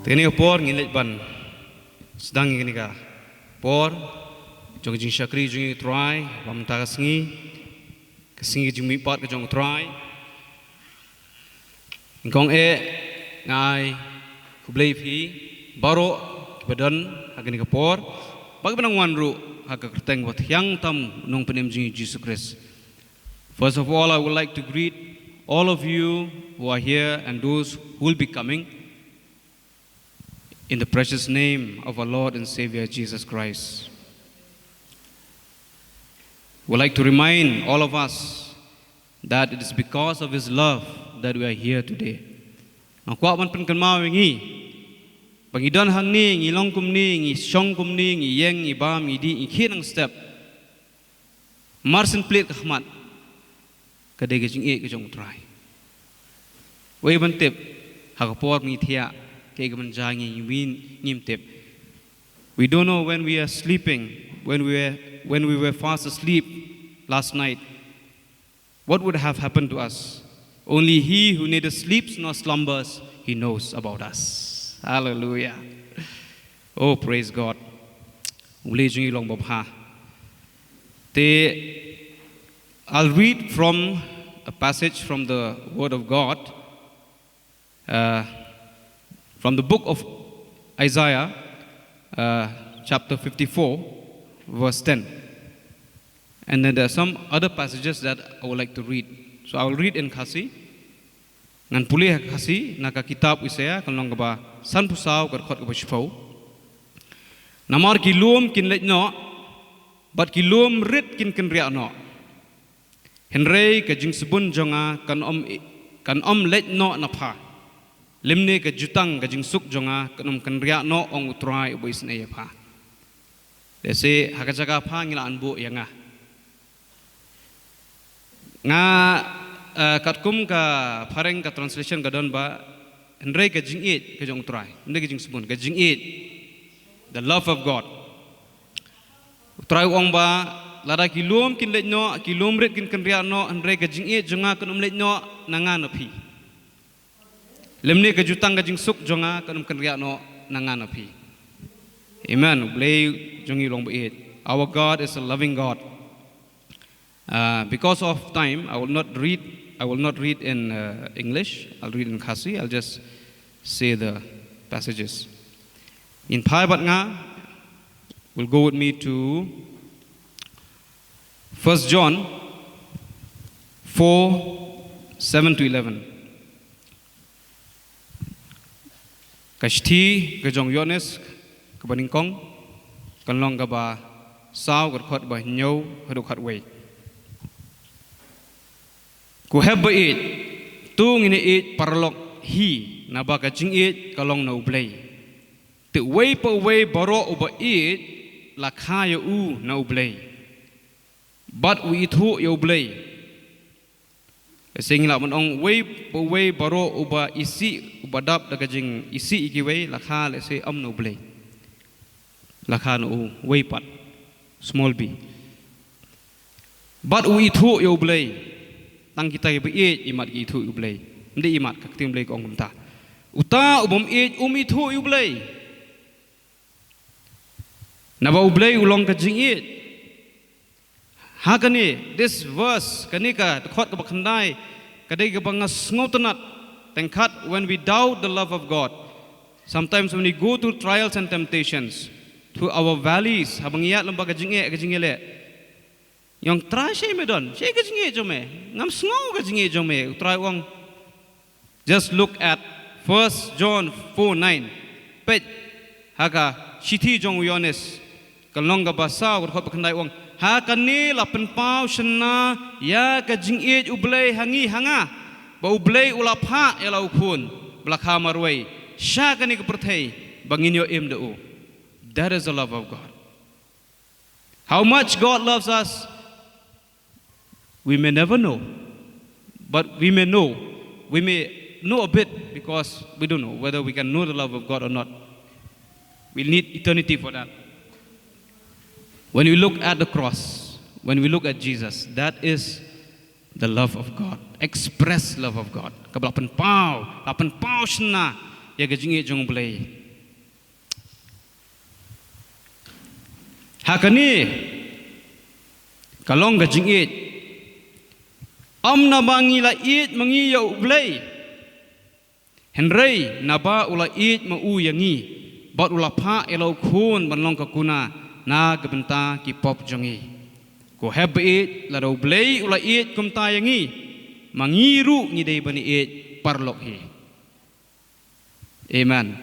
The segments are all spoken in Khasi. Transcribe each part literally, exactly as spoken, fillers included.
Te kane ka por ngin leit ban sdang ïa kane ka por jong ka jingshakri jong U Trai, ba mynta ka sngi, ka sngi ka jingmihpat ka jong U Trai. Ngin kong eh, nga ai khublei phi baroh kiba don ha kane ka por, ba kiba nang wan ruh ha ka kyrteng ba thiang tam Nongpynim jong ngi Jisu Khrist. First of all, I would like to greet all of you who are here and those who will be coming in the precious name of our Lord and Savior Jesus Christ. We'd like to remind all of us that it is because of His love that we are here today. Nga kwah ban pynkynmaw ïa ngi ba ngi don hangne, ngi long kumne, ngi shong kumne, ngi ïeng, ngi bam, ngi dih, ngi khie nang step. Mar shen plied ka khmat, ka dei ka jingïeit ka jong U Trai. Wei ban tip ha ka por ngi thiah, kaei ka ban jia ïa ngi, ngim tip. We don't know when we are sleeping, when we were, when we were fast asleep last night, what would have happened to us. Only He who neither sleeps nor slumbers, He knows about us. Hallelujah. Oh, praise God. U Blei jong ngi long babha. Te, I'll read from a passage from the Word of God, uh, from the book of Isaiah, uh, chapter fifty-four, verse ten. And then there are some other passages that I would like to read. So I will read in Khasi. Ngan pule ha Khasi na ka kitab Isaiah, ka lynnong kaba sanphew saw, ka dkhot kaba shiphew. Namar ki lum kin leit noh, bad ki lum rit kin kynriah noh. Hynrei ka jingsbun jong nga kan ym, kan ym leit noh na pha. Lymne ka jutang ka jingsuk jong nga kan ym kynriah noh, ong U Trai uba isynei ïa pha. Lehse ha ka jaka pha ngi lah ban buh ïa nga. Nga, eh, katkum ka phareng ka translation ka don ba, hynrei ka jingïeit ka jong U Trai, hynrei ka jingsbun, ka jingïeit, the love of God. U Trai u ong ba, lada ki lum kin leit noh, ki lum rit kin kynriah noh, hynrei ka jingïeit jong nga kan ym leit noh na nga na phi. Lymne ka jutang ka jingsuk jong nga kan ym kynriah noh na nga na phi. Amen. U Blei jong ngi u long ba ïeit. Our God is a loving God. Uh, because of time, I will not read, I will not read in, uh, English. I'll read in Khasi. I'll just say the passages. Ngin phai bad nga, will go with me to First John four, seven to eleven. Ka shithi ka jong u Ïoannis kaba nyngkong, ka lynnong kaba saw, ka dkhot ba hynñiew haduh khatwei. Ko hep ba ïeit, to ngin ïeit paralok hi, naba ka jingïeit ka long na U Blei. Te uwei pa uwei baroh uba ïeit la kha ïa u na U Blei, bad u ithuh ïa U Blei. Lehse ngi lah ban ong, uwei pa uwei baroh uba isih, uba dap da ka jingisih ïa kiwei, la kha lehse ym na U Blei. La kha na uwei pat, small b. Bad u ithuh ïa U Blei. Tang kita kiba ïeit imat ki ithuh ïa U Blei. Ym dei imat, ka ktien Blei ka ong kumta. Uta u bym ïeit um ithuh ïa U Blei. Naba U Blei u long ka jingïeit. Ha kane, this verse, kane ka dkhot kaba khyndai, ka dei kaba nga sngewtynnat, tyngkhat when we doubt the love of God. Sometimes when we go through trials and temptations, through our valleys, haba ngi ïaid lyngba ka jingeh, ka jingïaleh. Ngi ong Trai shaei me don, shaei ka jingeh jong me, ngam sngew ka jingeh jong me, U Trai u ong. Just look at First John four nine. Peit ha ka shithi jong u Ïoannis, ka lynnong kaba saw, ka dkhot ba khyndai u ong. Ha kane la pynpaw shynna ïa ka jingïeit U Blei ha ngi ha nga, ba U Blei u la phah ïa la u khun ba la kha marwei sha kane ka pyrthei ba ngin ïoh im da u. That is the love of God. How much God loves us, we may never know. But we may know, we may know a bit because we don't know whether we can know the love of God or not. We need eternity for that. When we look at the cross, when we look at Jesus, that is the love of God, express love of God. Kaba la pynpaw, la pynpaw shynna ïa ka jingïeit jong U Blei. Ha kane ka long ka jingïeit, ym naba ngi la ïeit ma ngi ïa U Blei, hynrei naba u la ïeit ma u ïa ngi, bad u la phah ïa la u khun ban long ka kuna na ka bynta ki pop jong ngi. Ko hep ba ïeit, lada U Blei u la ïeit kumta ïa ngi, ma ngi ruh ngi dei ban ïeit paralok hi. Amen.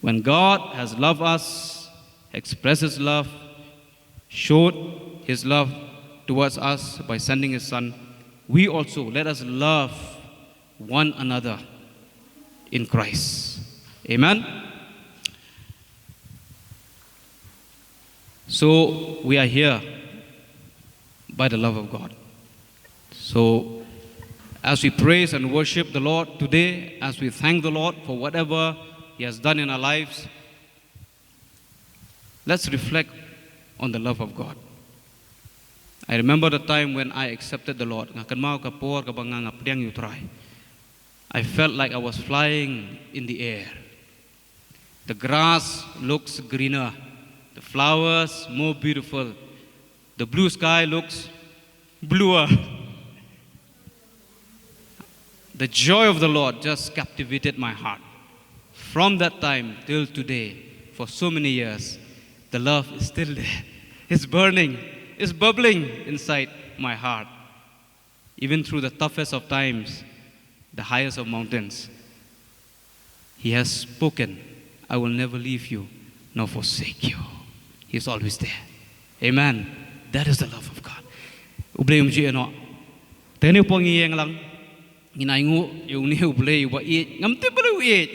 When God has loved us, expressed his love, showed his love towards us by sending his son, we also let us love one another in Christ. Amen. So we are here by the love of God. So as we praise and worship the Lord today, as we thank the Lord for whatever he has done in our lives, let's reflect on the love of God. I remember the time when I accepted the Lord. Nga kynmaw ka por kaba nga nga pdiang ïa U Trai. I felt like I was flying in the air. The grass looks greener. The flowers more beautiful. The blue sky looks bluer. The joy of the Lord just captivated my heart. From that time till today, for so many years, the love is still there. It's burning, it's bubbling inside my heart. Even through the toughest of times, the highest of mountains, he has spoken, "I will never leave you nor forsake you." He is always there. Amen. That is the love of God. U Blei um ju ïehnoh. Te ngi pong ïeng lang. Ngin ai nguh ïa une U Blei uba ïeit. Ngam tip balei u ïeit.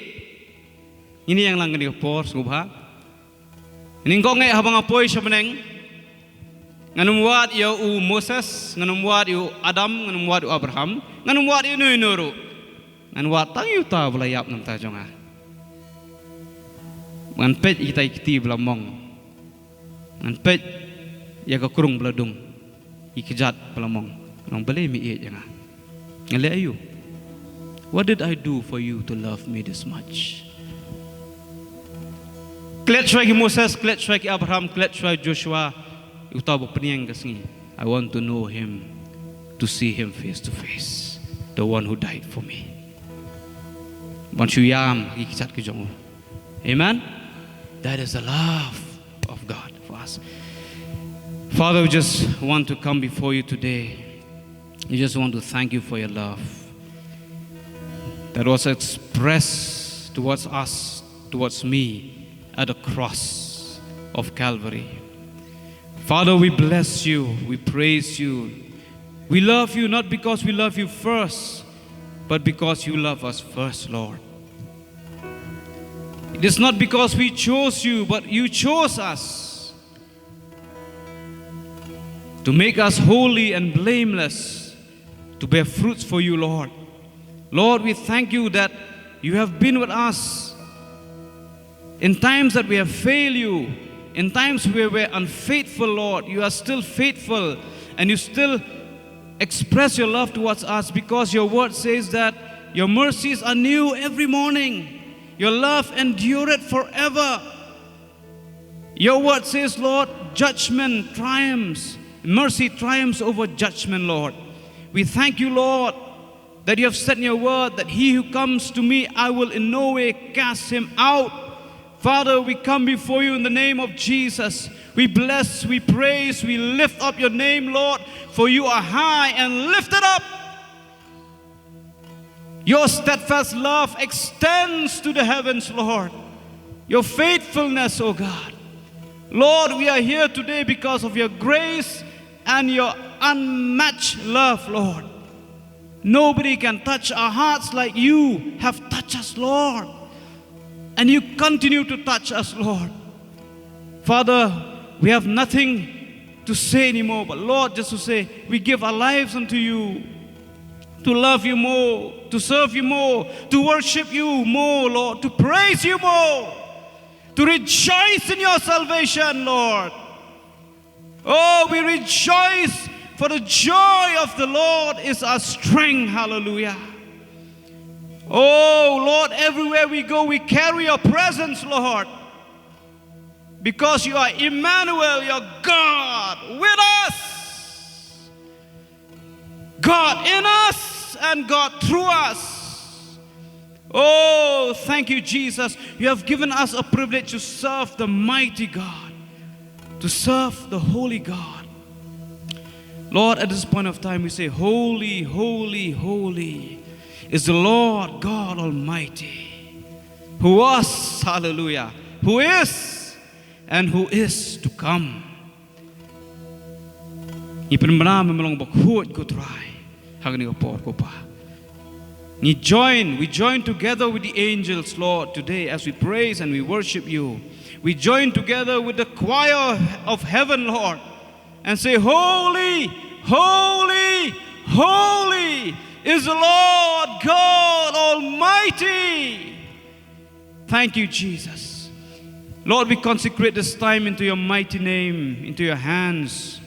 Ngin ïeng lang kane ka por sngewbha. Ngin ïeng kong eh haba nga poi sha bneng. Ngan ym wad ïa u Moses, ngan ym wad ïa u Adam, ngan ym wad ïa u Abraham, ngan ym wad ïa uno uno ruh. Ngan wad tang ïa uta ba la ïap na ka bynta jong nga. Ngan peit ïa kita ki kti ba la mong. Ngan peit ïa ka krung ba la dung. Ïa ki kjat ba la mong. Ngan ong balei me ïeit ïa nga. Nga leh aïu? What did I do for you to love me this much? Klet shuwa ki Moses, klet shuwa ki Abraham, klet shuwa Joshua. Uta ba pynïeng ka sngi. I want to know him, to see him face to face. The one who died for me. Ban shu ïam ki kjat ki jong u. Amen. That is the love of God for us. Father, we just want to come before you today. We just want to thank you for your love that was expressed towards us, towards me, at the cross of Calvary. Father, we bless you, we praise you. We love you not because we love you first, but because you love us first, Lord. It is not because we chose you, but you chose us to make us holy and blameless, to bear fruits for you, Lord. Lord, we thank you that you have been with us in times that we have failed you, in times where we're unfaithful, Lord. You are still faithful, and you still express your love towards us, because your word says that your mercies are new every morning. Your love endureth forever. Your word says, Lord, judgment triumphs, mercy triumphs over judgment, Lord. We thank you, Lord, that you have said in your word that he who comes to me, I will in no way cast him out. Father, we come before you in the name of Jesus. We bless, we praise, we lift up your name, Lord, for you are high and lifted up. Your steadfast love extends to the heavens, Lord. Your faithfulness, O God. Lord, we are here today because of your grace and your unmatched love, Lord. Nobody can touch our hearts like you have touched us, Lord. And you continue to touch us, Lord. Father, we have nothing to say anymore, but Lord, just to say, we give our lives unto you, to love you more, to serve you more, to worship you more, Lord, to praise you more, to rejoice in your salvation, Lord. Oh, we rejoice, for the joy of the Lord is our strength. Hallelujah. Oh Lord, everywhere we go, we carry your presence, Lord. Because you are Emmanuel, your God with us. God in us and God through us. Oh, thank you, Jesus. You have given us a privilege to serve the mighty God, to serve the holy God. Lord, at this point of time, we say, "Holy, holy, holy is the Lord God Almighty, who was," hallelujah, "who is, and who is to come." Ngi pynbna ïa me, me long bakhuid, ko Trai, ha kane ka por, ko Pa. Ngi join, we join together with the angels, Lord, today as we praise and we worship you. We join together with the choir of heaven, Lord, and say, "Holy, holy, holy is the Lord God Almighty." Thank you, Jesus. Lord, we consecrate this time into your mighty name, into your hands.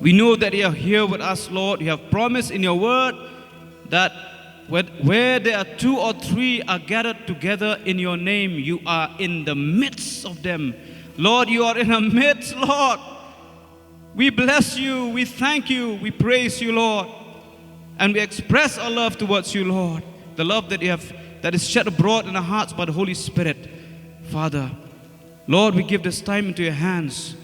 We know that you are here with us, Lord. You have promised in your word that where, where there are two or three are gathered together in your name, you are in the midst of them. Lord, you are in the midst, Lord. We bless you, we thank you, we praise you, Lord. And we express our love towards you, Lord. The love that you have, that is shed abroad in our hearts by the Holy Spirit. Father, Lord, we give this time into your hands.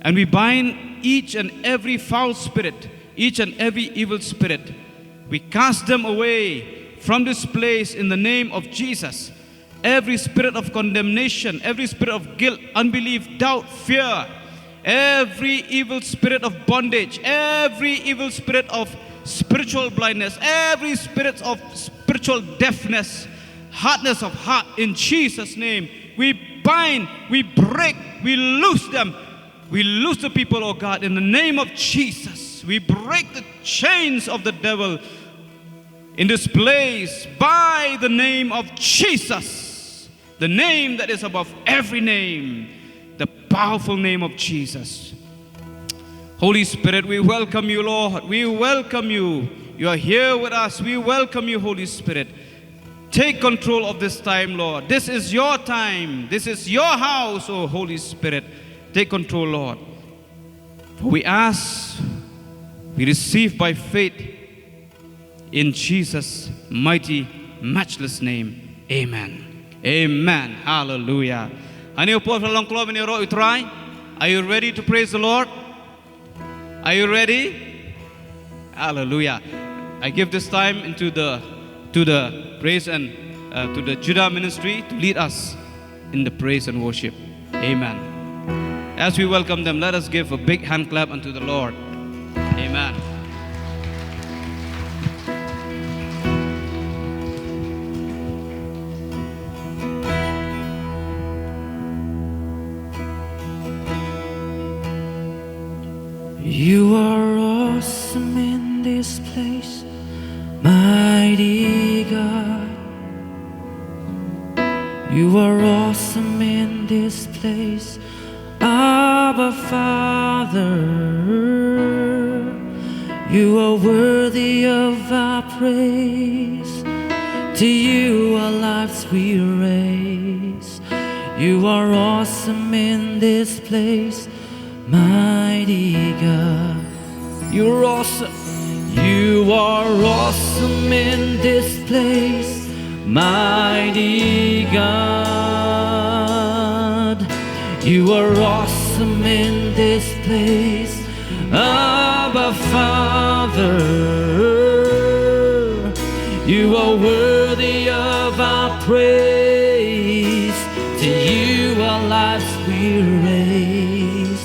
And we bind each and every foul spirit, each and every evil spirit. We cast them away from this place in the name of Jesus. Every spirit of condemnation, every spirit of guilt, unbelief, doubt, fear, every evil spirit of bondage, every evil spirit of spiritual blindness, every spirit of spiritual deafness, hardness of heart, in Jesus' name, we bind, we break, we loose them. We loose the people, oh God, in the name of Jesus. We break the chains of the devil in this place by the name of Jesus, the name that is above every name, the powerful name of Jesus. Holy Spirit, we welcome you, Lord. We welcome you. You are here with us. We welcome you, Holy Spirit. Take control of this time, Lord. This is your time. This is your house, oh Holy Spirit. Take control, Lord. For we ask, we receive by faith in Jesus' mighty, matchless name. Amen. Amen. Hallelujah. Ani upo fa long klom ni ro utrai. Are you ready to praise the Lord? Are you ready? Hallelujah. I give this time into the, to the praise and, uh, to the Judah ministry to lead us in the praise and worship. Amen. As we welcome them, let us give a big hand clap unto the Lord. Amen. You are awesome in this place, mighty God. You are awesome in this place, Abba Father. You are worthy of our praise. To you our lives we raise. You are awesome in this place, mighty God. You're awesome. You are awesome in this place, mighty God. You are awesome in this place, Abba Father. You are worthy of our praise. To you our lives we raise.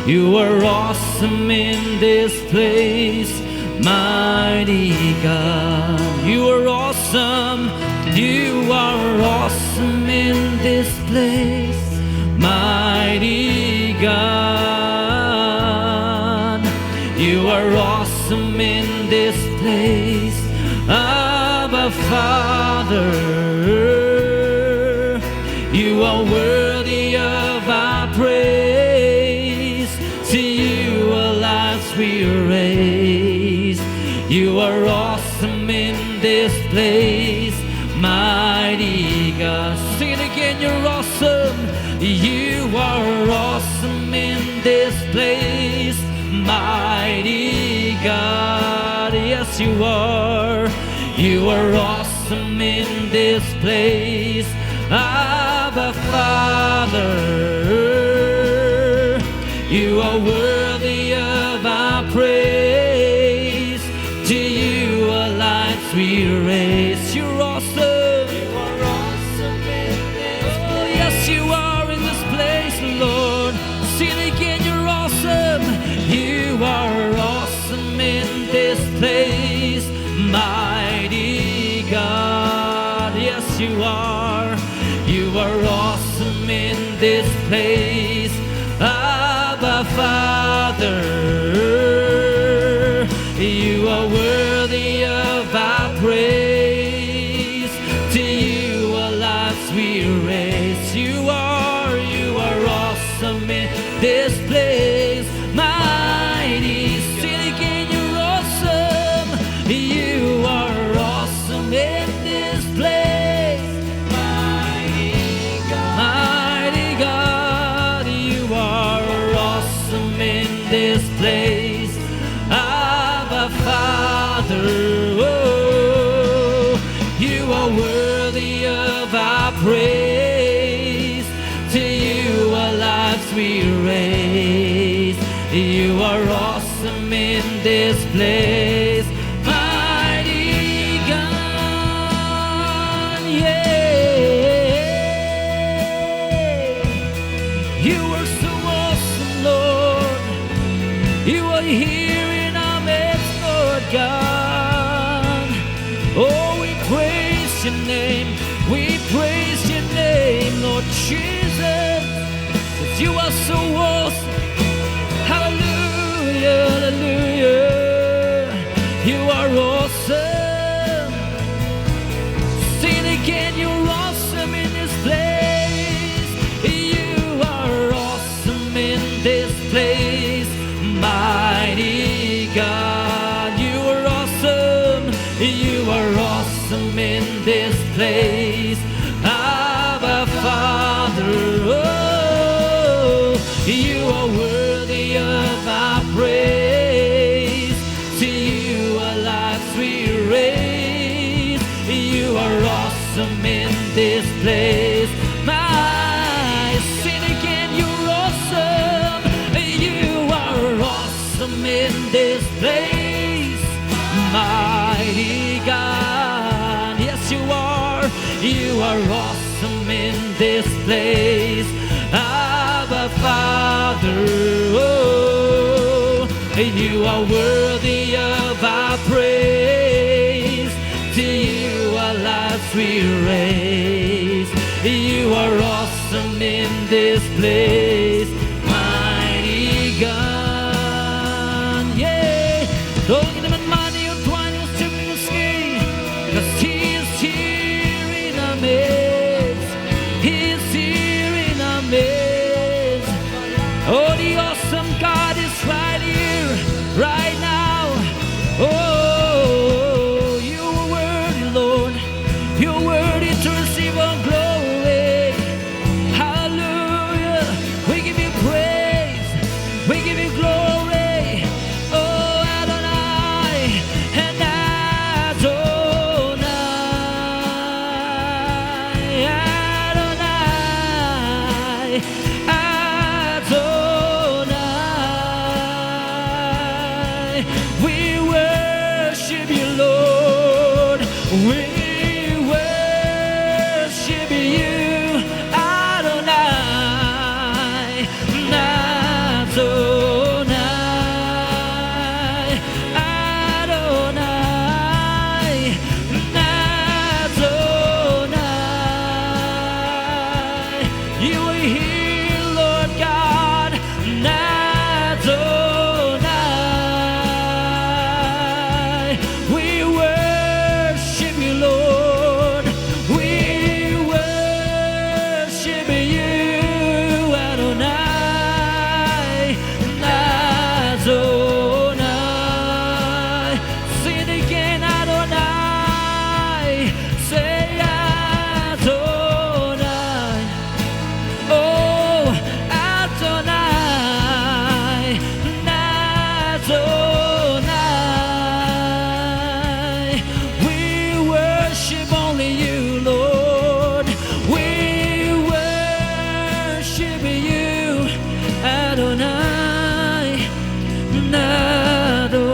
You are awesome in this place, mighty God. You are awesome. You are awesome in this place, mighty God. You are awesome in this place, Abba Father. You are worthy of our praise. To you our lives we raise. You are awesome in this place, You're awesome. You are awesome in this place, mighty God. Yes, you are. You are awesome in this place, Abba Father. You are worthy of our praise. To you our lives we raise. You're awesome. You are awesome in this place. Oh, yes, you are in this place, Lord. Sing again, you're awesome. You are awesome in this place, mighty God. Yes, you are. You are awesome in this place, Abba Father. You are worthy of our praise. To you our lives we raise. You are, you are awesome in this place, mighty. Sing again, you're awesome. You are awesome in this place, mighty God. Mighty God, you are awesome in this place, Abba Father. Oh, you are worthy of our praise. To you our lives we raise. You are awesome in this place, mighty God. Yeah. You are so awesome, Lord. You are here in our midst, Lord God. Oh, we praise your name. We praise your name, Lord Jesus. 'Cause you are so awesome. Hallelujah, hallelujah. You are awesome. Sing again, you're awesome in this place. You are awesome in this place, mighty God. You are awesome. You are awesome in this place, Abba Father. Oh, you are worthy of our praise. To you our lives we raise. You are awesome in this place. My, sing again, you're awesome. You are awesome in this place, mighty God. Yes, you are. You are awesome in this place, Abba Father. Oh, you are worthy of our praise. To you our lives we raise. You are awesome in this place, mighty God. Yeah. Dong ïa ka man mane ïa u Trai, ïa u Trai, 'cause he is here in our midst. He is here in our midst. Oh, the awesome God is right here, right now. Oh, you are worthy, Lord. You're worthy to receive all glory. Hallelujah. We give you praise. We give you glory. Oh, Adonai and Adonai. Adonai. Adonai. Adonai, Adonai.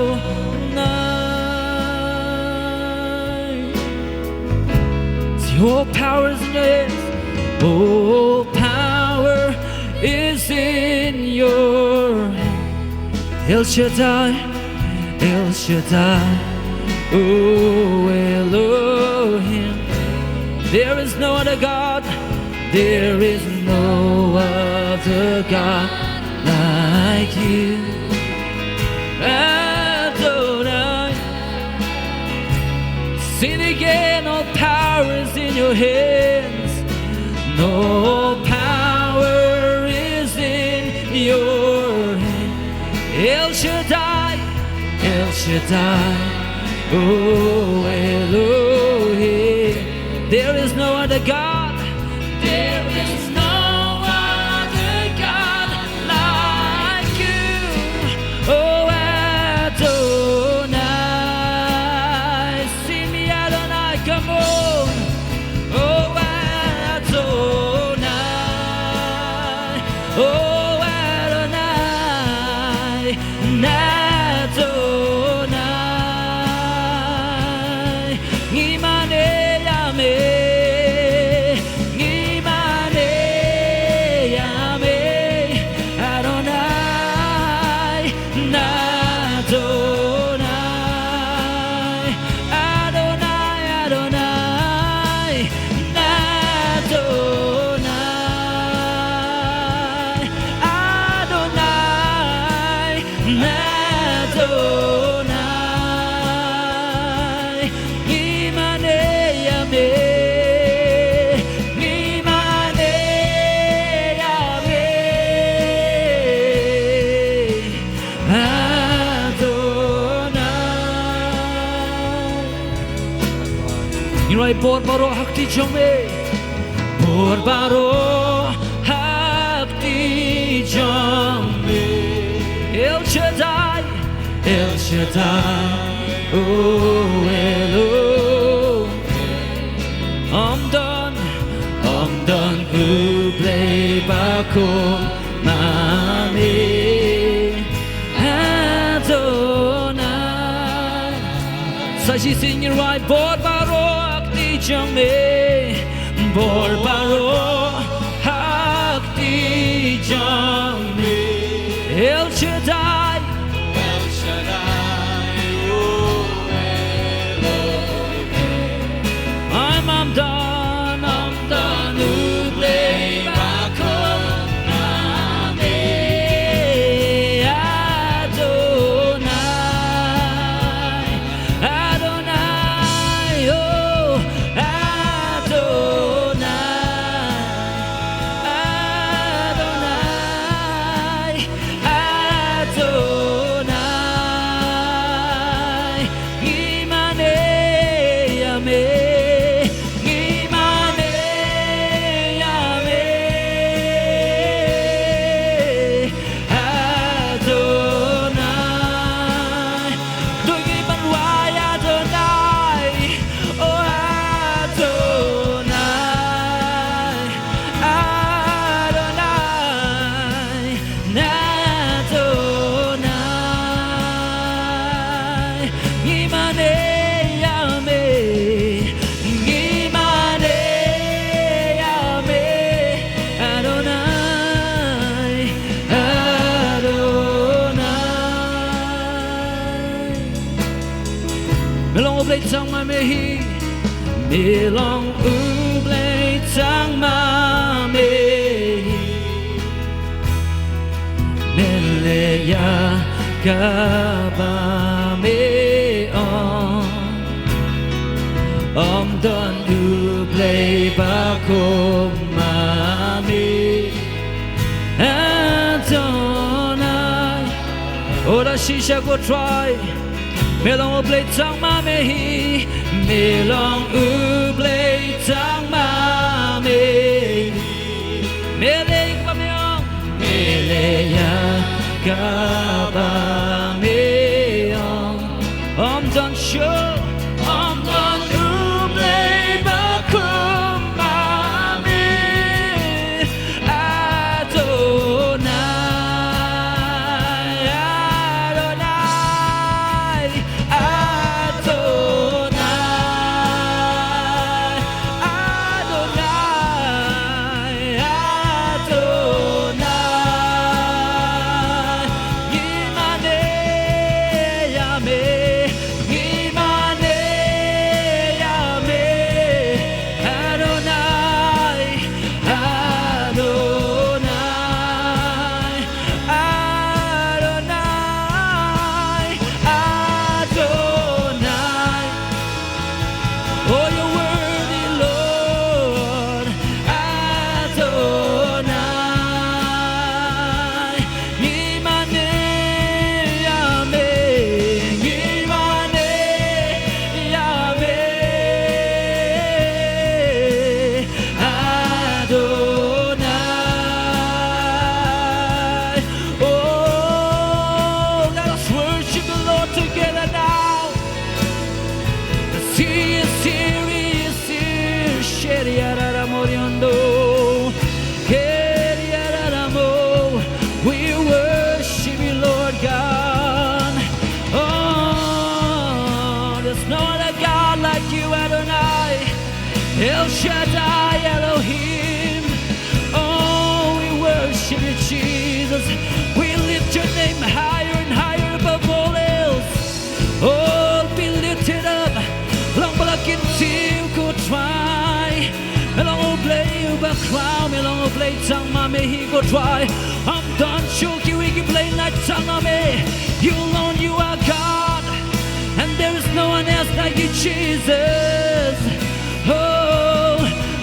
See, all power is in your hands. All power is in your hands. El Shaddai, El Shaddai, O Elohim. There is no other God, there is no other God like you. Adonai. Sing again, all power is in your hands. No power is in your hands. El Shaddai, El Shaddai, O Elohim. There is no other God. There is no other God like you, O Adonai. Sing me Adonai, come on. O Adonai, O Adonai, Adonai. Ngi mane ïa me, ngi mane ïa me, Adonai, Adonai, Adonai, Adonai, Adonai, Adonai. Adonai, ngi mane ïa me, ngi mane ïa me, Adonai. Ngi rwai bor baroh ha kti jong me. Bor baroh ha kti jong me. El Shaddai, El Shaddai, O Elohim. Ym don, ym don U Blei ba kum ma me. Adonai. Sa shisien ngi rwai bor baroh ha kti jong me. Bor baroh ha kti jong me. El Shaddai. El Shaddai, O Elohim. Ym don, ym don U Blei ba kum ma me. Adonai. Adonai, oh, Adonai, Adonai, Adonai, ngi mane ïa me, ngi mane ïa me. Adonai. Doi ngi ban wai Adonai. Oh Adonai. Adonai. Adonai. Ngi mane ïa me. Ngi mane ïa me, Adonai, Adonai. Me long U Blei tang ma me hi, me long U Blei tang ma me hi. Me leh ïa kaba me ong. Ym don U Blei ba kum ma me. Adonai. Oh, da shisha ko Trai. Me long U Blei tang ma me hi. Me long U Blei tang ma me hi. Me leh ïa kaba me ong. Me leh ïa kaba me ong. Ym don shuh, ym don U Blei ba kum ma me. Adonai. El Shaddai Elohim. Oh, we worship you, Jesus. We lift your name higher and higher above all else. Oh, be lifted up. Long ba la kyntiew, ko Trai. Me long U Blei uba khraw, me long U Blei tang ma me hi, ko Trai. Ym don shuh kiwei ki blei na tang ma me. You alone, you are God. And there is no one else like you, Jesus. Oh,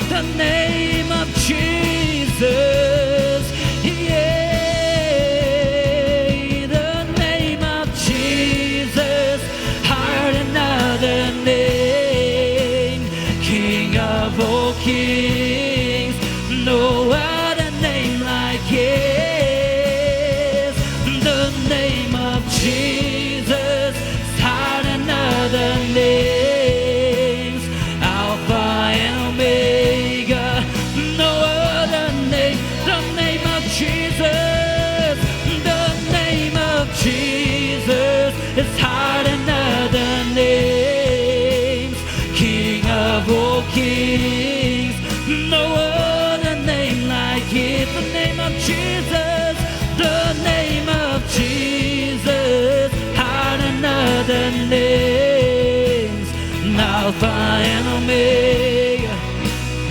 the name of Jesus. Yeah, the name of Jesus. Higher than other name. King of all kings. No other name like his. The name of Jesus is higher than other names. Alpha and Omega, no other name. The name of Jesus, the name of Jesus is higher than other names. King of all kings, no other name like it. The name of Jesus, the name of Jesus, higher than other names. Alpha and Omega,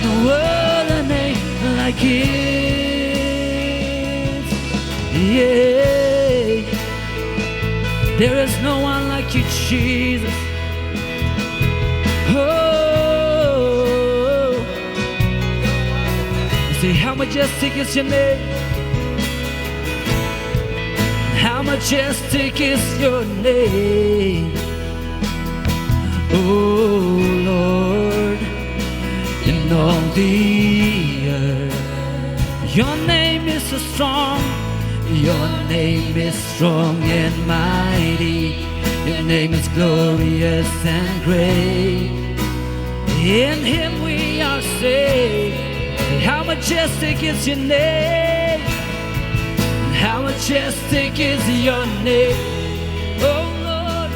no other name like it. Yeah. There is no one like you, Jesus. Oh, say, how majestic is your name. How majestic is your name. Oh Lord, in all the earth. Your name is so strong. Your name is strong and mighty. Your name is glorious and great. In him we are saved. How majestic is your name. How majestic is your name. Oh Lord,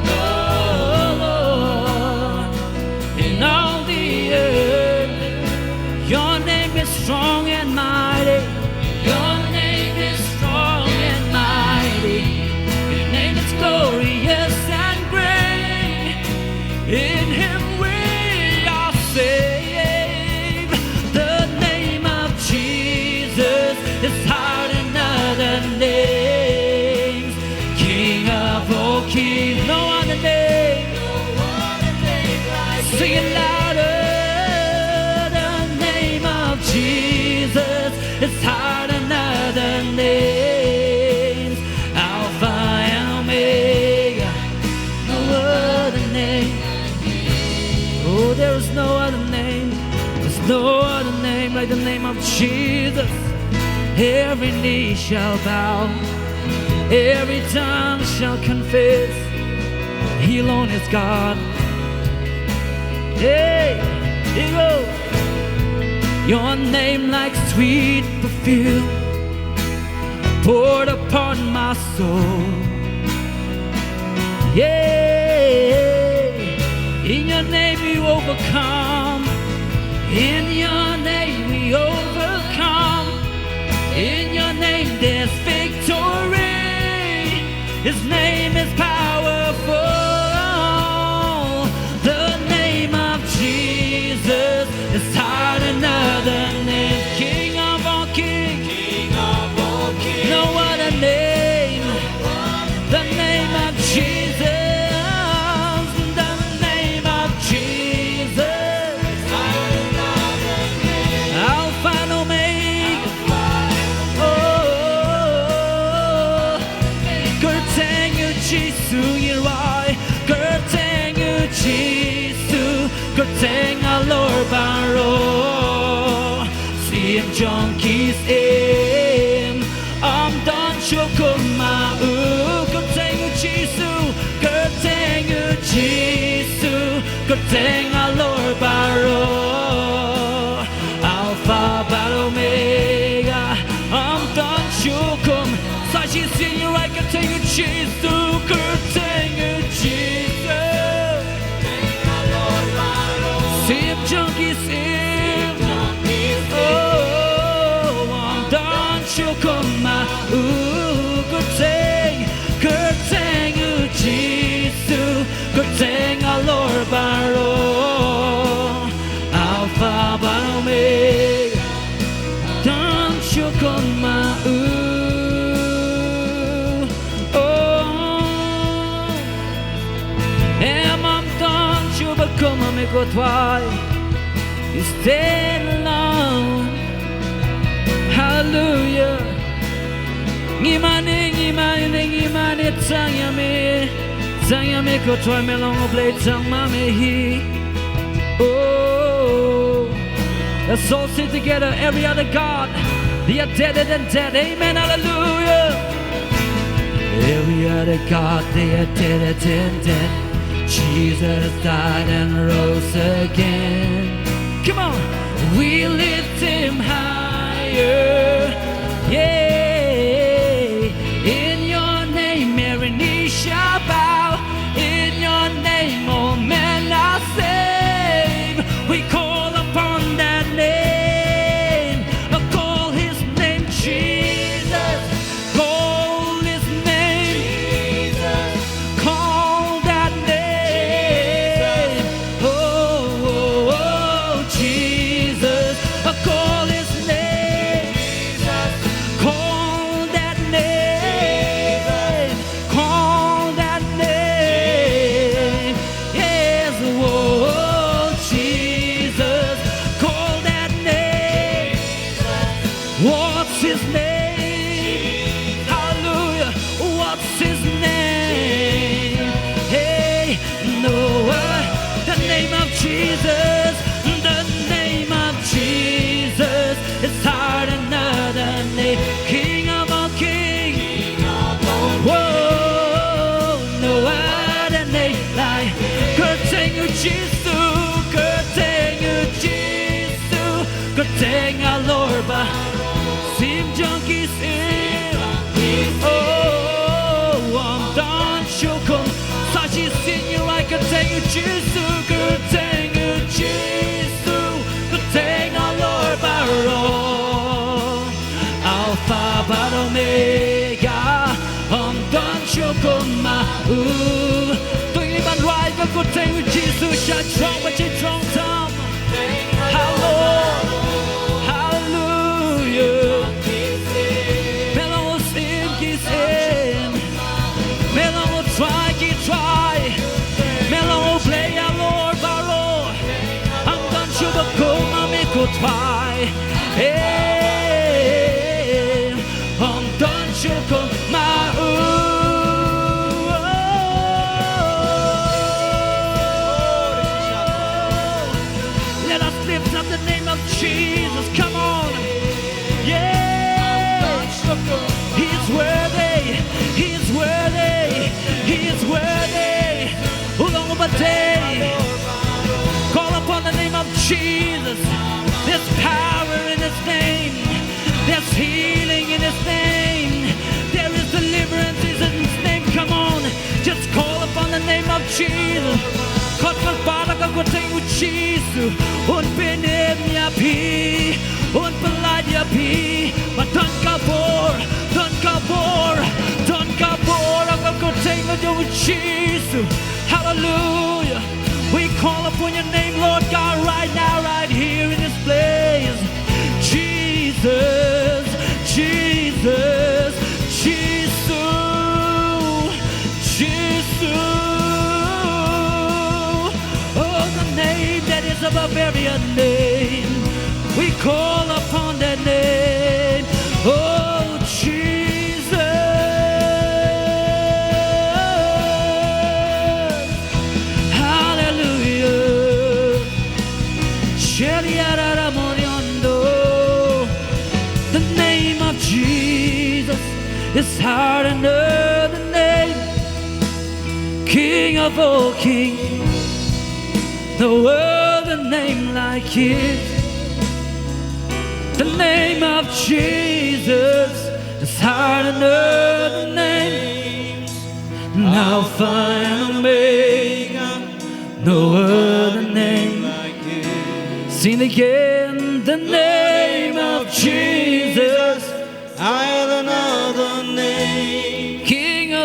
oh Lord, in all the earth. Your name is strong and mighty. Your name is strong and mighty. Your name is glorious and great. In him we are saved. The name of Jesus is higher than other names. King of all kings, no other name. Sing it louder. The name of Jesus is higher than other names. Alpha and Omega, no other name. Oh, there is no other name. There's no other name like the name of Jesus. Every knee shall bow, every tongue shall confess, He alone is God. Hey, here you go. Your name like sweet perfume poured upon my soul. Yeah, in your name we overcome. In your name we overcome. In your name there's victory. His name is powerful. The name of Jesus is higher than other names. King of all kings. King of all kings. No other name. The name of Jesus. The name of Jesus. Alpha and Omega. Oh, kyrteng u Jisu ngi rwai. Kyrteng u Jisu, kyrteng halor baroh. Syiem jong ki syiem, ym don shuh kum ma u. Kyrteng u Jisu, kyrteng u Jisu, kyrteng halor baroh. Alpha bad Omega, ym don shuh kum. Sa shisien ngi rwai, kyrteng u Jisu, kyrteng u Jisu. Syiem jong ma u, kyrteng, kyrteng u Jisu, kyrteng halor baroh, Alpha bad Omega, don shuh kum ma u. Oh, em, ym don shuh ba kum ma me ko Trai. You stand alone. Hallelujah. Ngi mane, ngi mane, ngi mane tang ïa me. Tang ïa me ko Trai, me long U Blei tang ma me hi. Oh. Let's all sing together. Every other god, they are dead and dead. Amen. Hallelujah. Every other god, they are dead and dead. Jesus died and rose again. Come on. We lift him higher. Yeah. In your name, every knee shall bow. In your name, all men are saved. We call upon that name. Call his name, Jesus. Call his name. Jesus. Call that name. Oh, oh, oh, Jesus. Call his name. Jesus. Call that name. Call that name. Yes, oh, Jesus. Call that name. What's his name? Hallelujah. What's his name? Hey, no, uh, the name of Jesus, the name of Jesus is higher than other name. King of all kings. Whoa, no other name like. Kyrteng u Jisu, kyrteng u Jisu. Kyrteng halor ba. Sim jong ki sim. Oh, ym don shuh kum. Sa shisien ngi rai kyrteng u Jisu, kyrteng u Jisu. Kyrteng halor baroh. Alpha bad Omega. Ym don shuh kum ma u. To ngin ïa ban rai ka kyrteng u Jisu sha jrong bad shi jrong tam. Hallelujah. Hallelujah. Me long u Syiem ki syiem. Me long u Trai ki trai. Me long U Blei halor baroh. Ym don shuh ba kum ma me ko Trai. Hey. Ym don shuh kum ma u. Let us lift up the name of Jesus. Come on. Yeah. He's worthy. He's worthy. He's worthy. U long uba dei. Call upon the name of Jesus. There's power in his name. There's healing in his name. There is deliverance in his name. Come on, just call upon the name of Jesus. Khot kyrpad ha ka kyrteng u Jisu. Un pynim ïa phi, un pyllait ïa phi. Bad don ka bor, don ka bor, don ka bor ha ka kyrteng u Jisu. Hallelujah. We call upon your name, Lord God, right now, right here in this place. Jesus, Jesus, Jesus, Jesus. Oh, the name that is above every other name. We call upon that name. Oh, Jesus. Hallelujah. Sheliarara moriondo. The name of Jesus is higher than other name. King of all kings, no other name like it. The name of Jesus is higher than other names. Alpha and Omega, no other name like it. Sing again, the name of Jesus. Higher than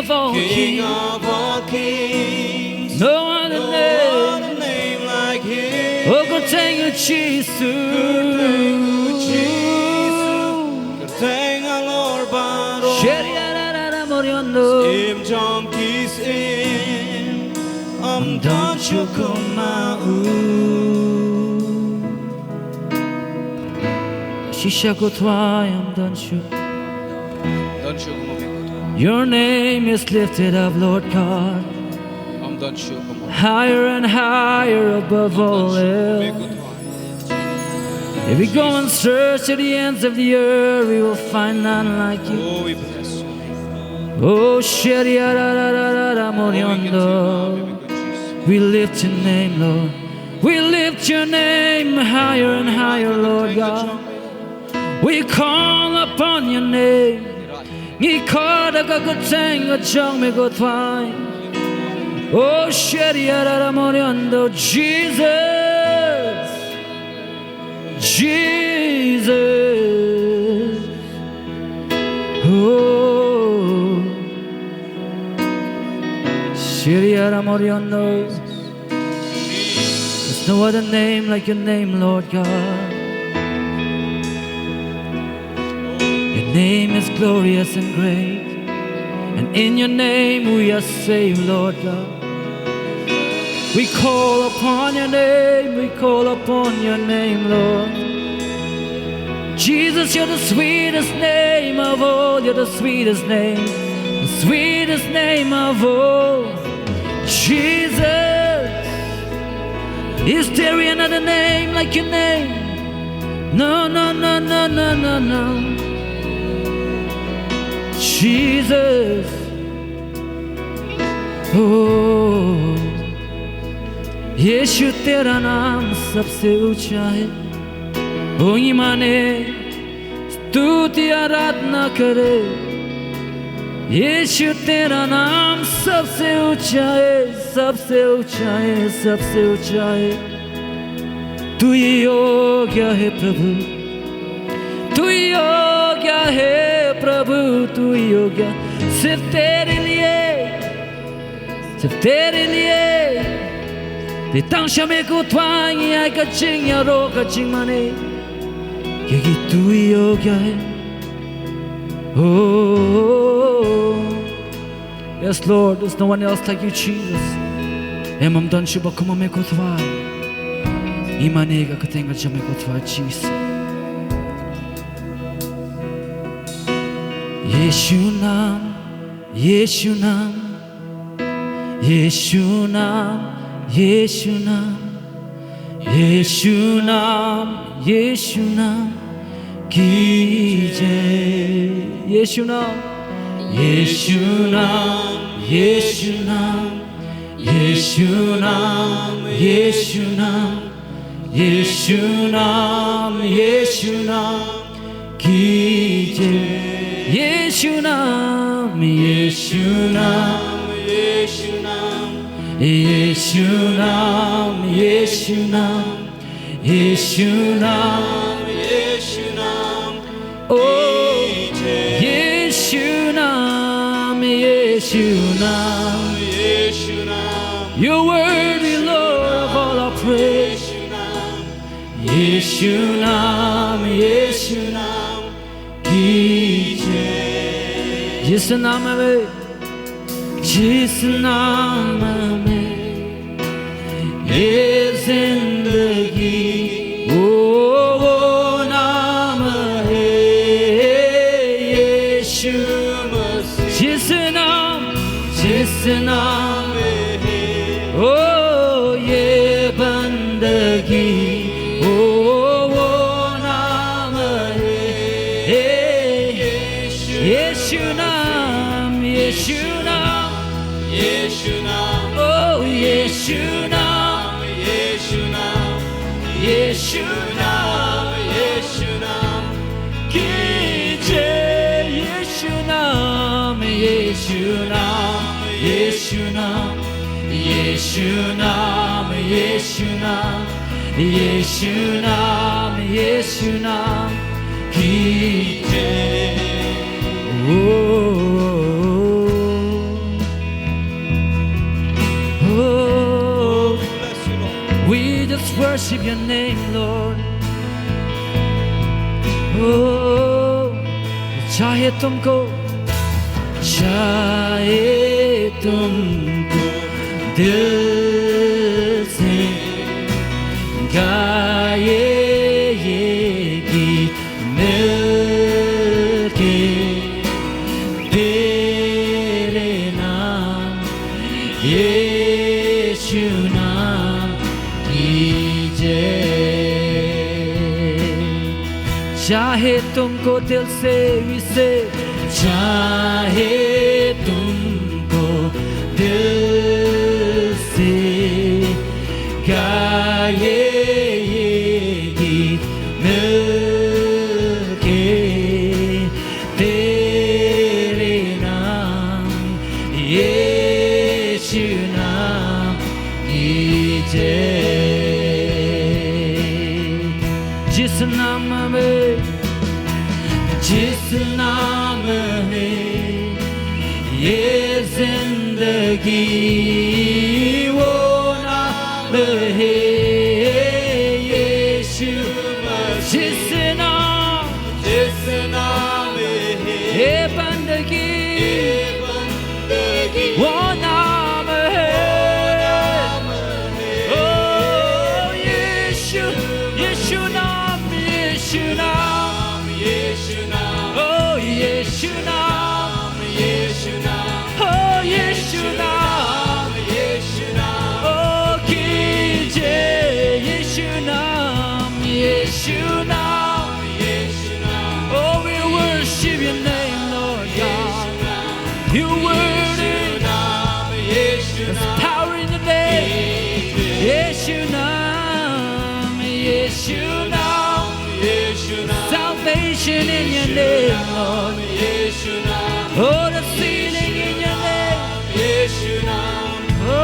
King of all kings. No other name. No other name like him. Oh, kyrteng u Jisu. Kyrteng u Jisu. Kyrteng halor baroh. Sheriarara morion do. Syiem jong ki syiem. Ym don shuh kum ma u. Shisha ko Trai ym don shuh. Don shuh kum ma me ko Trai. Your name is lifted up, Lord God. Ym don shuh kum ma. Higher and higher above all else. Ym don shuh kum ma me ko Trai. If we go and search to the ends of the earth, we will find none like you. Oh, we bless you. Oh, sheriarara morion do. We lift your name, Lord. We lift your name higher and higher, Lord God. We call upon your name. Ngi khot ha ka kyrteng ka jong me ko Trai. Oh, sheriarara morion do, Jesus. Jesus. Oh. Sheriarara morion do. There's no other name like your name, Lord God. Your name is glorious and great, and in your name we are saved, Lord God. We call upon your name, we call upon your name, Lord. Jesus, you're the sweetest name of all, you're the sweetest name, the sweetest name of all. Jesus, is there another name like your name? No, no, no, no, no, no, no. Jesus. Oh, यीशु तेरा नाम सबसे ऊंचा है। ओ ईमान है, स्तुति आराधना करे। यीशु तेरा नाम सबसे ऊंचा है, सबसे ऊंचा है, सबसे ऊंचा है। तू ही योग्य है प्रभु, तू ही योग्य है प्रभु, तू ही योग्य। सिर्फ तेरे लिए, सिर्फ तेरे लिए। Te tang sha me ko Trai ngi ai ka jingïaroh ka jingmane, ïa ki tu ïoh ïa. Oh, yes Lord, there's no one else like you, Jesus. Em ym don shuh ba kum ma me ko Trai. Ngi mane ha ka kyrteng ka jong me ko Trai, Jesus. Yeshunam, Yeshunam, Yeshunam, Yeshunam, Yeshunam, Yeshunam ki jai. Yeshunam, Yeshunam, Yeshunam, Yeshunam, Yeshunam, Yeshunam, Yeshunam ki jai. Yeshunam, Yeshunam, Yeshunam, Yeshunam, Yeshunam, Yeshunam, Yeshunam. Oh, Yeshunam, Yeshunam, Yeshunam. You're worthy, Lord, of all our praise. Yeshunam, Yeshunam ki jai. Jisu naam hai. जिस नाम में ये जिंदगी, वो, वो नाम है यीशु मसीह। जिस नाम, जिस नाम में है, ओ, ये बंदगी, ओ, वो नाम है यीशु। यीशु नाम, यीशु नाम, यीशु नाम, ओ यीशु नाम, यीशु नाम, यीशु नाम, यीशु नाम की जय। यीशु नाम, यीशु नाम, यीशु नाम, यीशु नाम, यीशु नाम, यीशु नाम, यीशु नाम की जय। ओ, Worship your name, Lord. Oh, चाहे तुमको, चाहे तुमको दिल से गाए ये गीत मिलके, तेरे नाम, यीशु नाम की जय। चाहे तुमको दिल से, we say, चाहे तुमको दिल से गाए ये गीत मिलके, तेरे नाम, यीशु नाम की जय। जिस नाम में, जिस नाम में ये जिंदगी, वो नाम है यीशु मसीह। जिस नाम, जिस नाम है ये बंदगी, ये बंदगी, वो नाम है, वो नाम है। ओ यीशु, यीशु नाम, यीशु नाम, यीशु नाम, ओ यीशु नाम, यीशु नाम, ओ यीशु नाम, यीशु नाम, ओ की जय, यीशु नाम, यीशु नाम, यीशु नाम। Oh, we worship your name, Lord God. You're worthy. There's power in your name. यीशु नाम, यीशु नाम, यीशु नाम। Salvation in your name, Lord. यीशु नाम। Oh, the healing in your name. यीशु नाम। Oh,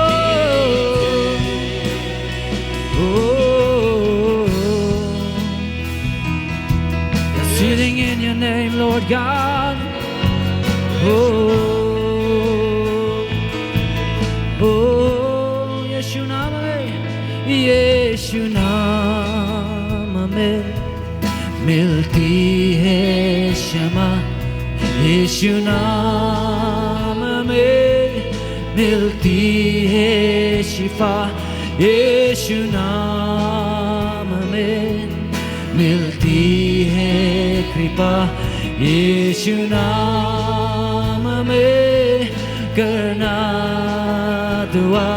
oh, oh, oh। There's healing in your name, Lord God. Oh, oh, यीशु नाम में, यीशु नाम में मिलती है क्षमा, यीशु नाम में मिलती है शिफा, यीशु नाम में मिलती है कृपा, यीशु नाम में करना दुआ,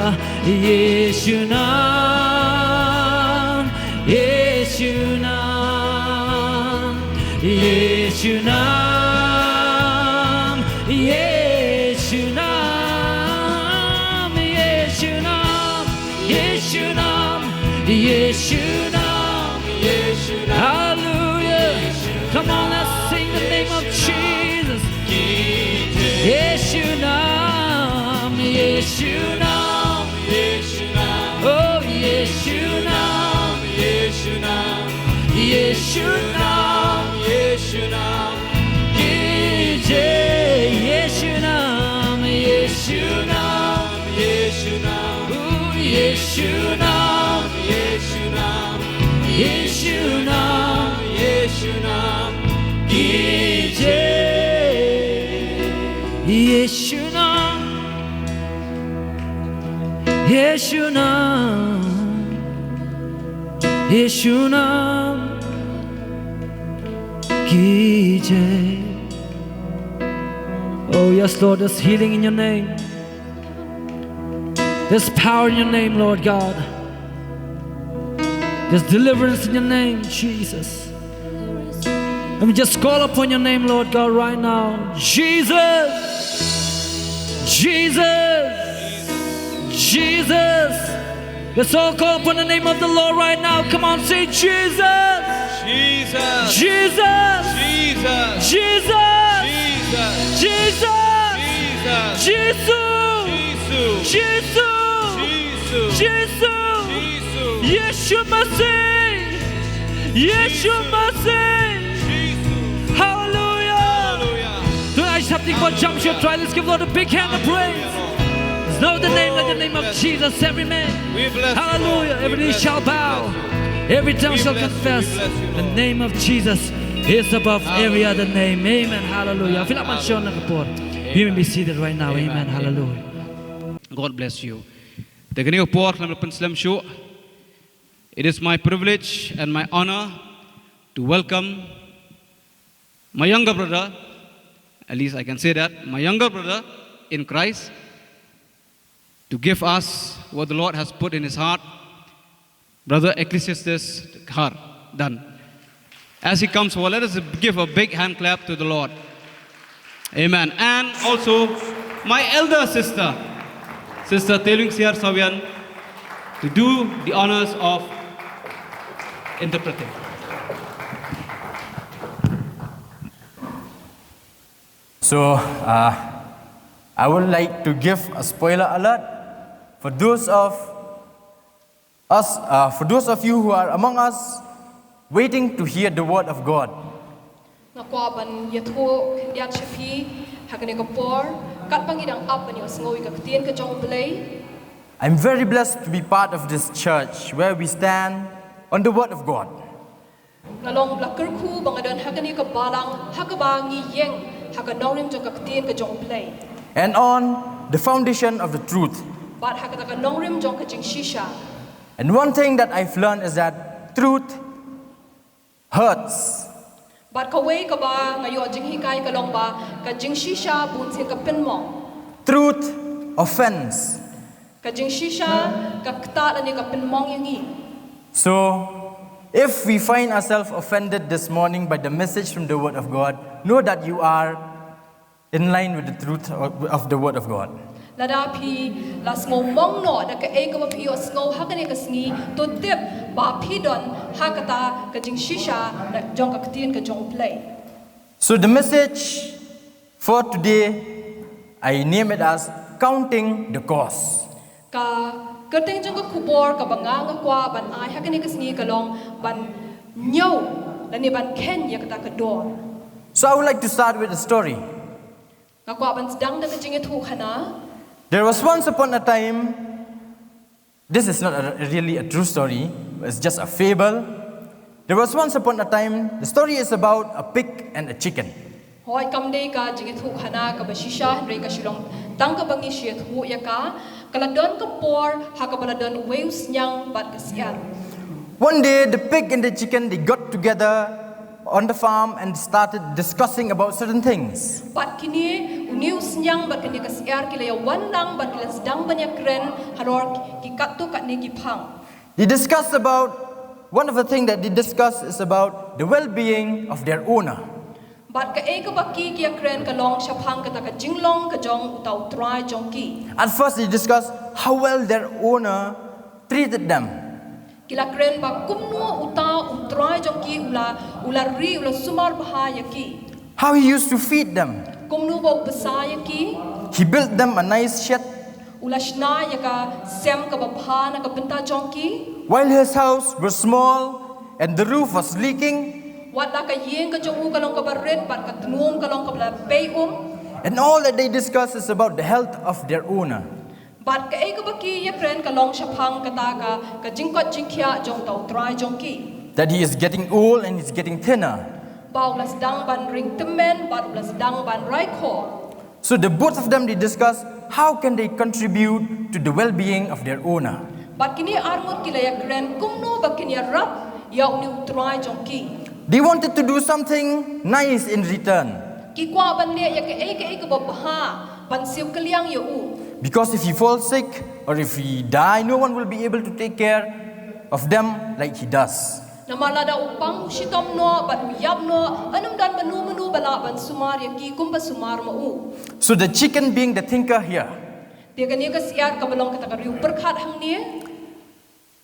यीशु नाम, यीशु नाम, यीशु नाम, यीशु नाम, यीशु नाम, यीशु नाम, यीशु नाम, यीशु नाम। Hallelujah. Come on, let's sing the name of Jesus. यीशु नाम, यीशु नाम, यीशु नाम। Oh, यीशु नाम, यीशु नाम, यीशु नाम, यीशु नाम की जय। यीशु नाम, यीशु नाम, यीशु नाम, ओ, यीशु नाम, यीशु नाम, यीशु नाम, यीशु नाम की जय। यीशु नाम, यीशु नाम, यीशु नाम की जय। Oh yes, Lord, there's healing in your name. There's power in your name, Lord God. There's deliverance in your name, Jesus. Let me just call upon your name, Lord God, right now. Jesus! Jesus! Jesus! Let's all call upon the name of the Lord right now. Come on, say Jesus! Jesus! Jesus! Jesus! Jesus! Jesus! Jesus! Jesus! Jesus! Jesus! Jesus! Jesus! Jesus! Jesus! यीशु मसीह! यीशु मसीह! Jesus! Hallelujah! Hallelujah! Don't I just have to go jump your try? Let's give Lord a big hand of praise. There's no other name like the name of Jesus. Every man. We bless you, Lord. Hallelujah. Every knee shall bow. Every tongue shall confess the name of Jesus is above every other name. Amen. Hallelujah. Phi lah ban shon na ka por. You may be seated right now. Amen. Hallelujah. God bless you. Te kane ka por khlem da pynslem shuh. It is my privilege and my honor to welcome my younger brother, at least I can say that, my younger brother in Christ, to give us what the Lord has put in his heart, Brother Ecclesiastes Khar. Done. As he comes forward, let us give a big hand clap to the Lord. Amen. And also, my elder sister, Sister Teling Siar Sawian, to do the honors of interpreting. So, uh, I would like to give a spoiler alert for those of us, uh, for those of you who are among us waiting to hear the word of God. Nga kwah ban ïathuh khyndiat sha phi ha kane ka por, katba ngi dang ap ban ïohsngew ïa ka ktien ka jong U Blei. I'm very blessed to be part of this church where we stand on the word of God. Nga long ba la kyrkhu ba nga don ha kane ka balang ha kaba ngi ïeng ha ka nongrim jong ka ktien ka jong U Blei. And on the foundation of the truth. Bad ha kata ka nongrim jong ka jingshisha. And one thing that I've learned is that truth hurts. Bad kawei kaba nga ïoh jinghikai ka long ba ka jingshisha bun sien ka pynmong. Truth offends. Ka jingshisha ka ktah lane ka pynmong ïa ngi. So, if we find ourselves offended this morning by the message from the Word of God, know that you are in line with the truth of of the Word of God. Lada phi la sngewmong noh da kaei kaba phi ïohsngew ha kane ka sngi, to tip ba phi don ha kata ka jingshisha na jong ka ktien ka jong U Blei. So the message for today, I name it as Counting the Cost. Ka kyrteng jong ka khubor kaba nga nga kwah ban ai ha kane ka sngi ka long ban ñiew lane ban kheiñ ïa kata ka dor. So I would like to start with a story. Nga kwah ban sdang da ka jingïathuhkhana. There was once upon a time, this is not a, really a true story, it's just a fable. There was once upon a time, the story is about a pig and a chicken. Hooid, kam dei ka jingïathuhkhana kaba shisha, hynrei ka shu long tang kaba ngi shu ïathuh ïa ka, ka la don ka por ha kaba la don uwei u sniang bad ka syiar. One day, the pig and the chicken, they got together on the farm and started discussing about certain things. Bad kine, une u sniang bad kane ka syiar ki la ïa wan lang bad ki la sdang ban ïakren halor ki katto katne ki phang. They discussed about, one of the things that they discussed is about the well-being of their owner. Bad kaei kaba ki ki ïakren ka long shaphang kata ka jinglong ka jong uta u trai jong ki. At first, they discussed how well their owner treated them. Ki la kren ba kumno uta u trai jong ki u la, u la ri, u la sumar bha ïa ki. How he used to feed them. Kumno ba u bsa ïa ki. He built them a nice shed. U la shna ïa ka sem kaba bha na ka bynta jong ki. While his house was small and the roof was leaking. Wat la ka ïing ka jong u ka long kaba rit bad ka tnum ka long kaba la pei um. And all that they discuss is about the health of their owner. Bad kaei kaba ki ïakren ka long shaphang kata ka, ka jingkoit jingkhiah jong uta u trai jong ki. That he is getting old and he's getting thinner. Ba u la sdang ban ring tymmen bad u la sdang ban rai khoh. So the both of them, they discuss how can they contribute to the well-being of their owner. Bad kine arngut ki la ïakren kumno ba kin ïarap ïa une u trai jong ki. They wanted to do something nice in return. Ki kwah ban leh ïa kaei kaei kaba bha ban siew kylliang ïa u. Because if he falls sick or if he die, no one will be able to take care of them like he does. Namar lada u pang u shitom noh bad u ïap noh, ym don mano mano ba lah ban sumar ïa ki kumba sumar ma u. So the chicken, being the thinker here, te kane ka syiar kaba long kata ka riew pyrkhat hangne,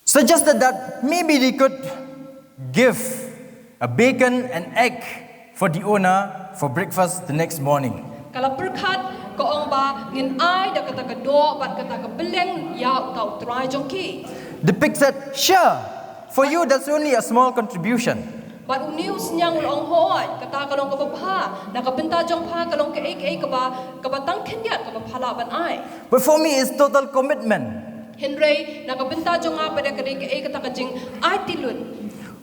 suggested that maybe they could give a bacon and egg for the owner for breakfast the next morning. Ka la pyrkhat, ka ong ba ngin ai da kata ka doh bad kata ka bylleng ïa uta u trai jong ki. The pig said, "Sure, for you that's only a small contribution." Bad une u sniang u la ong, "Hooid, kata ka long kaba bha, na ka bynta jong pha ka long kaei kaei kaba, kaba tang khyndiat kaba pha lah ban ai. But for me, it's total commitment." Hynrei na ka bynta jong nga pat ka dei kaei kata ka jingaiti lut.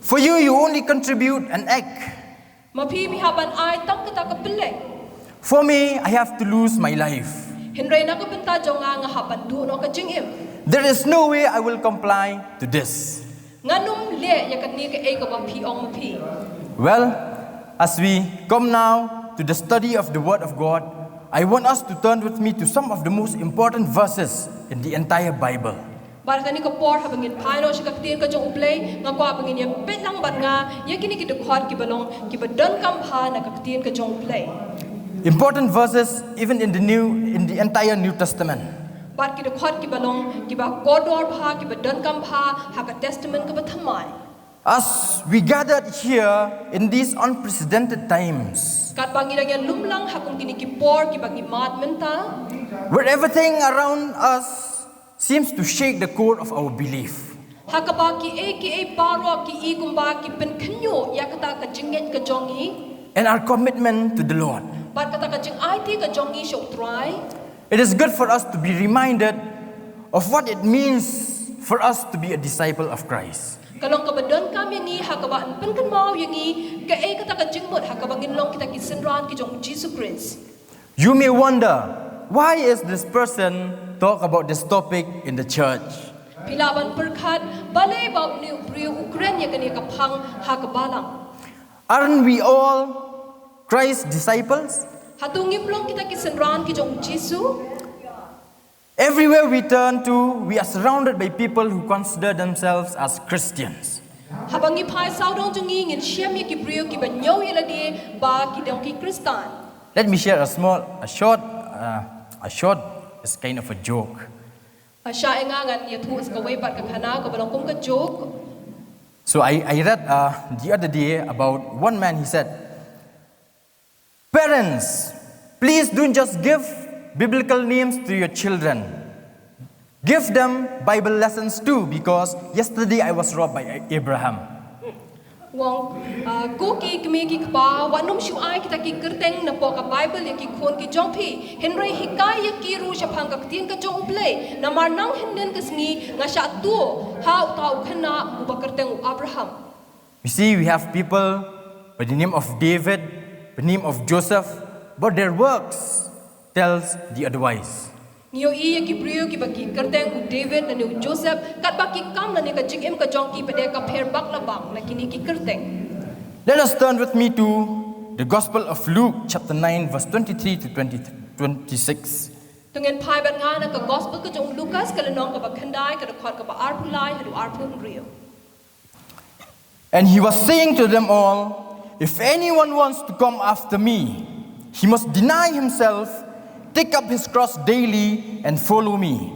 For you, you only contribute an egg. Ma phi phi hap ban ai tang kata ka pylleng. For me, I have to lose my life. Hynrei na ka bynta jong nga nga hap ban duh noh ka jingim. There is no way I will comply to this. Ngan ym leh ïa kane kaei kaba phi ong ma phi. Well, as we come now to the study of the Word of God, I want us to turn with me to some of the most important verses in the entire Bible. Bad kane ka por haba ngin phai noh sha ka ktien ka jong U Blei, nga kwah ba ngin ïa peit lang bad nga ïa kine ki dkhot kiba long kiba donkam bha na ka ktien ka jong U Blei. Important verses even in the new in the entire New Testament. Bad ki dkhot kiba long kiba kordor bha, kiba donkam bha ha ka Testament kaba thymmai. As we gathered here in these unprecedented times, Katba ngi dang ïalum lang ha kum kine ki por kiba ngi mad mynta, where everything around us seems to shake the core of our belief ha kaba kiei kiei baroh ki i kumba ki pynkhynñiuh ïa kata ka jingngeit ka jong ngi and our commitment to the Lord. bad kata ka jingaiti ka jong ngi sha U Trai. It is good for us to be reminded of what it means for us to be a disciple of Christ. Ka long kaba donkam ïa ngi ha kaba yn pynkynmaw ïa ngi kaei kata ka jingmut ha kaba ngin long kita ki synran ki jong U Jisu Khrist. You may wonder, why is this person talk about this topic in the church? Phi lah ban pyrkhat, balei ba une u briew u kren ïa kane ka phang ha ka balang? Aren't we all Christ's disciples? Hato ngim long kita ki synran ki jong U Jisu? Everywhere we turn to, we are surrounded by people who consider themselves as Christians. Haba ngi phai sawdong jong ngi ngin shem ïa ki briew kiba ñiew ïa lade ba ki dei ki Khristan. Let me share a small, a short, uh, a short, it's kind of a joke. Ba shah ïa nga ngan ïathuh sa kawei pat ka khana kaba long kum ka joke. So I, I read uh, the other day about one man, he said, "Parents, please don't just give biblical names to your children. Give them Bible lessons too, because yesterday I was robbed by Abraham." Wong, uh, ko ki kmie ki kpa, wat nym shu ai kita ki kyrteng napoh ka Bible ïa ki khun ki jong phi. Hynrei hikai ïa ki ruh shaphang ka ktien ka jong U Blei. Namar nang hynnin ka sngi nga shah tuh ha uta u khynnah uba kyrteng u Abraham. You see, we have people by the name of David, the name of Joseph, but their works tells the otherwise. Ngi ïohi ïa ki briew kiba ki kyrteng u David lane u Joseph, katba ki kam lane ka jingim ka jong ki pat ka pher bak la bak na kine ki kyrteng. Let us turn with me to the Gospel of Luke, chapter nine, verse twenty-three to twenty, twenty-six. To ngin phai bad nga na ka Gospel ka jong u Lukas ka lynnong kaba khyndai ka dkhot kaba arphew lai haduh arphew hynriew. And he was saying to them all, "If anyone wants to come after me, he must deny himself, take up his cross daily, and follow me.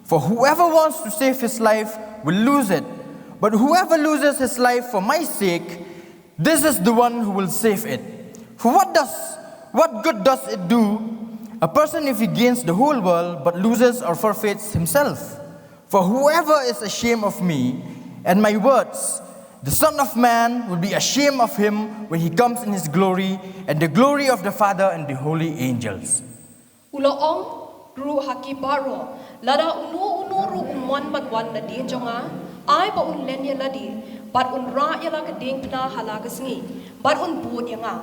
For whoever wants to save his life will lose it, but whoever loses his life for my sake, this is the one who will save it. For what does what good does it do a person if he gains the whole world but loses or forfeits himself? For whoever is ashamed of me and my words, the Son of Man will be ashamed of him when he comes in his glory and the glory of the Father and the holy angels." U la ong ruh ha ki baroh, lada uno uno ruh u mon bad wan nadien jong nga, ai ba un len ïa lade, bad un rah ïa la ka diengphna ha la ka sngi, bad un bud ïa nga.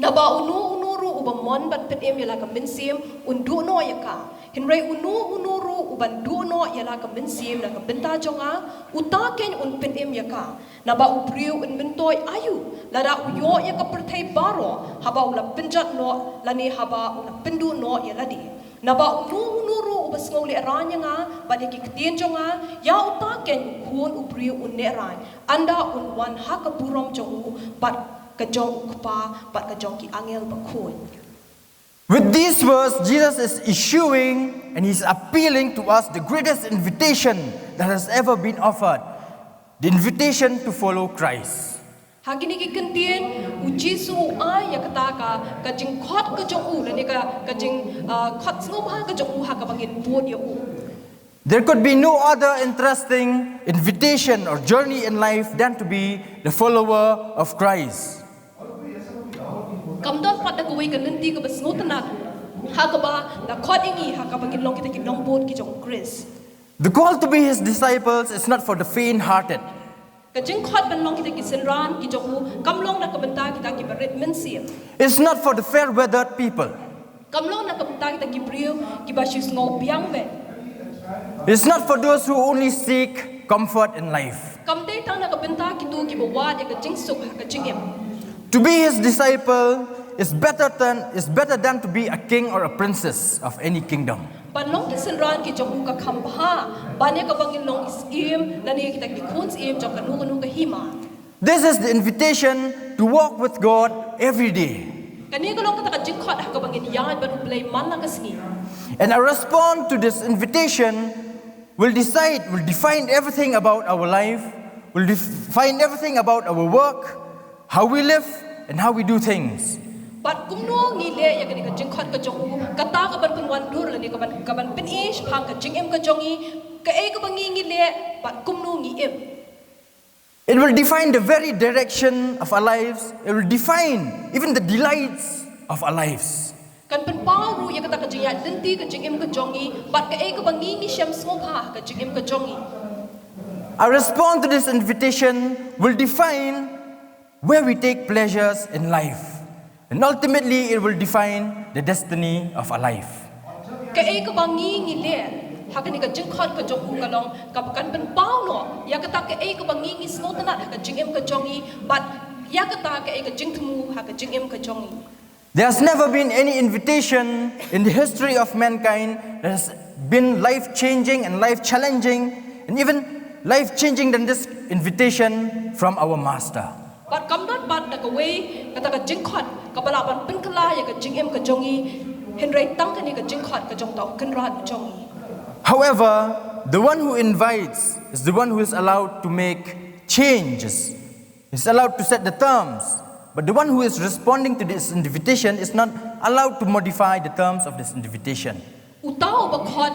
Naba uno uno ruh uba mon bad pynim ïa la ka mynsiem, un duh noh ïa ka. Hynrei uno uno ruh uban duh noh ïa la ka mynsiem na ka bynta jong nga, uta keiñ un pynim ïa ka. Naba u briew un myntoi aïu lada u ïoh ïa ka pyrthei baroh, haba u la pynjot noh lane haba u la pynduh noh ïa lade. Naba uno uno ruh uba sngew lehraiñ ïa nga bad ïa ki ktien jong nga, ïa uta keiñ u Khun u briew un lehraiñ, ynda un wan ha ka burom jong u bad ka jong u Kpa bad ka jong ki angel bakhuid. With these words, Jesus is issuing and he's appealing to us the greatest invitation that has ever been offered, the invitation to follow Christ. Ha kine ki kyntien, u Jisu u ai ïa kata ka, ka jingkhot ka jong u, lane ka, ka jing, ah, khot sngewbha ka jong u ha kaba ngin bud ïa u. There could be no other interesting invitation or journey in life than to be the follower of Christ. Kam don pat da kawei ka lynti kaba sngewtynnat ha kaba la khot ïa ngi ha kaba ngin long kita ki nongbud ki jong u Khrist. The call to be his disciples is not for the faint hearted. Ka jingkhot ban long kita ki synran ki jong u kam long na ka bynta kita ki barit mynsiem. It's not for the fair weathered people. Kam long na ka bynta kita ki briew ki ba shu sngew biang beit. It's not for those who only seek comfort in life. Kam dei tang na ka bynta kitu ki ba wad ïa ka jingsuk ha ka jingim. To be his disciple is better than is better than to be a king or a princess of any kingdom. Ban long ki synran ki jong u ka kham bha ban ïa ka ba ngin long ki syiem lane kita ki khun syiem jong kano kano ka hima. This is the invitation to walk with God every day. Kane ka long kata ka jingkhot ha ka ba ngin ïaid bad U Blei man la ka sngi. And our response to this invitation will decide, will define everything about our life, will define everything about our work, how we live, and how we do things. Bad kumno ngi leh ïa kane ka jingkhot ka jong u, kata ka ban pynwandur lane ka ban ka ban pyni shaphang ka jingim ka jong ngi, kaei ka ba ngi ngi leh bad kumno ngi im. It will define the very direction of our lives. It will define even the delights of our lives. Kan pynpaw ruh ïa kata ka jingïaid lynti ka jingim ka jong ngi bad kaei ka ba ngi ngi shem sngewbha ka jingim ka jong ngi. Our response to this invitation will define where we take pleasures in life. And ultimately, it will define the destiny of our life. Kaei ka ba ngi ngi leh ha kane ka jingkhot ka jong u ka long ka ba kan pynpaw noh ïa kata kaei ka ba ngi ngi sngewtynnat ha ka jingim ka jong ngi bad ïa kata kaei ka jingthmu ha ka jingim ka jong ngi. There has never been any invitation in the history of mankind that has been life changing and life challenging and even life changing than this invitation from our Master. Bad kam don pat da kawei kata ka jingkhot ka ba lah ban pynkylla ïa ka jingim ka jong ngi, hynrei tang kane ka jingkhot ka jong uta u Kynrad u jong ngi. However, the one who invites is the one who is allowed to make changes, is allowed to set the terms. But the one who is responding to this invitation is not allowed to modify the terms of this invitation. Uta u ba khot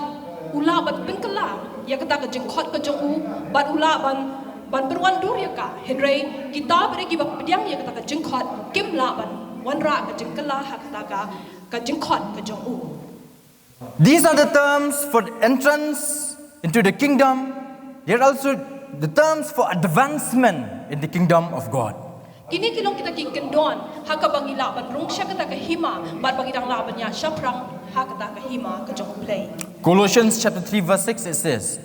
u lah ban pynkylla ïa kata ka jingkhot ka jong u bad u lah ban ban pynwandur ïa ka, hynrei kita ba dei ki ba pdiang ïa kata ka jingkhot kim lah ban wanrah ka jingkylla ha kata ka ka jingkhot ka jong u. These are the terms for entrance into the kingdom. They are also the terms for advancement in the kingdom of God. Kine ki long kita ki kyndon ha ka ba ngi lah ban rung sha kata ka hima bad ba ngi dang lah ban ïaid shaphrang ha kata ka hima ka jong U Blei. Colossians chapter three verse six, it says,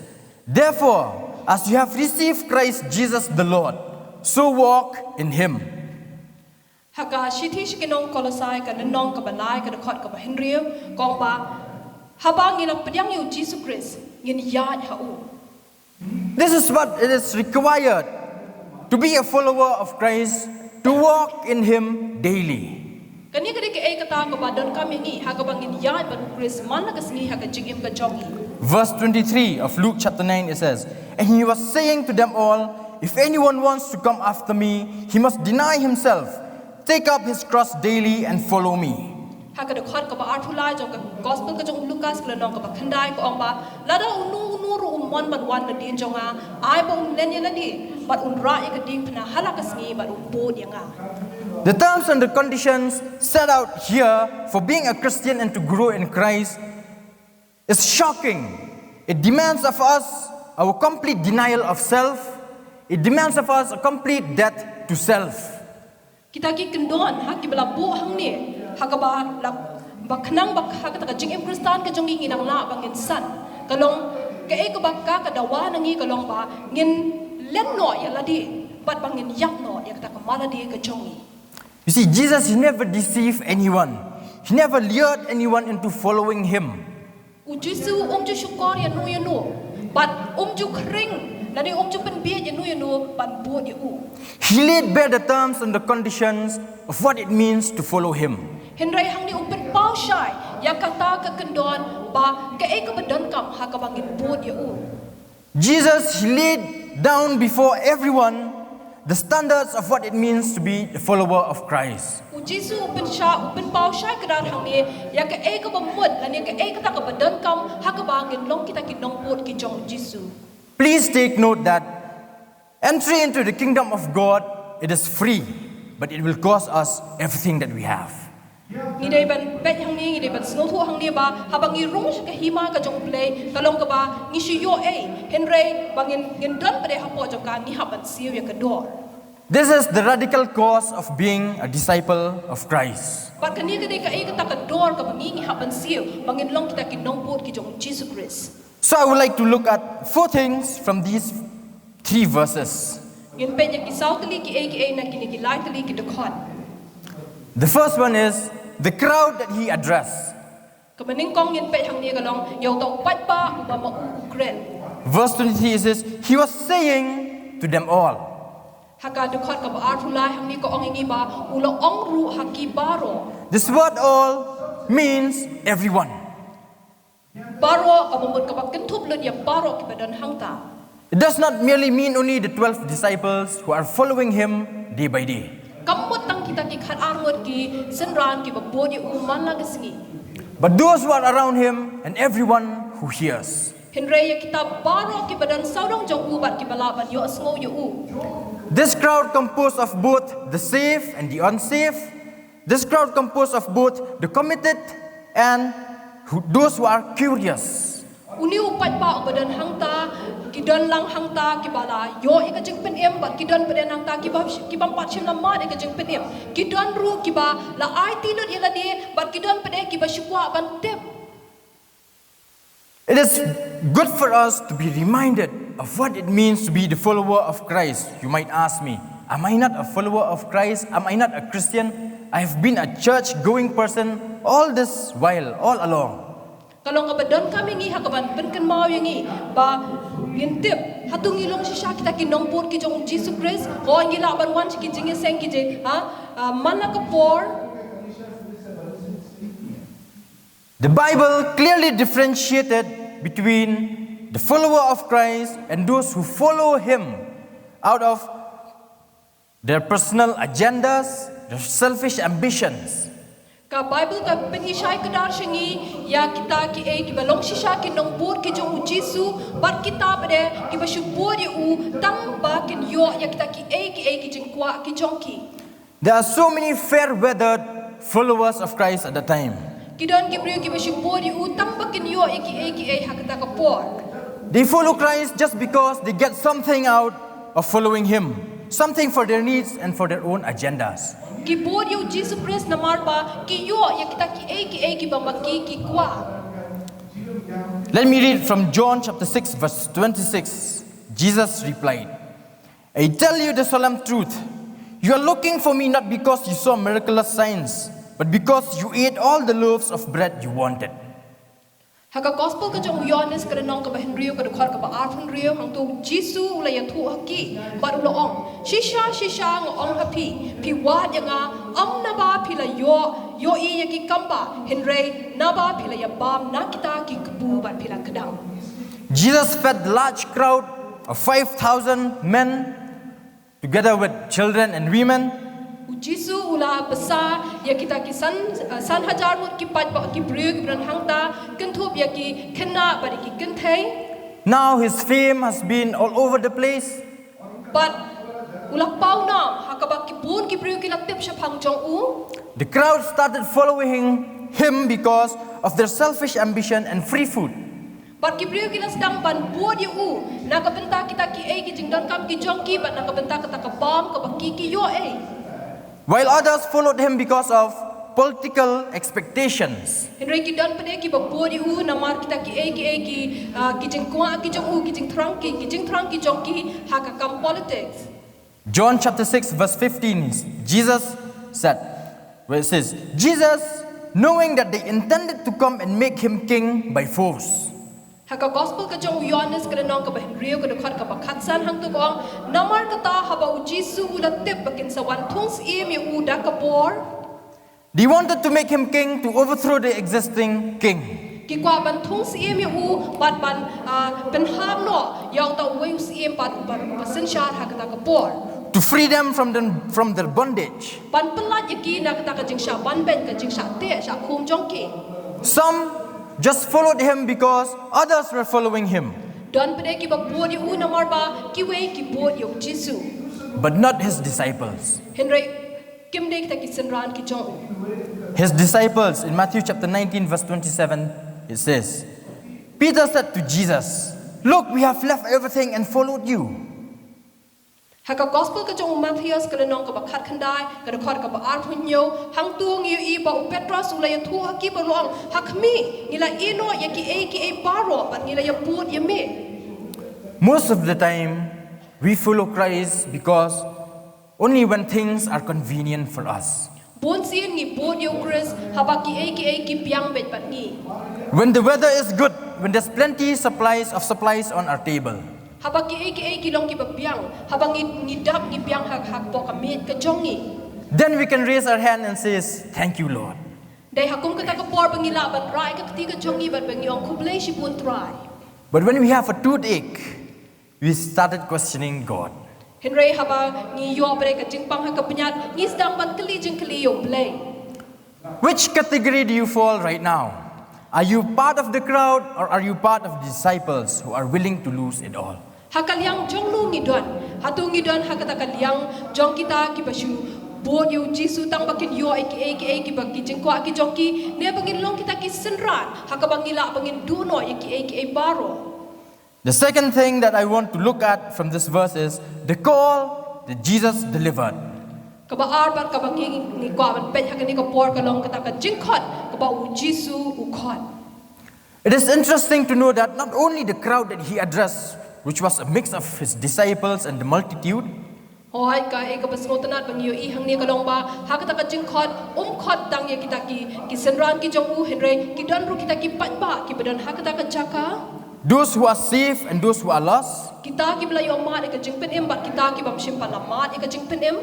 "Therefore, as you have received Christ Jesus the Lord, so walk in him." Ha ka shithi sha ki nong Kolosai ka lynnong ka ba lai ka dkhot ka ba hynriew ka ong ba, haba ngi la pdiang ïa u Jisu Khrist ngin ïaid ha u. This is what it is required to be a follower of Christ, to walk in him daily. Kane ka dei kaei kata ka ba donkam ïa ngi ha ka ba ngin ïaid bad u Khrist man la ka sngi ha ka jingim ka jong ngi. Verse twenty-three of Luke chapter nine, it says, "And he was saying to them all, 'If anyone wants to come after me, he must deny himself, take up his cross daily and follow me.'" Ha ka dkhot ka ba arphew lai jong ka gospel ka jong u Lukas ka lynnong ka ba khyndai ka ong ba, lada uno uno ruh u mon ban wan nadien jong nga, ai ba un len ïa lade bad un rah ïa ka diengphna ha la ka sngi bad un bud ïa nga. The terms and the conditions set out here for being a Christian and to grow in Christ is shocking. It demands of us our complete denial of self. It demands of us a complete death to self. Kita ki kyndon ha ki ba la buh hangne ha ka ba la ba khnang ba ha kata ka jingim Khristan ka jong ngi ngi nang lah ba ngin san. Ka long kaei ka ba ka ka dawa na ngi ka long ba ngin len noh ïa lade bad ba ngin ïap noh ïa kata ka malade ka jong ngi. You see, Jesus, he never deceived anyone. He never lured anyone into following him. U Jisu um ju shukor ïa no ïa no bad um ju khring lane um ju pynbieit ïa no ïa no ban bud ïa u. He laid bare the terms and the conditions of what it means to follow him. Hynrei hangne u pynpaw shai ïa kata ka kyndon ba kaei ka ba donkam ha ka ba ngin bud ïa u. Jesus, he laid down before everyone the standards of what it means to be the follower of Christ. U Jisu u pynshai u pynpaw shai kdar hangne ïa kaei ka ba mut lane kaei kata ka ba donkam ha ka ba ngin long kita ki nongbud ki jong u Jisu. Please take note that entry into the kingdom of God, it is free, but it will cost us everything that we have. Ngi dei ban peit hangne, ngi dei ban sngewthuh hangne ba haba ngi rung sha ka hima ka jong U Blei, ka long kaba ngi shu ïoh ei, hynrei ba ngin, ngin don pat de hapoh jong ka, ngi hap ban siew ïa ka dor. This is the radical cost of being a disciple of Christ. Bad kane ka dei kaei kata ka dor kaba ngi, ngi hap ban siew ba ngin long kita ki nongbud ki jong U Jisu Khrist. So I would like to look at four things from these three verses. Ngin peit ïa ki saw tylli kiei kiei na kine ki lai tylli ki dkhot. The first one is the crowd that he addressed. Kaba nyngkong ngin peit hangne ka long ïa uta u paidbah uba ma u u kren. Verse twenty-three says, he was saying to them all. Ha ka dkhot kaba arphew lai hangne ka ong ïa ngi ba u la ong ruh ha ki baroh. This word all means everyone. Baroh kaba mut kaba kynthup lut ïa baroh kiba don hangta. It does not merely mean only the twelve disciples who are following him day by day. Kam mut tang kita ki khatar ngut ki synran kiba bud ïa u man la ka sngi. But those who are around him and everyone who hears. Hynrei ïa kita baroh kiba don sawdong jong u bad kiba lah ban ïohsngew ïa u. This crowd composed of both the saved and the unsaved. This crowd composed of both the committed and who, those who are curious. Une u paidbah uba don hangta, ki don lang hangta kiba la ïoh ïa ka jingpynim bad ki don pat de hangta kiba, kiba ym pat shym la mad ïa ka jingpynim. Ki don ruh kiba la aiti lut ïa lade bad ki don pat de kiba shu kwah ban tip. It is good for us to be reminded of what it means to be the follower of Christ. You might ask me, am I not a follower of Christ? Am I not a Christian? I have been a church going person all this while, all along. Ka long kaba donkam ïa ngi ha kaban pynkynmaw ïa ngi ba ngin tip hato ngi long shisha kita ki nongbud ki jong U Jisu Khrist, ko ngi lah ban wan sha ki jingïaseng ki jing, ha, ah, man la ka por. The Bible clearly differentiated between the follower of Christ and those who follow him out of their personal agendas, their selfish ambitions. Ka Bible ka pyni shai kdar sha ngi ïa kita kiei kiba long shisha ki nongbud ki jong U Jisu bad kita pat de kiba shu bud ïa u tang ba kin ïoh ïa kita kiei kiei ki jingkwah ki jong ki. There are so many fair weathered followers of Christ at the time. Ki don ki briew kiba shu bud ïa u tang ba kin ïoh ïa kiei kiei ha kata ka por. They follow Christ just because they get something out of following him, something for their needs and for their own agendas. Ki bud ïa U Jisu Khrist namar ba ki ïoh ïa kita kiei kiei kiba ma ki ki kwah. Let me read from John chapter six verse twenty-six. Jesus replied, I tell you the solemn truth. You are looking for me not because you saw miraculous signs, but because you ate all the loaves of bread you wanted. Ha ka gospel ka jong u Ïohannes ka lynnong kaba hynriew ka dkhot kaba arphew hynriew, hangto u Jisu u la ïathuh ha ki bad u la ong, shisha shisha nga ong ha phi, phi wad ïa nga ym naba phi la ïoh ïohi ïa ki kamba, hynrei naba phi la ïabam na kita ki kpu bad phi la kdang. Jesus fed the large crowd of five thousand men, together with children and women. U Jisu u la bsa ïa kita ki san, eh, san hajar ngut ki paidbah ki briew kiba don hangta, kynthup ïa ki khynnah bad ïa ki kynthei. Now his fame has been all over the place. Bad u la paw noh ha kaba ki bun ki briew ki la tip shaphang jong u. The crowd started following him because of their selfish ambition and free food. Bad ki briew ki la sdang ban bud ïa u na ka bynta kita kiei ki jingdonkam ki jong ki bad na ka bynta kata ka bam kaba ki ki ïoh ei. While others followed him because of political expectations. Hynrei ki don pat de kiba bud ïa u namar kita kiei kiei ki, ah, ki jingkwah ki jong u, ki jingthrang ki, ki jingthrang ki jong ki ha ka kam politics. John chapter six verse fifteen, Jesus said, where it says, Jesus, knowing that they intended to come and make him king by force. Ha ka gospel ka jong u Ïoannis ka lynnong kaba hynriew ka dkhot kaba khatsan hangto ka ong, namar kata haba u Jisu u la tip ba kin sa wan thung syiem ïa u da ka bor. They wanted to make him king to overthrow the existing king. Ki kwah ban thung syiem ïa u bad ban, ah, pynhap noh ïa uta uwei u syiem bad ban, ban synshar ha kata ka por. To free them from the, from their bondage. Ban pyllait ïa ki na kata ka jingshah banbeiñ, ka jingshah teh shah khum jong ki. Some just followed him because others were following him. Don pat de kiba bud ïa u namar ba kiwei ki bud ïa u Jisu. But not his disciples. Hynrei kim dei kita ki synran ki jong u. His disciples, in Matthew chapter nineteen, verse twenty-seven, it says, Peter said to Jesus, "Look, we have left everything and followed you." Ha ka gospel ka jong u Mathaios ka lynnong kaba khatkhyndai, ka dkhot kaba arphew hynñiew, hangto ngi ïohi ba u Petros u la ïathuh ha ki bad u ong, ha khmih, ngi la ïehnoh ïa kiei kiei baroh bad ngi la ïabud ïa me. Most of the time, we follow Christ because only when things are convenient for us. Bun sien ngi bud ïa u Khrist haba kiei kiei ki biang beit bad ngi. When the weather is good, when there's plenty supplies of supplies on our table. Haba kiei kiei ki long kiba biang, haba ngi ngi dap ngi biang ha ha ka miej ka jong ngi. Then we can raise our hand and say, "Thank you, Lord." Dei ha kum kata ka por ba ngi lah ban rai ka kti ka jong ngi bad ba ngi ong, khublei shibun Trai. But when we have a toothache, we started questioning God. Hynrei haba ngi ïoh bad ka jingpang ha ka bniat, ngi sdang ban kylli jingkylli ïa u Blei. Which category do you fall right now? Are you part of the crowd or are you part of the disciples who are willing to lose it all? Ha ka liang jong no ngi don? Hato ngi don ha kata ka liang jong kita kiba shu bud ïa u Jisu tang ba kin ïoh ïa kiei kiei kiba ki jingkwah ki jong ki, ne ba ngin long kita ki synran ha kaba ngi lah ba ngin duh noh ïa kiei kiei baroh? The second thing that I want to look at from this verse is the call that Jesus delivered. Kaba ar bad kaba ngi ngi kwah ban peit ha kane ka por ka long kata ka jingkhot kaba u Jisu u khot. It is interesting to know that not only the crowd that he addressed, which was a mix of his disciples and the multitude, Hooid, kaei kaba sngewtynnat ba ngi ïohi hangne ka long ba ha kata ka jingkhot um khot tang ïa kita ki ki synran ki jong u, hynrei ki don ruh kita ki paidbah kiba don ha kata ka jaka. Those who are saved and those who are lost. Kita kiba la ïoh mad ïa ka jingpynim bad kita ki bym shym pat la mad ïa ka jingpynim.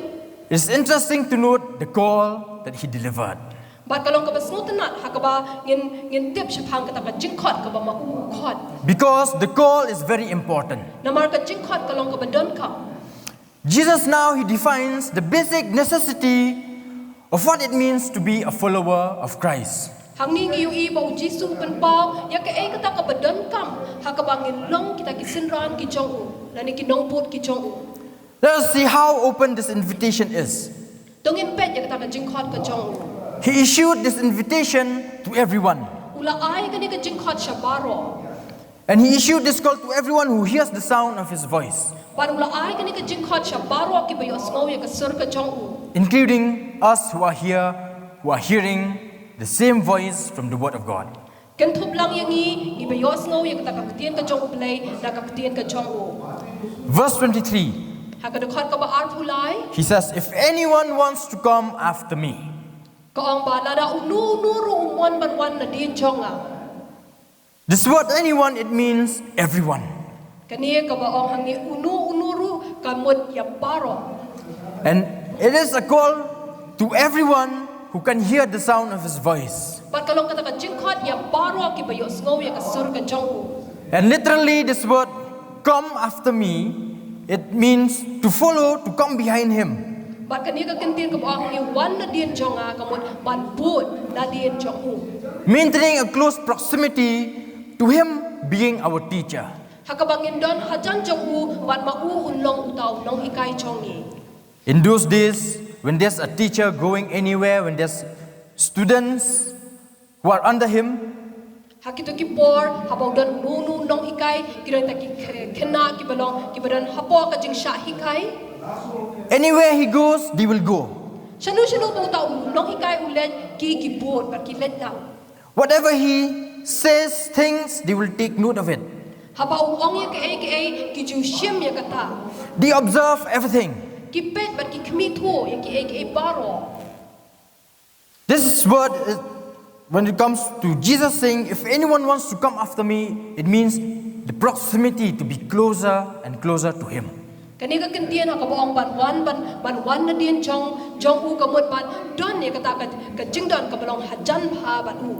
It's interesting to note the call that he delivered. Bad ka long kaba sngewtynnat ha kaba ngin ngin tip shaphang kata ka jingkhot kaba ma u u khot. Because the call is very important. Namar ka jingkhot ka long kaba donkam. Jesus now he defines the basic necessity of what it means to be a follower of Christ. Hangne ngi ïohi ba u Jisu u pynpaw ïa kaei kata kaba donkam ha kaba ngin long kita ki synran ki jong u lane ki nongbud ki jong u. Let us see how open this invitation is. To ngin peit ïa kata ka jingkhot ka jong u. He issued this invitation to everyone. U la ai kane ka jingkhot sha baroh. And he issued this call to everyone who hears the sound of his voice. Bad u la ai kane ka jingkhot sha baroh kiba ïohsngew ïa ka sur ka jong u. Including us who are here, who are hearing the same voice from the Word of God. Kynthup lang ïa ngi, ngi ba ïohsngew ïa kata ka ktien ka jong u Blei, na ka ktien ka jong u. Verse twenty-three, Ha ka dkhot kaba arphew lai, he says, "If anyone wants to come after me." Ka ong ba lada uno uno ruh u mon ban wan nadien jong nga. This word anyone, it means everyone. Kane kaba ong hangne uno uno ruh ka mut ïa baroh. And it is a call to everyone who can hear the sound of his voice. Bad ka long kata ka jingkhot ïa baroh kiba ïohsngew ïa ka sur ka jong u. And literally, this word, "Come after me," it means to follow, to come behind him. Bad kane ka kyntien kaba ong hangne wan nadien jong nga ka mut ban bud nadien jong u. Maintaining a close proximity to him being our teacher. Ha kaba ngin don hajan jong u bad ma u un long uta u nonghikai jong ngi. In those days, when there's a teacher going anywhere, when there's students who are under him, Ha kito ki por haba u don uno uno u nonghikai, ki don kita ki khynnah kiba long kiba don hapoh ka jingshah hikai. Anywhere he goes, they will go. Shano shano ba uta u nonghikai u leit, ki ki bud bad ki leit lang. Whatever he says, thinks, they will take note of it. Haba u ong ïa kaei kaei, ki ju shim ïa kata. They observe everything. Ki peit bad ki khmih thuh ïa kaei kaei baroh. This is what, is, when it comes to Jesus saying, "If anyone wants to come after me," it means the proximity to be closer and closer to him. Kane ka kyntien ha kaba ong ban wan ban ban wan nadien jong jong u ka mut ban don ïa kata ka ka jingdon kaba long hajan bha bad u.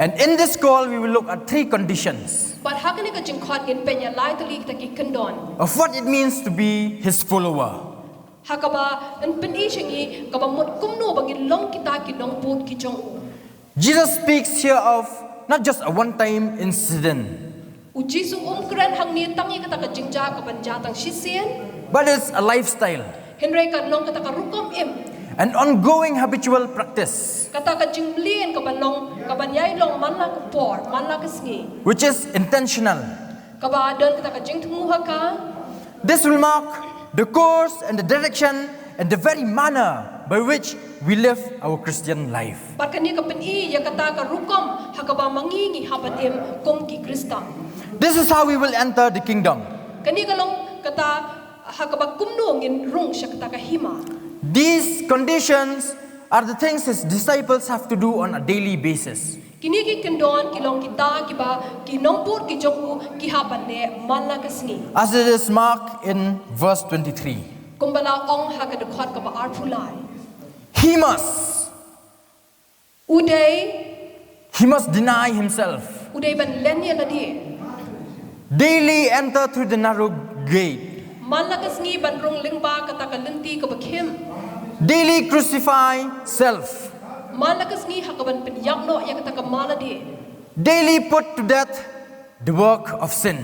And in this call, we will look at three conditions Bad ha kane ka jingkhot ngin peit ïa lai tylli kita ki kyndon. of what it means to be his follower. Ha kaba yn pyni sha ngi kaba mut kumno ba ngin long kita ki nongbud ki jong u. Jesus speaks here of not just a one time incident, U Jisu um kren hangne tang ïa kata ka jingjia kaban jia tang shisien. but it's a lifestyle. Hynrei ka long kata ka rukom im. an ongoing habitual practice, kata ka jingmlien kaba long, kaba ïai long man la ka por, man la ka sngi, which is intentional. Kaba don kata ka jingthmu ha ka. This will mark the course and the direction and the very manner by which we live our Christian life. Bad kane ka pyni ïa kata ka rukom ha kaba ma ngi ngi hap ban im kum ki Khristan. This is how we will enter the kingdom. Kane ka long kata ha kaba kumno ngin rung sha kata ka hima. These conditions are the things his disciples have to do on a daily basis. Kine ki kyndon ki long kita kiba ki nongput ki jong u ki hap ban leh man la ka sngi. As it is marked in verse twenty-three. Kumba la ong ha ka dkhot kaba arphew lai. He must U dei. He must deny himself. U dei ban len ïa lade. Daily enter through the narrow gate. Man la ka sngi ban rung lyngba kata ka lynti kaba khim. Daily crucify self. Man la ka sngi ha kaban pynïap noh ïa kata ka ma lade. Daily put to death the work of sin.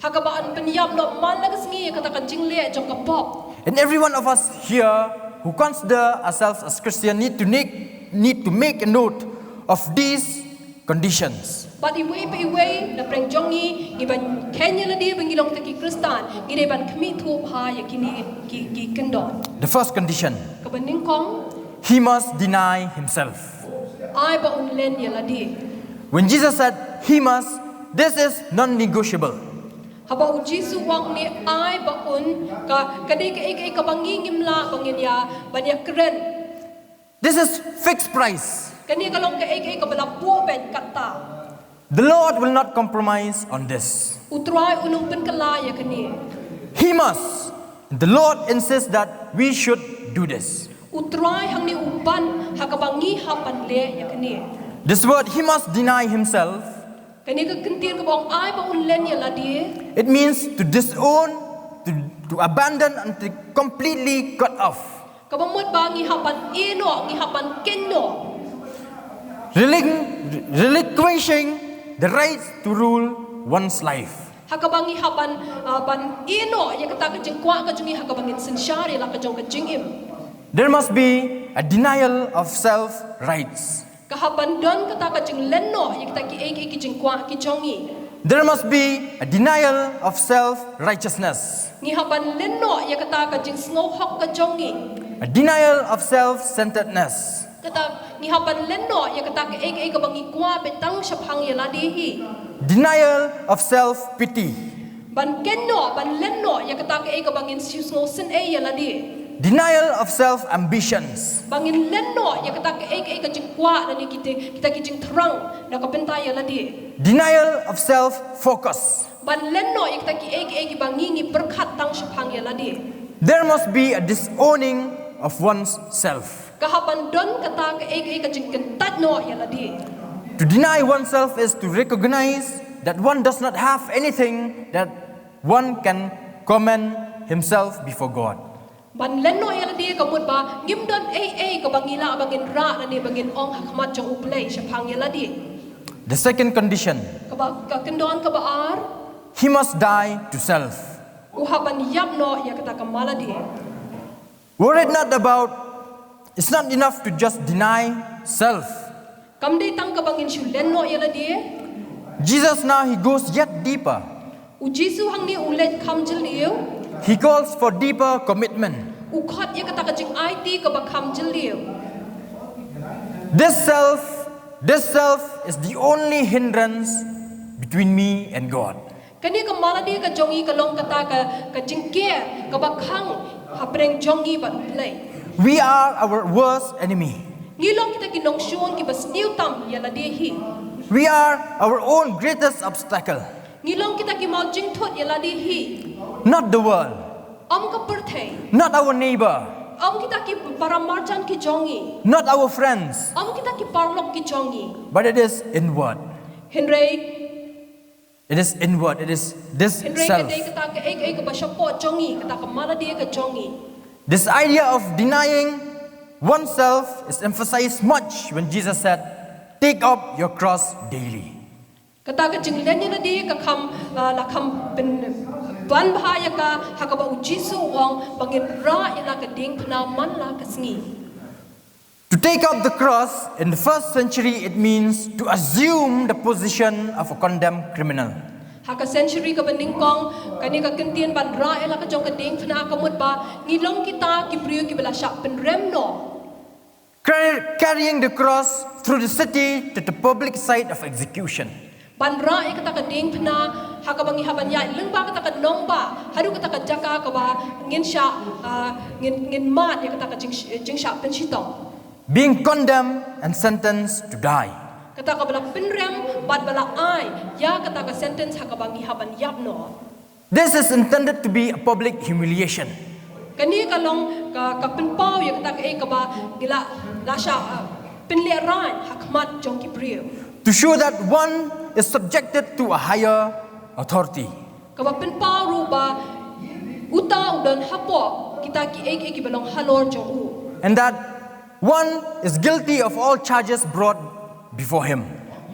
Ha kaba yn pynïap noh man la ka sngi ïa kata ka jingleh jong ka pop. And every one of us here who consider ourselves as Christian need to need, need to make a note of these conditions. Bad iwei pa iwei na pdeng jong ngi ngi ban kheiñ ïa lade ba ngi long kita ki Khristan, ngi dei ban khmih thuh bha ïa kine ki ki kyndon. The first condition. Kaba nyngkong. He must deny himself. Ai ba un len ïa lade. When Jesus said he must, this is non-negotiable. Haba u Jisu u ong ne ai ba un ka ka dei kaei kaei kaba ngi ngim lah ba ngin ïa ban ïa kren. This is fixed price. Kane ka long kaei kaei kaba la buh beit katta. The Lord will not compromise on this. U Trai un ym pynkylla ïa kane. He must. The Lord insists that we should do this. U Trai hangne u pan ha kaba ngi hap ban leh ïa kane. This word, he must deny himself. Kane ka kyntien kaba ong ai ba un len ïa lade. It means to disown, to, to abandon, and to completely cut off. Kaba mut ba ngi hap ban ïeh noh, ngi hap ban keiñ noh. Relin- relinquishing the rights to rule one's life. Ha kaba ngi hap ban, ah, ban ïeh noh ïa kata ka jingkwah ka jong ngi ha kaba ngin synshar ïa la ka jong ka jingim. There must be a denial of self rights. Ka hap ban don kata ka jinglen noh ïa kita kiei kiei ki jingkwah ki jong ngi. There must be a denial of self righteousness. Ngi hap ban len noh ïa kata ka jingsngew hok ka jong ngi. A denial of self centeredness. Kata ngi hap ban len noh ïa kata kaei kaei kaba ngi kwah beit tang shaphang ïa lade hi. Denial of self pity. Ban keiñ noh, ban len noh ïa kata kaei kaba ngin shu sngew synei ïa lade. Denial of self ambitions. Ba ngin len noh ïa kata kaei kaei ka jingkwah lane kita, kita ki jingthrang na ka bynta ïa lade. Denial of self focus. Ban len noh ïa kita kiei kiei kiba ngi ngi pyrkhat tang shaphang ïa lade. There must be a disowning of one's self. Ka hap ban don kata kaei kaei ka jingkyntait noh ïa lade. To deny oneself is to recognize that one does not have anything that one can commend himself before God. Ban len noh ïa lade ka mut ba ngim don ei ei kaba ngi lah ba ngin rah lane ba ngin ong ha khmat jong U Blei shaphang ïa lade. The second condition. Kaba ka kyndon kaba ar. He must die to self. U hap ban ïap noh ïa kata ka ma lade. Were it not about, it's not enough to just deny self. Kam dei tang kaba ngin shu len noh ïa lade. Jesus now, he goes yet deeper. U Jisu hangne u leit kham jylliew. He calls for deeper commitment. U khot ïa kata ka jingaiti kaba kham jylliew. This self, this self is the only hindrance between me and God. Kane ka ma lade ka jong ngi ka long kata ka, ka jingker kaba khang hapdeng jong ngi bad U Blei. We are our worst enemy. Ngi long kita ki nongshun kiba sniew tam ïa lade hi. We are our own greatest obstacle. Ngi long kita ki mawjingthut ïa lade hi. Not the world. Ym ka pyrthei. Not our neighbor. Ym kita ki para marjan ki jong ngi. Not our friends. Ym kita ki paralok ki jong ngi. But it is inward. Hynrei It is inward. It is this Hynrei ka self. dei kata kaei kaei kaba shapoh jong ngi, kata ka ma lade ka jong ngi. This idea of denying oneself is emphasized much when Jesus said, "Take up your cross daily." Kata ka jinglen ïa lade ka kham, ah, la kham pyn- ban bha ïa ka ha kaba U Jisu u ong ba ngin rah ïa la ka diengphna man la ka sngi. To take up the cross in the first century, it means to assume the position of a condemned criminal. Ha ka century kaba nyngkong, kane ka kyntien ban rah ïa la ka jong ka diengphna ka mut ba ngi long kita ki briew kiba la shah pynrem noh. Car-, carrying the cross through the city to the public site of execution. Ban rah ïa kata ka diengphna, ha kaba ngi hap ban ïaid lyngba kata ka nongbah haduh kata ka jaka kaba ngin shah, ah, ngin, ngin mad ïa kata ka jing, jingshah pynshitom. Being condemned and sentenced to die. Kata kaba la pynrem bad ba la ai ïa kata ka sentence ha kaba ngi hap ban ïap noh. This is intended to be a public humiliation. Kane ka long ka, ka pynpaw ïa kata kaei kaba ngi la, la shah, ah, pynlehrain ha khmat jong ki briew. To show that one is subjected to a higher authority. Kaba pynpaw ruh ba uta u don hapoh kita kiei kiei kiba long halor jong u. And that one is guilty of all charges brought before him.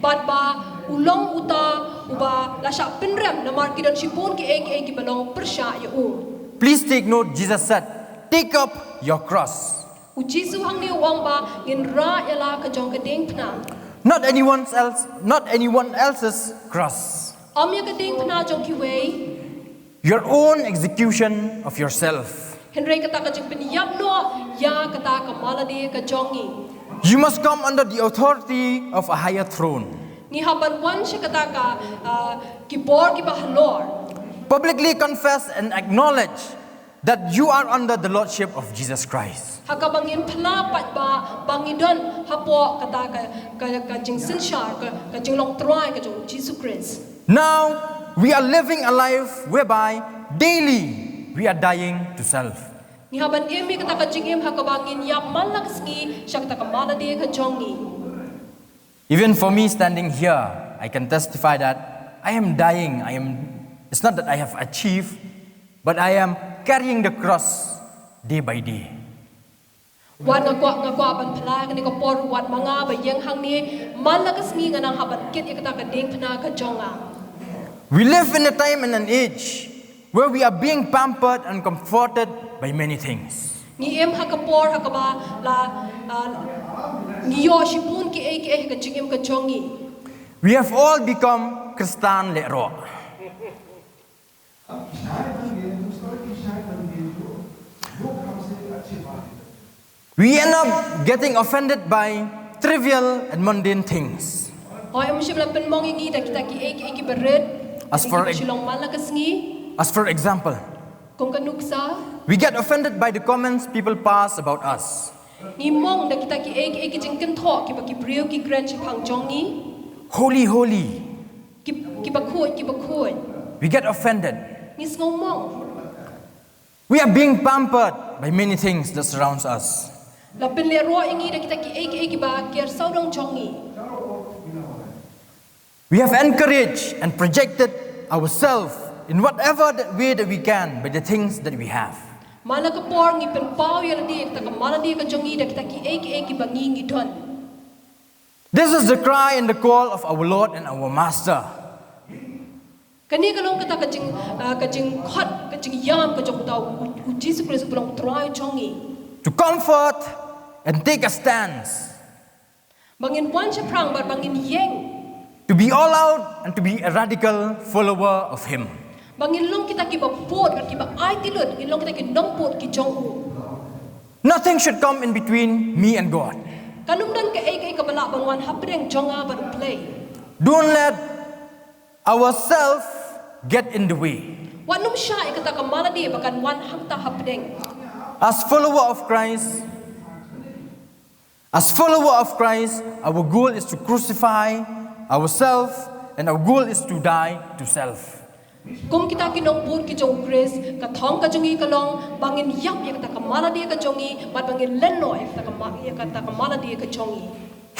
Bad ba u long uta uba la shah pynrem namar ki don shibun kiei kiei kiba long pyrshah ïa u. Please take note, Jesus said, "Take up your cross." U Jisu hangne u ong ba ngin rah ïa la ka jong ka diengphna. Not anyone else, not anyone else's cross. Ym ïa ka diengphna jong kiwei. Your own execution of yourself. Hynrei kata ka jingpynïap noh ïa kata ka malade ka jong ngi. You must come under the authority of a higher throne. Ngi hap ban wan sha kata ka, ah, ki bor kiba halor. Publicly confess and acknowledge that you are under the lordship of Jesus Christ. Ha kaba ngin phla pat ba, ba ngi don hapoh kata ka, ka, ka jingsynshar, ka, ka jinglong trai ka jong u Jisu Khrist. Now, we are living a life whereby daily we are dying to self. Ngi hap ban im ïa kata ka jingim ha kaba ngin ïap man la ka sngi sha kata ka malade ka jong ngi. Even for me standing here, I can testify that I am dying. I am, it's not that I have achieved, but I am carrying the cross day by day. Wat nga kwah, nga kwah ban phla kane ka por, wat ma nga ba ïeng hangne, man la ka sngi nga nang hap ban kit ïa kata ka diengphna ka jong nga. We live in a time and an age where we are being pampered and comforted by many things. Ngi im ha ka por ha kaba la, ah, ngi ïoh shibun kiei kiei ha ka jingim ka jong ngi. We have all become Khristan lehroh. We end up getting offended by trivial and mundane things. Hooid, um shym la pynmong ïa ngi da kita kiei kiei kiba rit, As for kiba ex- shilong man la ka sngi. As for example, Kum ka nuksa, we get offended by the comments people pass about us. Ngi mong da kita kiei kiei ki jingkynthoh kiba ki briew ki kren shaphang jong ngi. Holy, holy. Ki, kiba khuid, kiba khuid. We get offended. Ngi sngewmong. We are being pampered by many things that surrounds us. La pynlehroh ïa ngi da kita kiei kiei kiba ker sawdong jong ngi. We have encouraged and projected ourselves in whatever that way that we can by the things that we have. Man la ka por ngi pynpaw ïa lade, kata ka malade ka jong ngi da kita kiei kiei kiba ngi ngi don. This is the cry and the call of our Lord and our Master. Kane ka long kata ka jing, ah, ka jingkhot, ka jingïam ka jong uta u, u Jisu Khrist uba long Trai jong ngi. To comfort and take a stance. Ba ngin wan shaphrang bad ba ngin ïeng. To be all out and to be a radical follower of Him. Ba ngin long kita kiba bud bad kiba aiti lut, ngin long kita ki nongbud ki jong u. Nothing should come in between me and God. Kan ym don kaei kaei kaba lah ban wan hapdeng jong nga bad U Blei. Don't let ourselves get in the way. Wat nym shah ïa kata ka malade ba kan wan hangta hapdeng. As follower of Christ, As follower of Christ, our goal is to crucify ourselves and our goal is to die to self. Kum kita ki nongbud ki jong u Khrist, ka thong ka jong ngi ka long ba ngin ïap ïa kata ka malade ka jong ngi, bad ba ngin len noh ïa kata ka ma-, ïa kata ka malade ka jong ngi.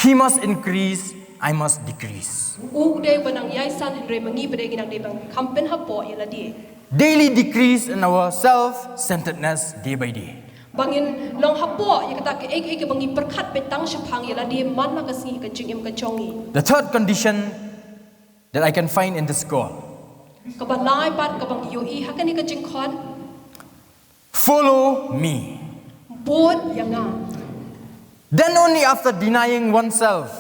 He must increase, I must decrease. U dei ba nang ïaisam, hynrei ma ngi pat ngi nang dei ban kham pynhapoh ïa lade. Daily decrease in our self-centeredness day by day. Ba ngin long hapoh ïa kata kaei kaei kaba ngi pyrkhat beit tang shaphang ïa lade man la ka sngi ka jingim ka jong ngi. The third condition that I can find in this call. Kaba lai pat kaba ngi ïohi ha kane ka jingkhot. Follow me. Bud ïa nga. Then only after denying oneself,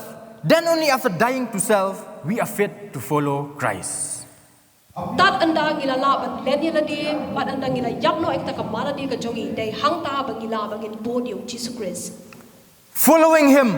then only after dying to self, we are fit to follow Christ. Tad ynda ngi la lah ban len ïa lade, bad ynda ngi la ïap noh ïa kata ka man lade ka jong ngi, dei hangta ba ngi lah ban ngin bud ïa u Jisu Khrist. Following him,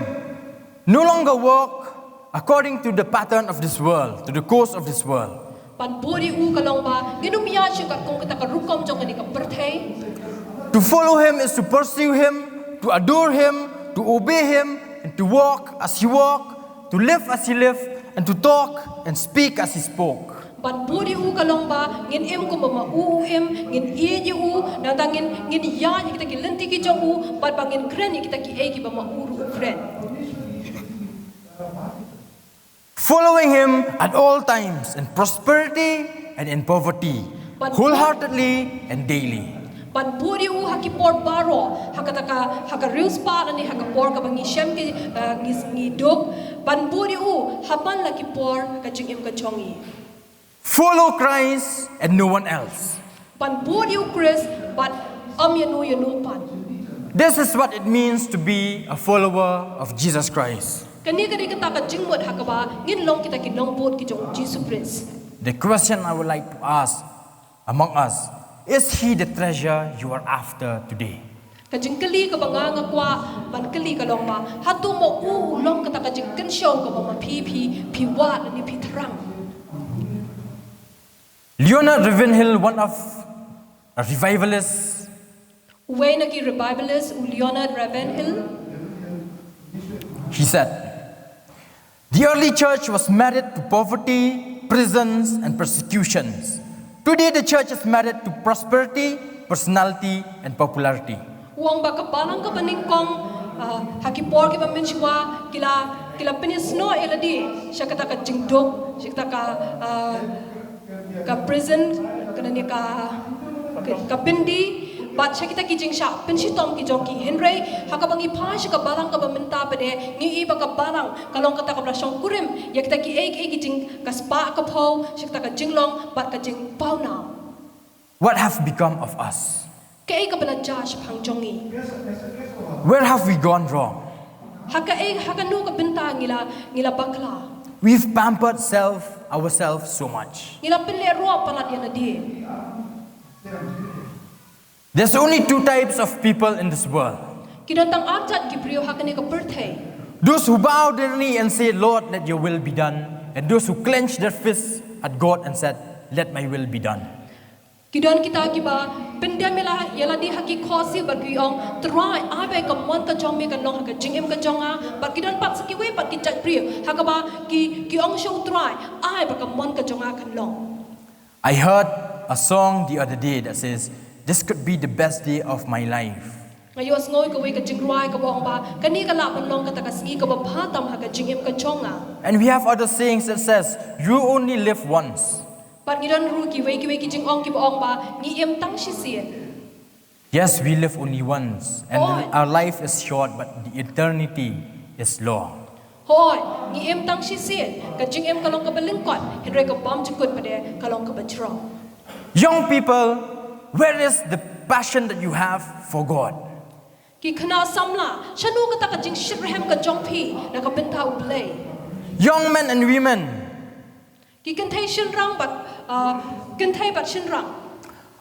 no longer walk according to the pattern of this world, to the course of this world. Ban bud ïa u ka long ba ngin ym ïaid shuh katkum kata ka rukom jong kane ka pyrthei. To follow him is to pursue him, to adore him, to obey him, and to walk as he walked, to live as he lived, and to talk and speak as he spoke. Ban bud ïa u ka long ba ngin im kumba ma u u im, ngin ïeit ïa u, nangta ngin, ngin ïaid ïa kita ki lynti ki jong u, bad ba ngin kren ïa kita kiei kiba ma u ruh u kren. Following him at all times, in prosperity and in poverty, Ban wholeheartedly and daily. Ban bud ïa u ha ki por baroh, ha kata ka, ha ka riewspah lane ha ka por kaba ngi shem ki, eh, ngi, ngi duk. Ban bud ïa u ha man la ki por ka jingim ka jong ngi. Follow Christ and no one else. Ban bud ïa u Khrist, bad ym ïano ïano pat. This is what it means to be a follower of Jesus Christ. Kane ka dei kata ka jingmut ha kaba ngin long kita ki nongbud ki jong u Jisu Khrist. The question I would like to ask among us, is he the treasure you are after today? Ka jingkylli kaba nga nga kwah ban kylli ka long ba, hato ma u u long kata ka jingkynshew kaba ma phi, phi, phi wad lane phi thrang? Leonard Ravenhill, one of a revivalist, Uwei na ki revivalist, u Leonard Ravenhill, he said, "The early church was married to poverty, prisons, and persecutions. Today, the church is married to prosperity, personality, and popularity." U ong ba ka balang kaba nyngkong, ah, ha ki por kiba mynshuwa, ki la, ki la pynïasnoh ïa lade sha kata ka jingduk, sha kata ka, ah, ka prison, kane ka, ka, ka byndi, bad sha kita ki jingshah pynshitom ki jong ki. Hynrei ha kaba ngi phai sha ka balang kaba mynta pat, ngi i ba ka balang ka long kata kaba la shongkurim ïa kita kiei kiei ki jing, ka spah ka phew, sha kata ka jinglong bad ka jingpawnam. What have become of us? Kaei kaba la jia shaphang jong ngi? Where have we gone wrong? Ha kaei, ha kano ka bynta ngi la, ngi la bakla? We've pampered self, ourselves so much. Ngi la pynlehroh palat ïa lade. There's only two types of people in this world. Ki don tang ar jait ki briew ha kane ka pyrthei. Those who bow their knee and say, "Lord, let your will be done," and those who clench their fists at God and said, "Let my will be done." Ki don kita kiba pyndem ïa la, ïa lade ha ki khohsiew bad ki ong, "Trai, ai ba ka mon ka jong me kan long ha ka jingim ka jong nga." Bad ki don pat sa kiwei pat ki jait briew ha kaba ki, ki ong sha u Trai, "Ai ba ka mon ka jong nga kan long." I heard a song the other day that says, "This could be the best day of my life." Nga ïohsngew ïa kawei ka jingrwai kaba ong ba kane ka lah ban long kata ka sngi kaba bha tam ha ka jingim ka jong nga. And we have other sayings that says, "You only live once." Bad ngi don ruh kiwei kiwei ki jingong kiba ong ba ngi im tang shisien. Yes, we live only once, and Hooid. Our life is short, but the eternity is long. Hooid, ngi im tang shisien, ka jingim ka long kaba lyngkot, hynrei ka bymjukut pat ka long kaba jrong. Young people, where is the passion that you have for God? Ki khynnah samla, shano kata ka jingshitrhem ka jong phi na ka bynta U Blei? Young men and women, ki kynthei shynrang bad, ah, kynthei bad shynrang,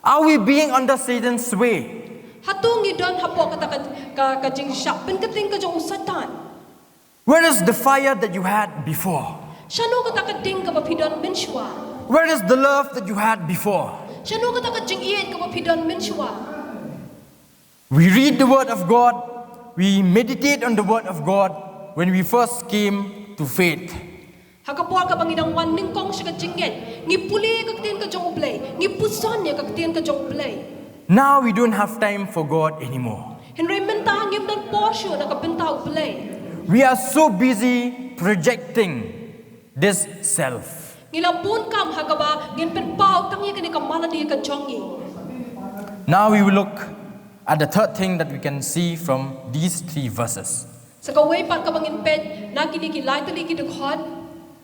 are we being under Satan's sway? Hato ngi don hapoh kata ka, ka, ka jingshah pynkyrteng ka jong u Satan? Where is the fire that you had before? Shano kata ka ding kaba phi don mynshuwa? Where is the love that you had before? Shano kata ka jingïeit kaba phi don mynshuwa? We read the word of God, we meditate on the word of God when we first came to faith. Ha ka por kaba ngi dang wan nyngkong sha ka jingngeit, ngi pule ïa ka ktien ka jong U Blei, ngi puson ïa ka ktien ka jong U Blei. Now we don't have time for God anymore. Hynrei mynta ngim don por shuh na ka bynta U Blei. We are so busy projecting this self. Ngi la bun kam ha kaba ngin pynpaw tang ïa kane ka man lade ka jong ngi. Now we will look at the third thing that we can see from these three verses. Sa kawei pat kaba ngin peit na kine ki lai tylli ki dkhot.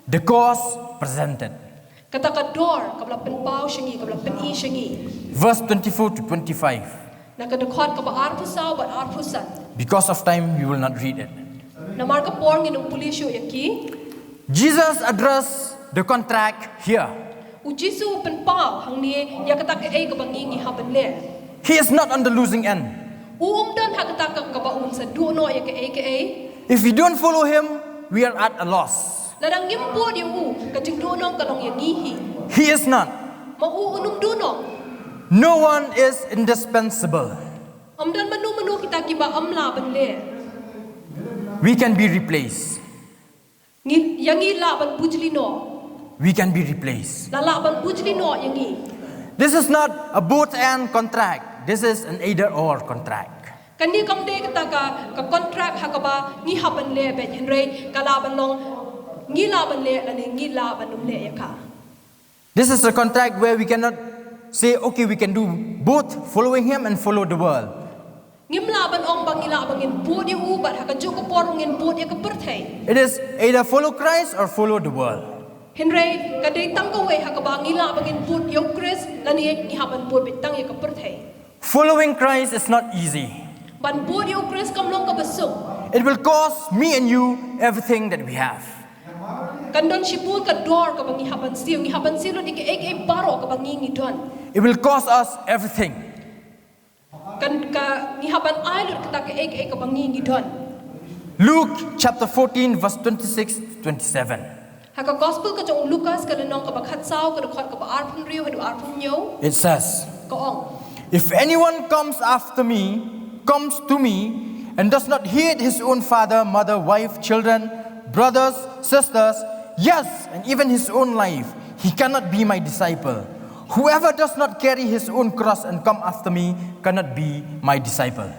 The cross presented. Kata ka dor kaba la pynpaw sha ngi, kaba la pyni sha ngi. Verse twenty-four to twenty-five. Na ka dkhot kaba arphew saw bad arphew san. Because of time, we will not read it. Namar ka por ngin ym pule shuh ïa ki. Jesus addressed the contract here. U Jisu u pynpaw hangne ïa kata kaei kaba ngi ngi hap ban leh. He is not on the losing end. U ym don ha kata ka kaba un sa duh noh ïa kaei kaei. If we don't follow him, we are at a loss. Lada ngim bud ïa u, ka jingduhnong ka long ïa ngi hi. He is not. Ma u un ym duhnong. No one is indispensable. Ym don mano mano kita kiba ym lah ban leh. We can be replaced. Ngi, ïa ngi lah ban bujli noh. We can be replaced. La lah ban bujli noh ïa ngi. This is not a both and contract. This is an either or contract. Kane kam dei kata ka, ka contract ha kaba ngi hap ban leh beit, hynrei ka lah ban long ngi lah ban leh lane ngi lah ban ym leh ïa ka. This is a contract where we cannot say, okay, we can do both, following him and follow the world. Ngim lah ban ong ba ngi lah ba ngin bud ïa u bad ha kajuh ka por ngin bud ïa ka pyrthei. It is either follow Christ or follow the world. Hynrei ka dei tang kawei ha kaba ngi lah ba ngin bud ïa u Khrist lane ngi hap ban bud beit tang ïa ka pyrthei. Following Christ is not easy. Ban bud ïa u Khrist kam long kaba suk. It will cost me and you everything that we have. Kan don shibun ka dor kaba ngi hap ban siew, ngi hap ban siew lut ïa kaei kaei baroh kaba ngi ngi don. It will cost us everything. Kan ka ngi hap ban ai lut kata kaei kaei kaba ngi ngi don. Luke chapter fourteen, verse twenty-six to twenty-seven. Ha ka gospel ka jong u Lukas ka lynnong kaba khatsaw ka dkhot kaba arphew hynriew haduh arphew hynñiew. It says, Ka ong. If anyone comes after me, comes to me, and does not hate his own father, mother, wife, children, brothers, sisters, yes, and even his own life, he cannot be my disciple. Whoever does not carry his own cross and come after me cannot be my disciple.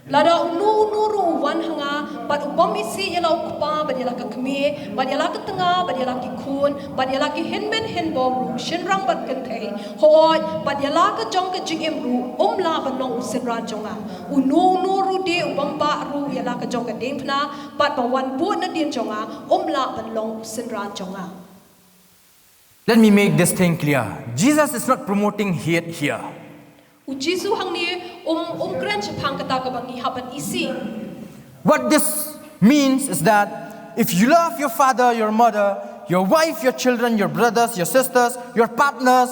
Lada uno uno ruh u wan ha nga bad u bym isih ïa la u kpa bad ïa la ka kmie bad ïa la ka tnga bad ïa la ki khun bad ïa la ki hynmen hynbew ruh shynrang bad kynthei, hooid bad ïa la ka jong ka jingim ruh um lah ban long u synran jong nga. Uno uno ruh de u bym bah ruh ïa la ka jong ka diengphna bad ba wan bud nadien jong nga um lah ban long u synran jong nga. Let me make this thing clear. Jesus is not promoting hate here. U Jisu hangne um um kren shaphang kata kaba ngi hap ban isih. What this means is that if you love your father, your mother, your wife, your children, your brothers, your sisters, your partners,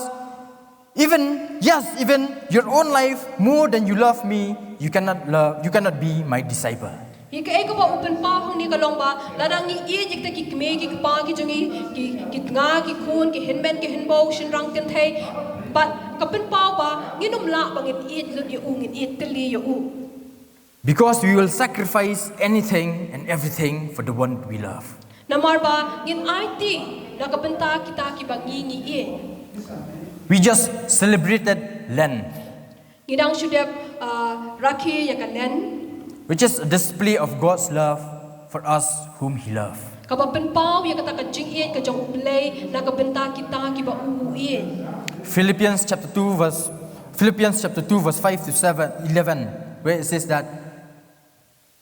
even, yes, even your own life more than you love me, you cannot love, you cannot be my disciple. Ïa kaei kaba u pynpaw hangne ka long ba lada ngi ïeit ïa kita ki kmie ki kpa ki jong ngi, ki ki tnga ki khun, ki hynmen ki hynbew, shynrang kynthei, bad ka pynpaw ba ngin ym lah ba ngin ïeit lut ïa u, ngin ïeit tylli ïa u. Because we will sacrifice anything and everything for the one we love. Namar ba ngin aiti na ka bynta kita kiba ngi ngi ïeit. We just celebrated Lent. Ngi dang shu dep uh, rakhe ïa ka Lent. Which is a display of God's love for us whom He loved. Kaba pynpaw ïa kata ka jingïeit ka jong U Blei na ka bynta kita kiba u u ïeit. Philippians chapter two verse Philippians chapter two verse five to seven, eleven, where it says that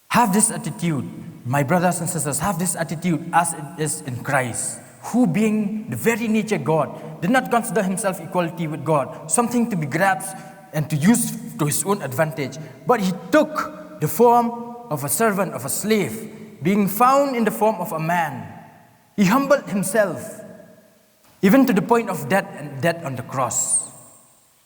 have this attitude, my brothers and sisters, have this attitude as it is in Christ, who being the very nature God, did not consider himself equality with God something to be grasped and to use to his own advantage, but he took the form of a servant, of a slave, being found in the form of a man. He humbled himself even to the point of death and death on the cross.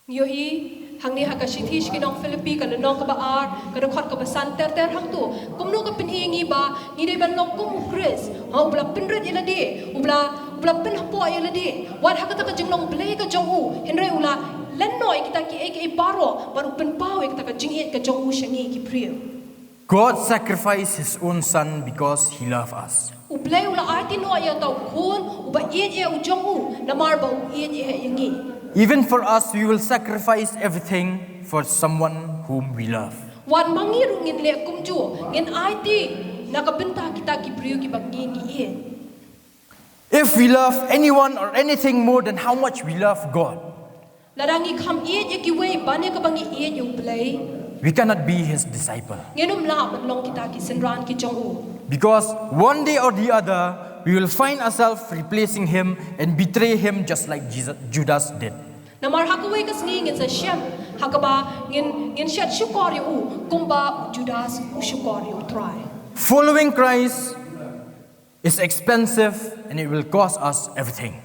Ngi ïohi hangne ha ka shithi sha ki nong Philippi ka lynnong kaba ar, ka dkhot kaba san ter ter hangto. Kumno ka pyni ngi ba ngi dei ban long kum u Khrist, ha, uba la pynrit ïa lade, uba la, uba la pynhapoh ïa lade. Wat ha kata ka jinglong Blei ka jong u, hynrei u la len noh ïa kita kiei kiei baroh, bad u pynpaw ïa kata ka jingïeit ka jong u sha ngi ki briew. God sacrificed his own son because he loved us. U Blei u la aiti noh ïa uta u khun uba ïeit ïa u jong u namar ba u ïeit ïa ngi. Even for us, we will sacrifice everything for someone whom we love. Wat ma ngi ruh ngin leh kumjuh, ngin aiti na ka bynta kita ki briew kiba ngi ngi ïeit. If we love anyone or anything more than how much we love God, lada ngi kham ïeit ïa kiwei ban ïa kaba ngi ïeit ïa U Blei, we cannot be his disciple. Ngin ym lah ban long kita ki synran ki jong u. Because one day or the other, we will find ourselves replacing him and betray him just like Jesus, Judas did. Namar ha kawei ka sngi ngin sa shem ha kaba ngin, ngin shet shukor ïa u kumba u Judas u shukor ïa u Trai. Following Christ is expensive and it will cost us everything.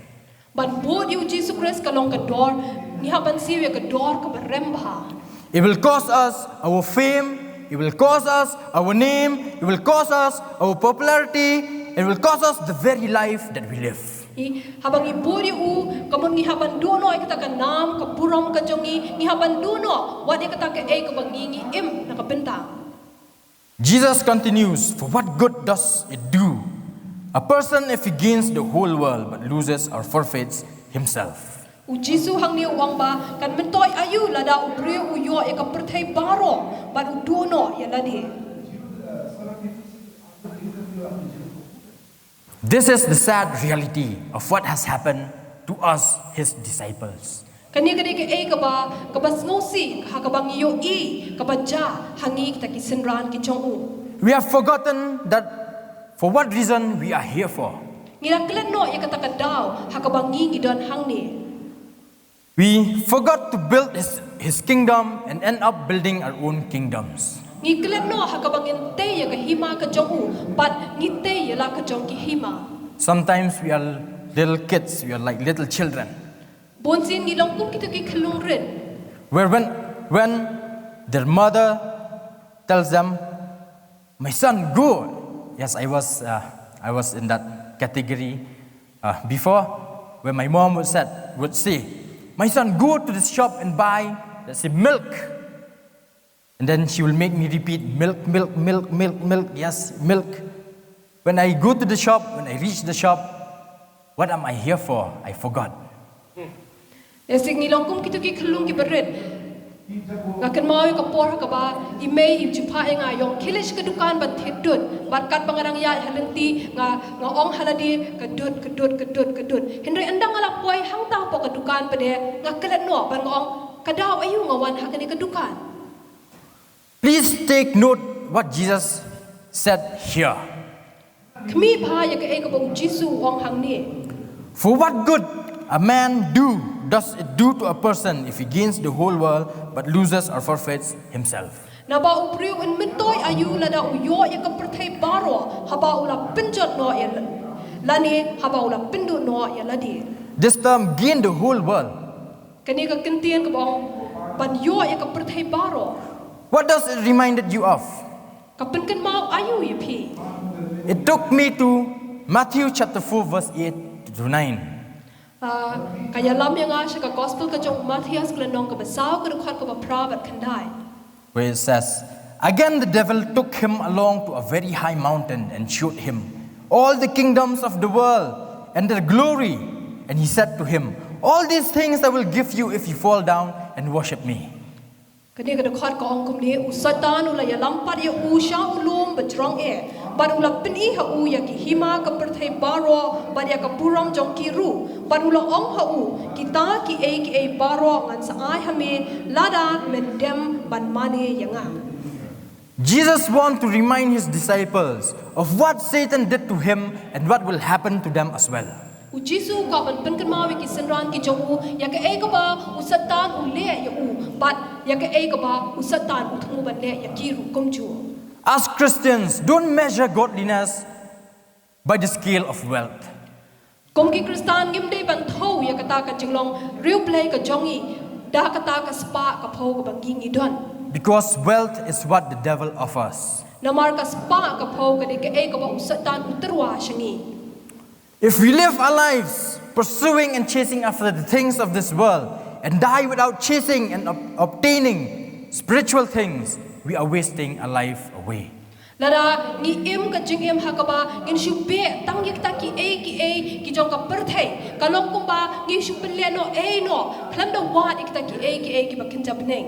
Ban bud ïa u Jisu Khrist ka long ka dor, ngi hap ban siew ïa ka dor kaba rem bha. It will cost us our fame, it will cost us our name, it will cost us our popularity, it will cost us the very life that we live. Haba ngi bud ïa u, ka mut ngi hap ban duh noh ïa kata ka nam, ka burom ka jong ngi, ngi hap ban duh noh wat ïa kata kaei kaba ngi, ngi im na ka bynta. Jesus continues, "For what good does it do a person if he gains the whole world but loses or forfeits himself?" U Jisu hangne u ong ba kan myntoi aïu lada u briew u ïoh ïa ka pyrthei baroh bad u duh noh ïa lade. This is the sad reality of what has happened to us, his disciples. Kane ka dei kaei kaba, kaba sngewsih ha kaba ngi ïohi kaba jia ha ngi kita ki synran ki jong u. We have forgotten that for what reason we are here for. Ngi la klet noh ïa kata ka daw ha kaba ngi ngi don hangne. We forgot to build his, his kingdom and end up building our own kingdoms. Ngi klet noh ha kaba ngin tei ïa ka hima ka jong u bad ngi tei ïa la ka jong ki hima. Sometimes we are little kids, we are like little children. Bunsien ngi long kum kito ki khyllung rit. Where when, when their mother tells them, "My son, go." Yes, I was, uh, I was in that category uh, before, where my mom would, said, would say, "My son, go to the shop and buy, let's say, milk." And then she will make me repeat, "Milk, milk, milk, milk, milk, yes, milk." When I go to the shop, when I reach the shop, what am I here for? I forgot. Ïa sik ngi long kum kito ki khyllung ki barit. Nga kynmaw ïa ka por ha kaba i mei i ju phah ïa nga ïong khie leit sha ka dukan ban thied dud. Bad katba nga dang ïaid ha lynti nga, nga ong ha lade ka dud, ka dud, ka dud, ka dud. Hynrei ynda nga la poi hangta hapoh ka dukan pat de nga klet noh bad nga ong ka daw aïu nga wan ha kane ka dukan. Please take note what Jesus said here. Khmih bha ïa kaei kaba u Jisu u ong hangne. "For what good a man do does it do to a person if he gains the whole world but loses or forfeits himself?" Naba u briew un myntoi aïu lada u ïoh ïa ka pyrthei baroh haba u la pynjot noh ïa la-, lane haba u la pynduh noh ïa lade. This term, "gain the whole world." Kane ka kyntien kaba ong ban ïoh ïa ka pyrthei baroh. What does it reminded you of? Ka pynkynmaw aïu ïa phi? It took me to Matthew chapter four verse eight to nine. Ah, ka ïalam ïa nga sha ka gospel ka jong u Mathaios ka lynnong kaba saw ka dkhot kaba phra bad khyndai. Where it says, "Again the devil took him along to a very high mountain and showed him all the kingdoms of the world and their glory. And he said to him, 'All these things I will give you if you fall down and worship me.'" Kane ka dkhot ka ong kumne, u Soitan u la ïalam pat ïa u sha u lum ba jrong eh, bad u la pyni ha u ïa ki hima ka pyrthei baroh bad ïa ka burom jong ki ruh, bad u la ong ha u, "Kita kiei kiei baroh ngan sa ai ha me lada men dem ban mane ïa nga." Jesus wants to remind his disciples of what Satan did to him and what will happen to them as well. U Jisu u kwah ban pynkynmaw ïa ki synran ki jong u ïa kaei kaba u Soitan u leh ïa u bad ïa kaei kaba u Soitan u thmu ban leh ïa ki ruh kumjuh. As Christians, don't measure godliness by the scale of wealth. Kum ki Khristan ngim dei ban thew ïa kata ka jinglong riewblei ka jong ngi da kata ka spah ka phew kaba ngi ngi don. Because wealth is what the devil offers. Namar ka spah ka phew ka dei kaei kaba u Soitan u tyrwa sha ngi. If we live our lives pursuing and chasing after the things of this world and die without chasing and ob- obtaining spiritual things, we are wasting our life away. Lada ngi im ka jingim ha kaba ngin shu beh tang ïa kita kiei kiei ki jong ka pyrthei, ka long kumba ngi shu pynleh noh ei noh khlem da wad ïa kita kiei kiei kiba kynja bneng.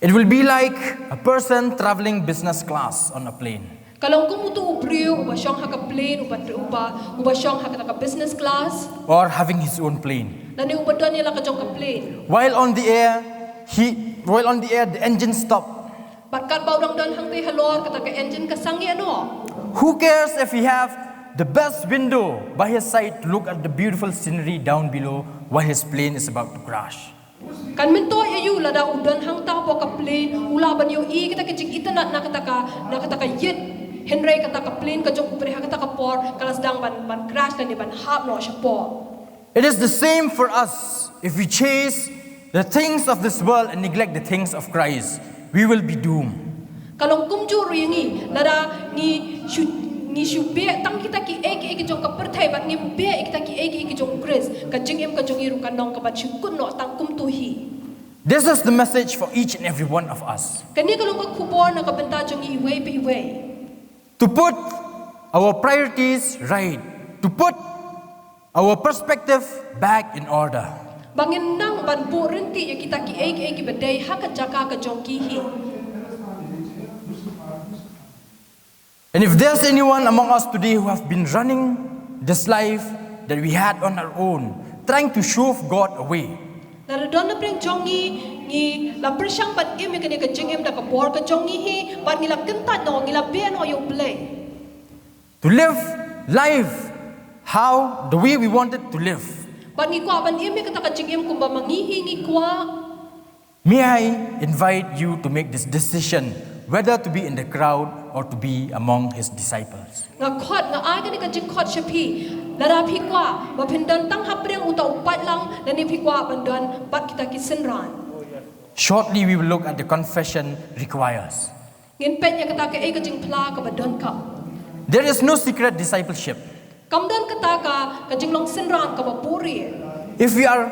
It will be like a person traveling business class on a plane. Ka long kum uto u briew uba shong ha ka plane, uba, uba, uba shong ha kata ka business class. Or having his own plane. Lane uba don ïa la ka jong ka plane. While on the air, he, while on the air, the engine stop. Bad katba u dang don hangtei halor kata ka engine ka sangeh noh. Who cares if he have the best window by his side to look at the beautiful scenery down below while his plane is about to crash. Kan myntoi ïa u lada u don hangta hapoh ka plane, u lah ban ïohi kita ki jingitynnad na kata ka, na kata ka ïit. Hynrei kata ka plane ka jong u pyrshah kata ka por, ka la sdang ban, ban crash lane ban hap noh shapoh. It is the same for us. If we chase the things of this world and neglect the things of Christ, we will be doomed. Ka long kumjuh ruh ïa ngi, lada ngi shu, ngi shu beh tang kita ki ei ki ei ki jong ka pyrthei bad ngim beh ïa kita ki ei ki ei ki jong u Khrist, ka jingim ka jong ngi ruh kan long kaba shu kut noh tang kumto hi. This is the message for each and every one of us. Kane ka long ka khubor na ka bynta jong ngi iwei pa iwei. To put our priorities right, to put our perspective back in order. Ba ngin nang ban buh ryntih ïa kita ki ei ki ei kiba dei ha ka jaka ka jong ki hi. And if there's anyone among us today who have been running this life that we had on our own, trying to shove God away, lada don na pdeng jong ngi, ngi la pyrshang ban im ïa kane ka jingim da ka bor ka jong ngi hi, bad ngi la kyntait noh, ngi la beh noh ïa u Blei. To live life how the way we wanted to live. Bad ngi kwah ban im ïa kata ka jingim kumba ma ngi hi ngi kwah. May I invite you to make this decision whether to be in the crowd or to be among his disciples. Nga khot, nga ai kane ka jingkhot sha phi. Lada phi kwah ba phin don tang hapdeng uta u paidlang, lane phi kwah ban don bad kita ki synran. Shortly we will look at the confession requires. Ngin peit ïa kata ka ei ka jingphla kaba donkam. There is no secret discipleship. Kam don kata ka, ka jinglong synran kaba buhrieh. If we are,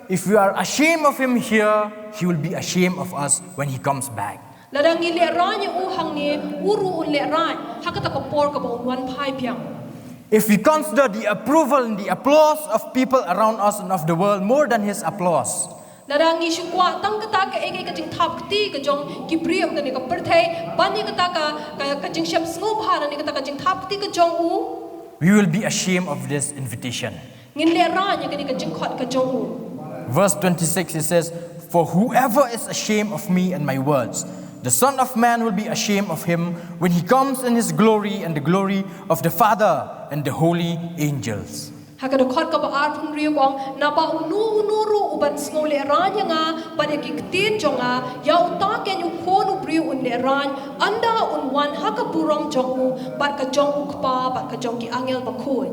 if we are ashamed of him here, he will be ashamed of us when he comes back. Lada ngi lehraiñ ïa u hangne, u ruh un lehraiñ ha kata ka por kaba un wan phai biang. If we consider the approval and the applause of people around us and of the world more than his applause, lada ngi shu kwah tang kata ka ei ka ei ka jingthap kti ka jong ki briew kane ka pyrthei ban ïa kata ka, ka, ka jingshem sngewbha lane kata ka jingthap kti ka jong u, we will be ashamed of this invitation. Ngin lehraiñ ïa kane ka jingkhot ka jong u. Verse twenty-six, it says, "For whoever is ashamed of me and my words, the Son of Man will be ashamed of him when he comes in his glory and the glory of the Father and the holy angels." Ha ka dkhot kaba arphew hynriew ka ong, "Naba uno uno ruh uban sngew lehraiñ ïa nga bad ïa ki ktien jong nga, ïa uta keiñ u Khun u briew un lehraiñ, ynda un wan ha ka burom jong u bad ka jong u Kpa bad ka jong ki angel bakhuid."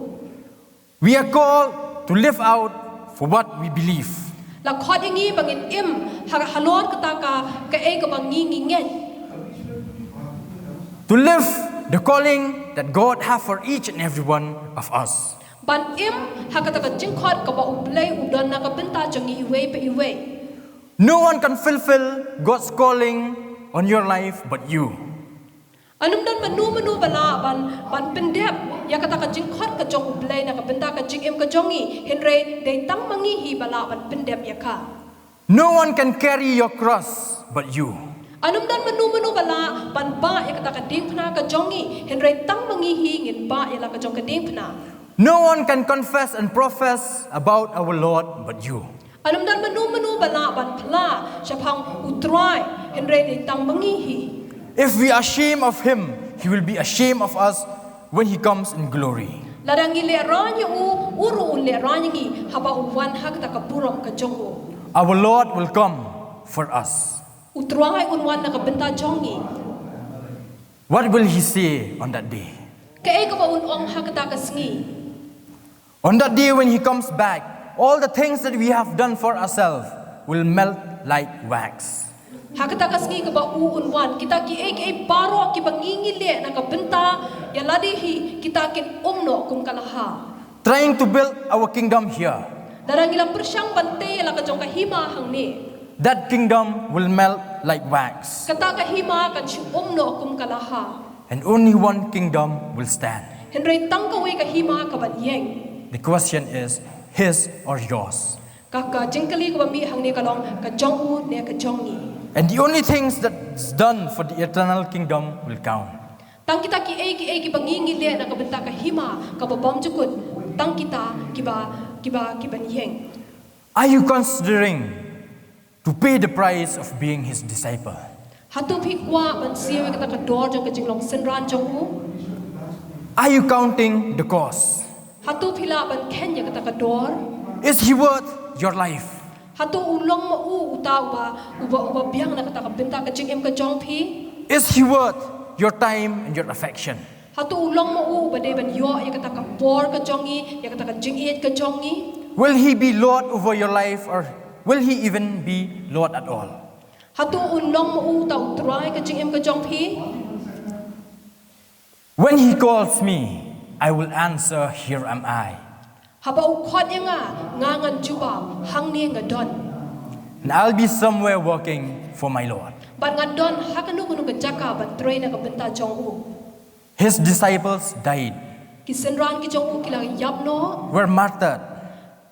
We are called to live out for what we believe. La khot ïa ngi ba ngin im ha, halor kata ka, ka ei kaba ngi ngi ngeit. To live the calling that God have for each and every one of us. Ban im ha kata ka jingkhot kaba U Blei u don na ka bynta jong ngi iwei pa iwei. No one can fulfill God's calling on your life but you. Ym don mano mano ba lah ban, ban pyndep ïa kata ka jingkhot ka jong U Blei na ka bynta ka jingim ka jong ngi, hynrei dei tang ma ngi hi ba lah ban pyndep ïa ka. No one can carry your cross but you. Ym don mano mano ba lah ban bah ïa kata ka diengphna ka jong ngi, hynrei tang ma ngi hi ngin bah ïa la ka jong ka diengphna. No one can confess and profess about our Lord but you. Ym don mano mano ba lah ban phla shaphang U Trai, hynrei dei tang ma ngi hi. If we are ashamed of him, he will be ashamed of us when he comes in glory. Lada ngi lehraiñ ïa u, u ruh un lehraiñ ïa ngi haba u wan ha kata ka burom ka jong u. Our Lord will come for us. U Trai un wan na ka bynta jong ngi. What will he say on that day? Kaei kaba un ong ha kata ka sngi? On that day when he comes back, all the things that we have done for ourselves will melt like wax. Ha kata ka sngi kaba u un wan, kita kiei kiei baroh kiba ngi ngi leh na ka bynta ïa lade hi, kita kin um noh kum ka laha. Trying to build our kingdom here. Lada ngi la pyrshang ban tei ïa la ka jong ka hima hangne. That kingdom will melt like wax. Kata ka hima kan shu um noh kum ka laha. And only one kingdom will stand. Hynrei tang kawei ka hima ka ban ïeng. The question is, his or yours? Ka, ka jingkylli kaba mih hangne ka long, ka jong u ne ka jong ngi? And the only things that's done for the eternal kingdom will count. Tang kita kiei kiei kiba ngi ngi leh na ka bynta ka hima kaba bymjukut, tang kita kiba, kiba, kiban ïeng. Are you considering to pay the price of being his disciple? Hato phi kwah ban siew ïa kata ka dor jong ka jinglong synran jong u? Are you counting the cost? Hato phi lah ban kheiñ ïa kata ka dor? Is he worth your life? Hato u long ma u uta uba uba uba biang na kata ka bynta ka jingim ka jong phi? Is he worth your time and your affection? Hato u long ma u uba dei ban ïoh ïa kata ka por ka jong ngi, ïa kata ka jingïeit ka jong ngi? Will he be Lord over your life, or will he even be Lord at all? Hato u long ma u uta u trai ka jingim ka jong phi? When he calls me, I will answer, "Here am I." Haba u khot ïa nga, nga ngan jubab, hangne nga don. And I'll be somewhere working for my Lord. Bad nga don ha kano kano ka jaka ban trei na ka bynta jong u. His disciples died, Ki synran ki jong u ki la ïap noh, were martyred,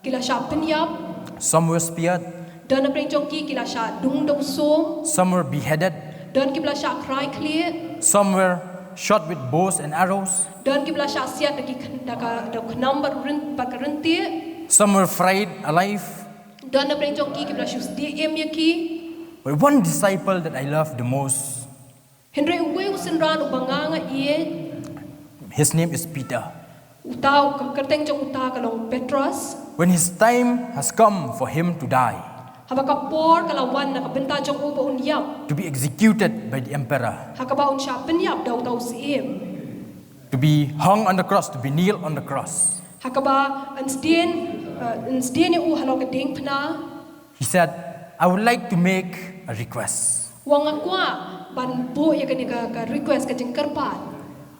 ki la shah pynïap. Some were speared. Don na pdeng jong ki ki la shah dung da u sum. Some were beheaded. Don kiba la shah khrai khlieh. Some were shot with bows and arrows. Don kiba la shah siat da ki kn- da ka da u khnam bad rin bad ka ryntieh. Some were fried alive. Don na pdeng jong ki kiba la shu sdieh im ïa ki. But one disciple that I love the most, Hynrei uwei u synran uba nga nga ïeit. His name is Peter. Uta u ka kyrteng jong uta ka long Petros. When his time has come for him to die, Haba ka por ka la wan na ka bynta jong u ba un ïap. To be executed by the emperor. Ha kaba un shah pynïap da uta u syiem. To be hung on the cross, to be nailed on the cross. Ha kaba yn sdien uh, yn sdien ïa u halor ka diengphna. He said, "I would like to make a request." U ong nga kwah ban buh ïa kane ka, ka request ka jingkyrpad.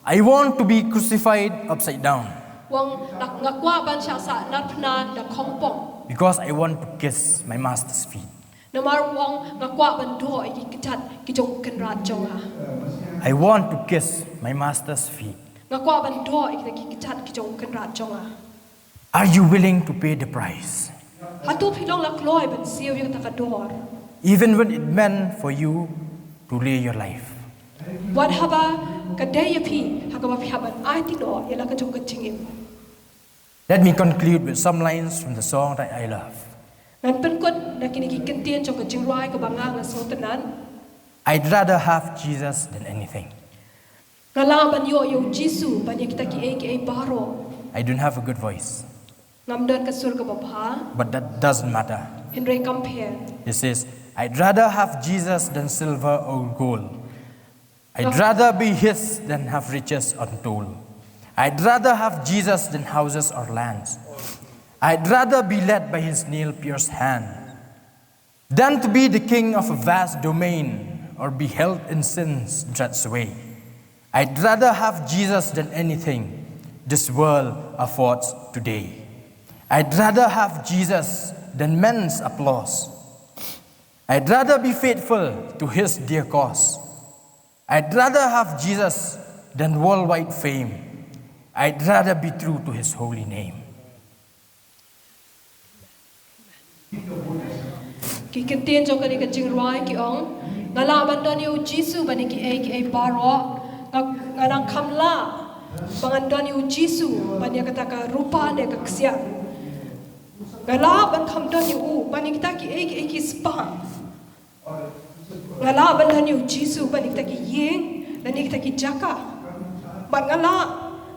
I want to be crucified upside down. U ong nga kwah ban shah sahnarphna da khongpong. Because I want to kiss my master's feet. Namar u ong nga kwah ban doh ïa ki kjat ki jong u kynrad jong nga. I want to kiss my master's feet. Nga kwah ban doh ïa ki kjat ki jong u kynrad jong nga. Are you willing to pay the price? Hato phi long la kloi ban siew ïa kata ka dor? Even when it meant for you to lay your life. Wat haba ka dei ïa phi ha kaba phi hap ban aiti noh ïa la ka jong ka jingim. Let me conclude with some lines from the song that I love. Ngan pynkut da kine ki kyntien jong ka jingrwai kaba nga nga sngewtynnat. I'd rather have Jesus than anything. Nga lah ban ïoh ïa u Jisu ban ïa kita kiei kiei baroh. I don't have a good voice. Ngam don ka sur kaba bha. But that doesn't matter. Hynrei kam pher. He says, I'd rather have Jesus than silver or gold. I'd rather be his than have riches untold. I'd rather have Jesus than houses or lands. I'd rather be led by his nail pierced hand than to be the king of a vast domain or be held in sin's dread sway. I'd rather have Jesus than anything this world affords today. I'd rather have Jesus than men's applause. I'd rather be faithful to his dear cause. I'd rather have Jesus than worldwide fame. I'd rather be true to his holy name. Ki kyntien jong kane ka jingrwai ki ong, nga lah ban don ïa u Jisu ban ïa kiei kiei baroh. Nga nga nang kham lah ba ngan don ïa u Jisu ban ïa kata ka rupa ne ka ksiar. Nga lah ban kham don ïa u ban ïa kita kiei kiei ki spah. Nga lah ban don ïa u Jisu ban ïa kita ki ïing, ban ïa kita ki jaka. Bad nga lah,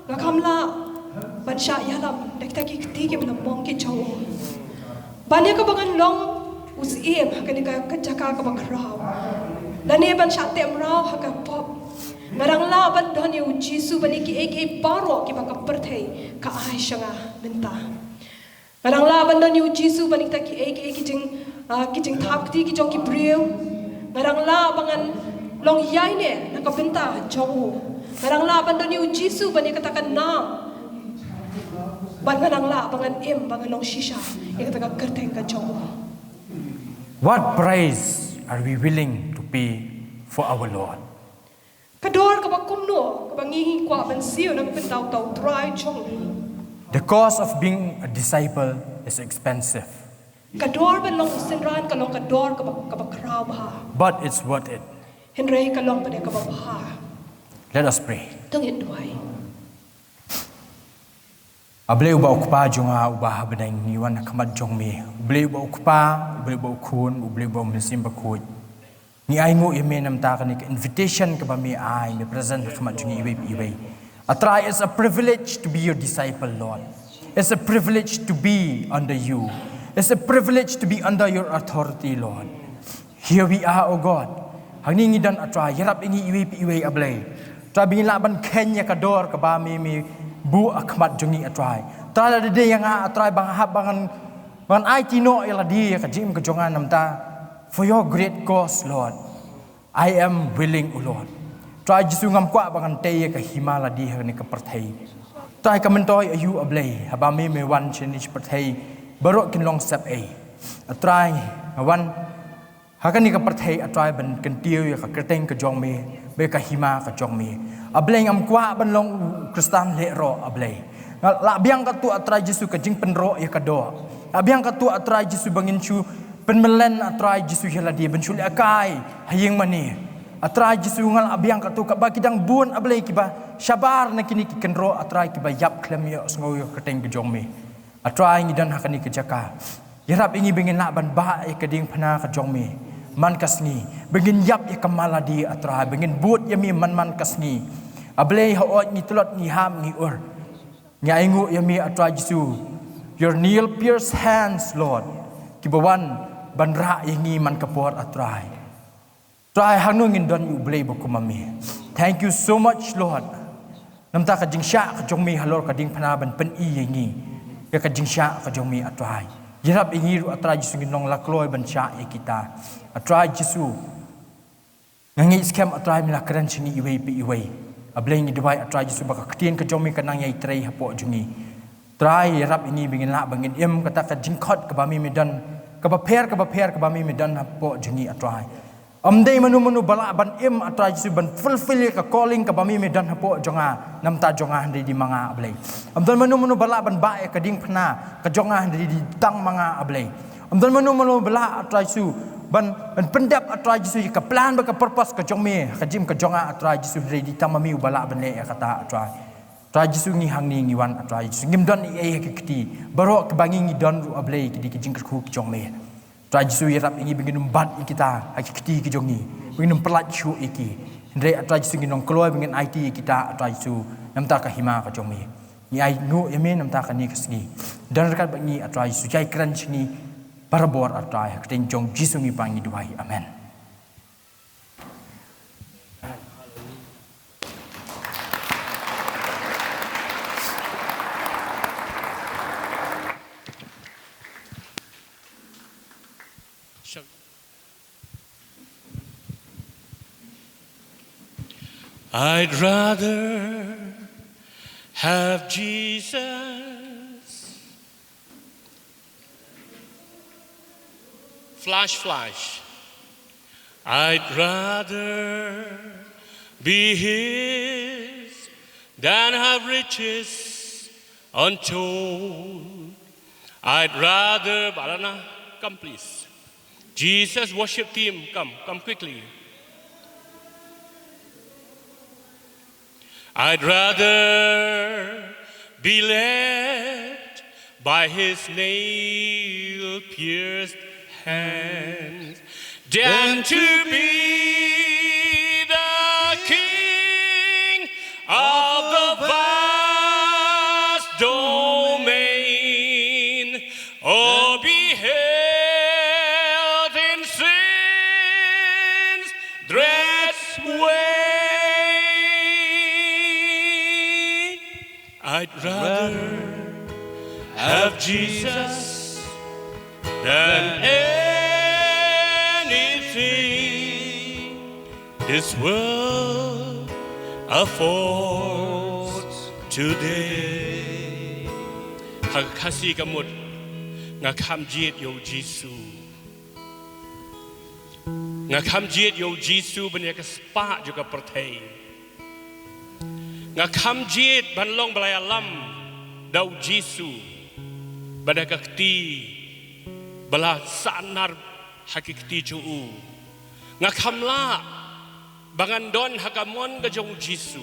nga kham lah ban shah ïalam da kita ki kti kiba la mong ki jong u. Ban ïa kaba ngan long u syiem ha kane ka jaka kaba khraw. Lane ban shah teh mraw ha ka pop. Nga dang lah ban don ïa u Jisu ban ïa kiei kiei baroh kiba ka pyrthei ka ai sha nga mynta. Nga dang lah ban don ïa u Jisu ban ïa kita kiei kiei ki jing ki jingthap kti ki jong ki briew. Nga dang lah ba ngan long ïaineh na ka bynta jong u. Nga dang lah ban don ïa u Jisu ban ïa kata ka nam. Bad nga dang lah ba ngan im ba ngan long shisha ïa kata ka kyrteng ka jong u. What price are we willing to pay for our Lord? Ka dor kaba kumno kaba ngi ngi kwah ban siew na ka bynta uta u Trai jong ngi. The cost of being a disciple is expensive. Ka dor ban long u synran ka long ka dor kaba kaba khraw bha. But it's worth it. Hynrei ka long bad kaba bha. Let us pray. To ngin duwai. A Blei uba u Kpa jong nga uba ha bneng, ngi wan ha khmat jong me. U Blei uba u Kpa, u Blei uba u Khun, u Blei uba u Mynsiem Bakhuid. Ngi ainguh ïa me namar kane ka invitation kaba me ai, me present ha khmat jong ngi iwei pa iwei. A Trai, it's a privilege to be your disciple, Lord. It's a privilege to be under you. It's a privilege to be under your authority, Lord. Here we are, oh God. Hangne ngi don, A Trai, ïarap ïa ngi iwei pa iwei, A Blei. Trai, ba ngin lah ban kheiñ ïa ka dor kaba me me buh ha khmat jong ngi, A Trai. Trai, lada dei ïa nga, A Trai, ba nga hap ba ngan, ba ngan aiti noh ïa lade, ïa ka jingim ka jong nga namar, for your great cause, Lord. I am willing, O Lord. Trai Jisu, ngam kwah ba ngan tei ïa ka hima lade ha kane ka pyrthei. Trai, ka myntoi aïu, A Blei, haba me me wan shane sha pyrthei, baroh kin long sepei. A Trai, nga wan ha kane ka pyrthei, A Trai, ban kyntiew ïa ka kyrteng ka jong me, bad ka hima ka jong me. A Blei, ngam kwah ban long u Khristan lehroh, A Blei. Nga la biang katto, A Trai Jisu, ka jingpynroh ïa ka doh. La biang katto, A Trai Jisu, ba ngin shu pynmlien, A Trai Jisu, ïa lade, ban shu lehkai ha ïing mane. A Trai Jisu, nga la biang katto kaba ki dang bun, A Blei, kiba shabar na kine ki kynroh, A Trai, kiba ïap khlem ïohsngew ïa ka kyrteng ka jong me. A Trai, ngi don ha kane ka jaka. Ïarap ïa ngi ba ngin lah ban bah ïa ka diengphna ka jong me man ka sngi, ba ngin ïap ïa ka mal lade, A Trai, ba ngin bud ïa me man man ka sngi. A Blei, hooid ngi tlot, ngi hap, ngi ur, ngi ainguh ïa me, A Trai Jisu. Your nail pierced hands, Lord, kiba wan ban rah ïa ngi man ka por, A Trai. Trai, hangno ngin don ïa U Blei ba kum ma me. Thank you so much, Lord. Namar ka jingshah ka jong me halor ka diengphna ban pyni ïa ngi ïa ka jingshah ka jong me, A Trai. Ïarap ïa ngi ruh, A Trai Jisu, ngin long la kloi ban shah ïa kita, A Trai Jisu. Nga ngeit skhem, A Trai, me la kren sha ngi iwei pa iwei. A Blei, ngi duwai, A Trai Jisu, ba ka ktien ka jong me kan nang ïai trei hapoh jong ngi. Trai, ïarap ïa ngi ba ngin lah ba ngin im kata ka jingkhot kaba me me don, kaba pher, kaba pher kaba me me don hapoh jong ngi, A Trai. Ym dei mano mano ba lah ban im, A Trai Jisu, ban fulfill ïa ka calling kaba me me don hapoh jong nga, namar jong nga, hynrei dei ma nga, A Blei. Ym don mano mano ba lah ban bah ïa ka diengphna ka jong nga, hynrei dei tang ma nga, A Blei. Ym don mano mano ba lah, A Trai Jisu, ban, ban pyndep, A Trai Jisu, ïa ka plan bad ka purpose ka jong me ha ka jingim ka jong nga, A Trai Jisu, hynrei dei tang ma me uba lah ban leh ïa kata, A Trai. Trai Jisu, ngi hangne ngi wan, A Trai Jisu, ngim don ei ei ha ki kti. Baroh kiba ngi ngi don ruh, A Blei, ki dei ki jingkyrkhu ki jong me. Trai Jisu, ïarap ïa ngi ba ngin ym bat ïa kita ha ki kti ki jong ngi, ba ngin ym pyllait shuh ïa ki. Hynrei, A Trai Jisu, ngin long kloi ba ngin aiti ïa kita, A Trai Jisu, namar ka hima ka jong me. Ngi ainguh ïa me namar kane ka sngi. Don ryngkat bad ngi, A Trai Jisu, jai kren sha ngi barabor, A Trai. Ha ka kyrteng jong U Jisu ngi pan, ngi duwai. Amen. I'd rather have Jesus. Flash, flash. I'd rather be his than have riches untold. I'd rather, Balana, come please. Jesus worship team, come, come quickly. I'd rather be led by his nail pierced hands than to be the king of the vast domain, or be held in sin's dread sway. I'd rather have Jesus than anything this world affords today. Ha ka Khasi ka mut, nga kham jied ïa U Jisu. Nga kham jied ïa U Jisu ban ïa ka spah jong ka pyrthei. Nga kham jied ban long ba la ïalam da U Jisu, ban da ka kti ba la sahnarphna ha ki kti jong u. Nga kham lah ba ngan don ha ka mon ka jong U Jisu,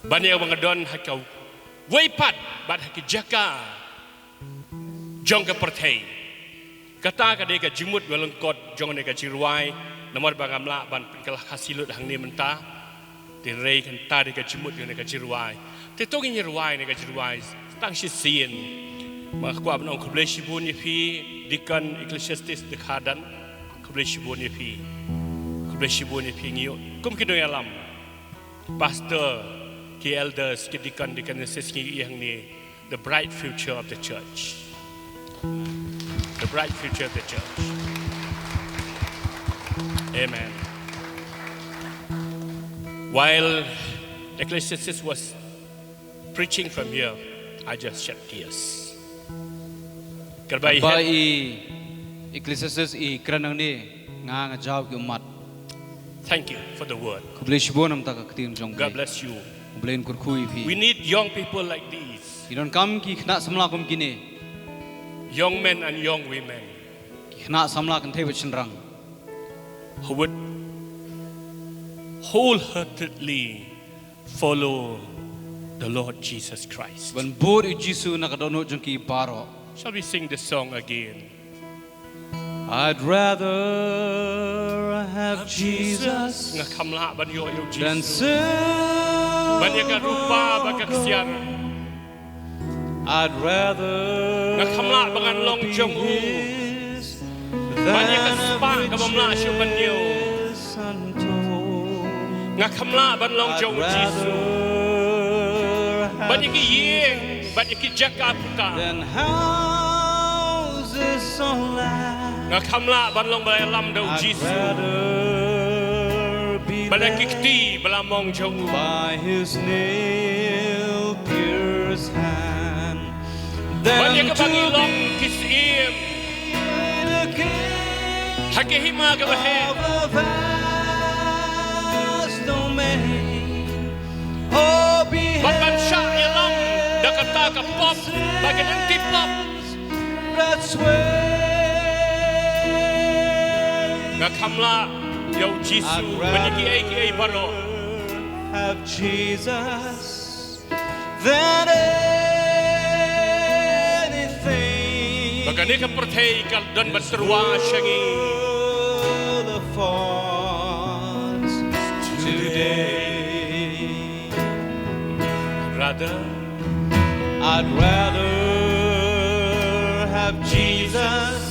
ban ïa ba ngan don ha kawei pat bad ha ki jaka jong ka pyrthei. Kata ka dei ka jingmut ba lyngkot jong kane ka jingrwai, namar ba ngam lah ban pynkylla Khasi lut hangne mynta. Te hynrei kan tad ïa ka jingmut ïa kane ka jingrwai. Te to ngin ïa rwai ïa kane ka jingrwai tang shisien. Nga kwah ban ong khublei shibun ïa phi, Deacon Ecclesiastes de Khardan. Khublei shibun ïa phi. Khublei shibun ïa phi, ngi ïoh kum ki nongïalam. Pastor, ki elders, ki deacon, deaconesses, ngi ïoh ïa hangne. The bright future of the church. The bright future of the church. Amen. While Ecclesiastes was preaching from here, I just shed tears. Katba i, katba i Ecclesiastes i kren hangne, nga, nga jaw ki ummat. Thank you for the word. Khublei shibun namar ka ktien jong phi. God bless you. Khublei, kyrkhu ïa phi. We need young people like these. Ngi donkam ki khynnah samla kum kine. Young men and young women. Ki khynnah samla kynthei bad shynrang. Who would wholeheartedly follow the Lord Jesus Christ. Ban bud ïa u Jisu na ka dohnud jong ki baroh. Shall we sing this song again? I'd rather have Jesus. Nga kham lah ban ïoh ïa u Jisu. Than silver. Ban ïa ka rupa bad ka ksiar. I'd rather. Nga kham lah ba ngan long jong u. Ban ïa ka spah ka bym lah shuh ban ñiew. Nga kham lah ban long jong u Jisu. Ban ïa ki ïing, ban ïa ki jaka pyrta. Nga kham lah ban long ba la ïalam da u Jisu. Ban ïa ki kti ba la mong jong u. Ban ïa kaba ngi long ki syiem ha ka hima kaba heh. Bad ban shah ïalam da kata ka pop bad ka lynti pop. Nga kham lah ïa u Jisu ban ïa kiei kiei baroh. Have Jesus than anything. Ba kane ka pyrthei ka don ban tyrwa sha ngi. The thoughts today. Rather, I'd rather have Jesus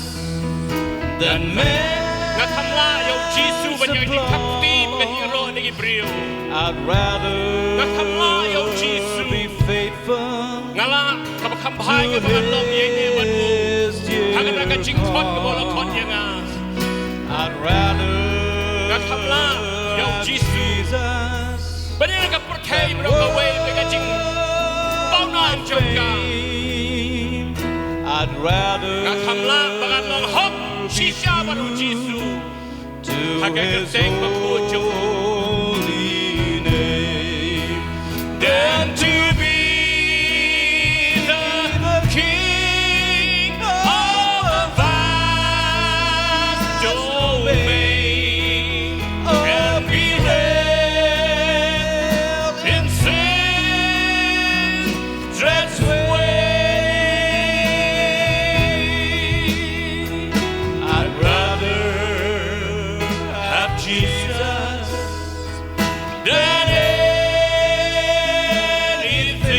than many. Nga kham lah ïa u Jisu ban ïa ki khapti ba ngi ïaroh na ki briew. I'd rather. Nga kham lah ïa u Jisu. Be faithful. Nga lah kaba kham bha ïa kaba ngan long ïa ine bad u. Ha kata ka jingkhot kaba u la khot ïa nga. I'd rather. Nga kham lah ïa u Jisu. Ban ïa ka pyrthei baroh kawei da ka jingpawnam jong ka. I'd rather. Nga kham lah ba ngan long hok shisha bad u Jisu. Ha ka kyrteng bakhuid jong u. Than to be the king of the vast domain and be held in sin. That's way. I'd rather have Jesus than anything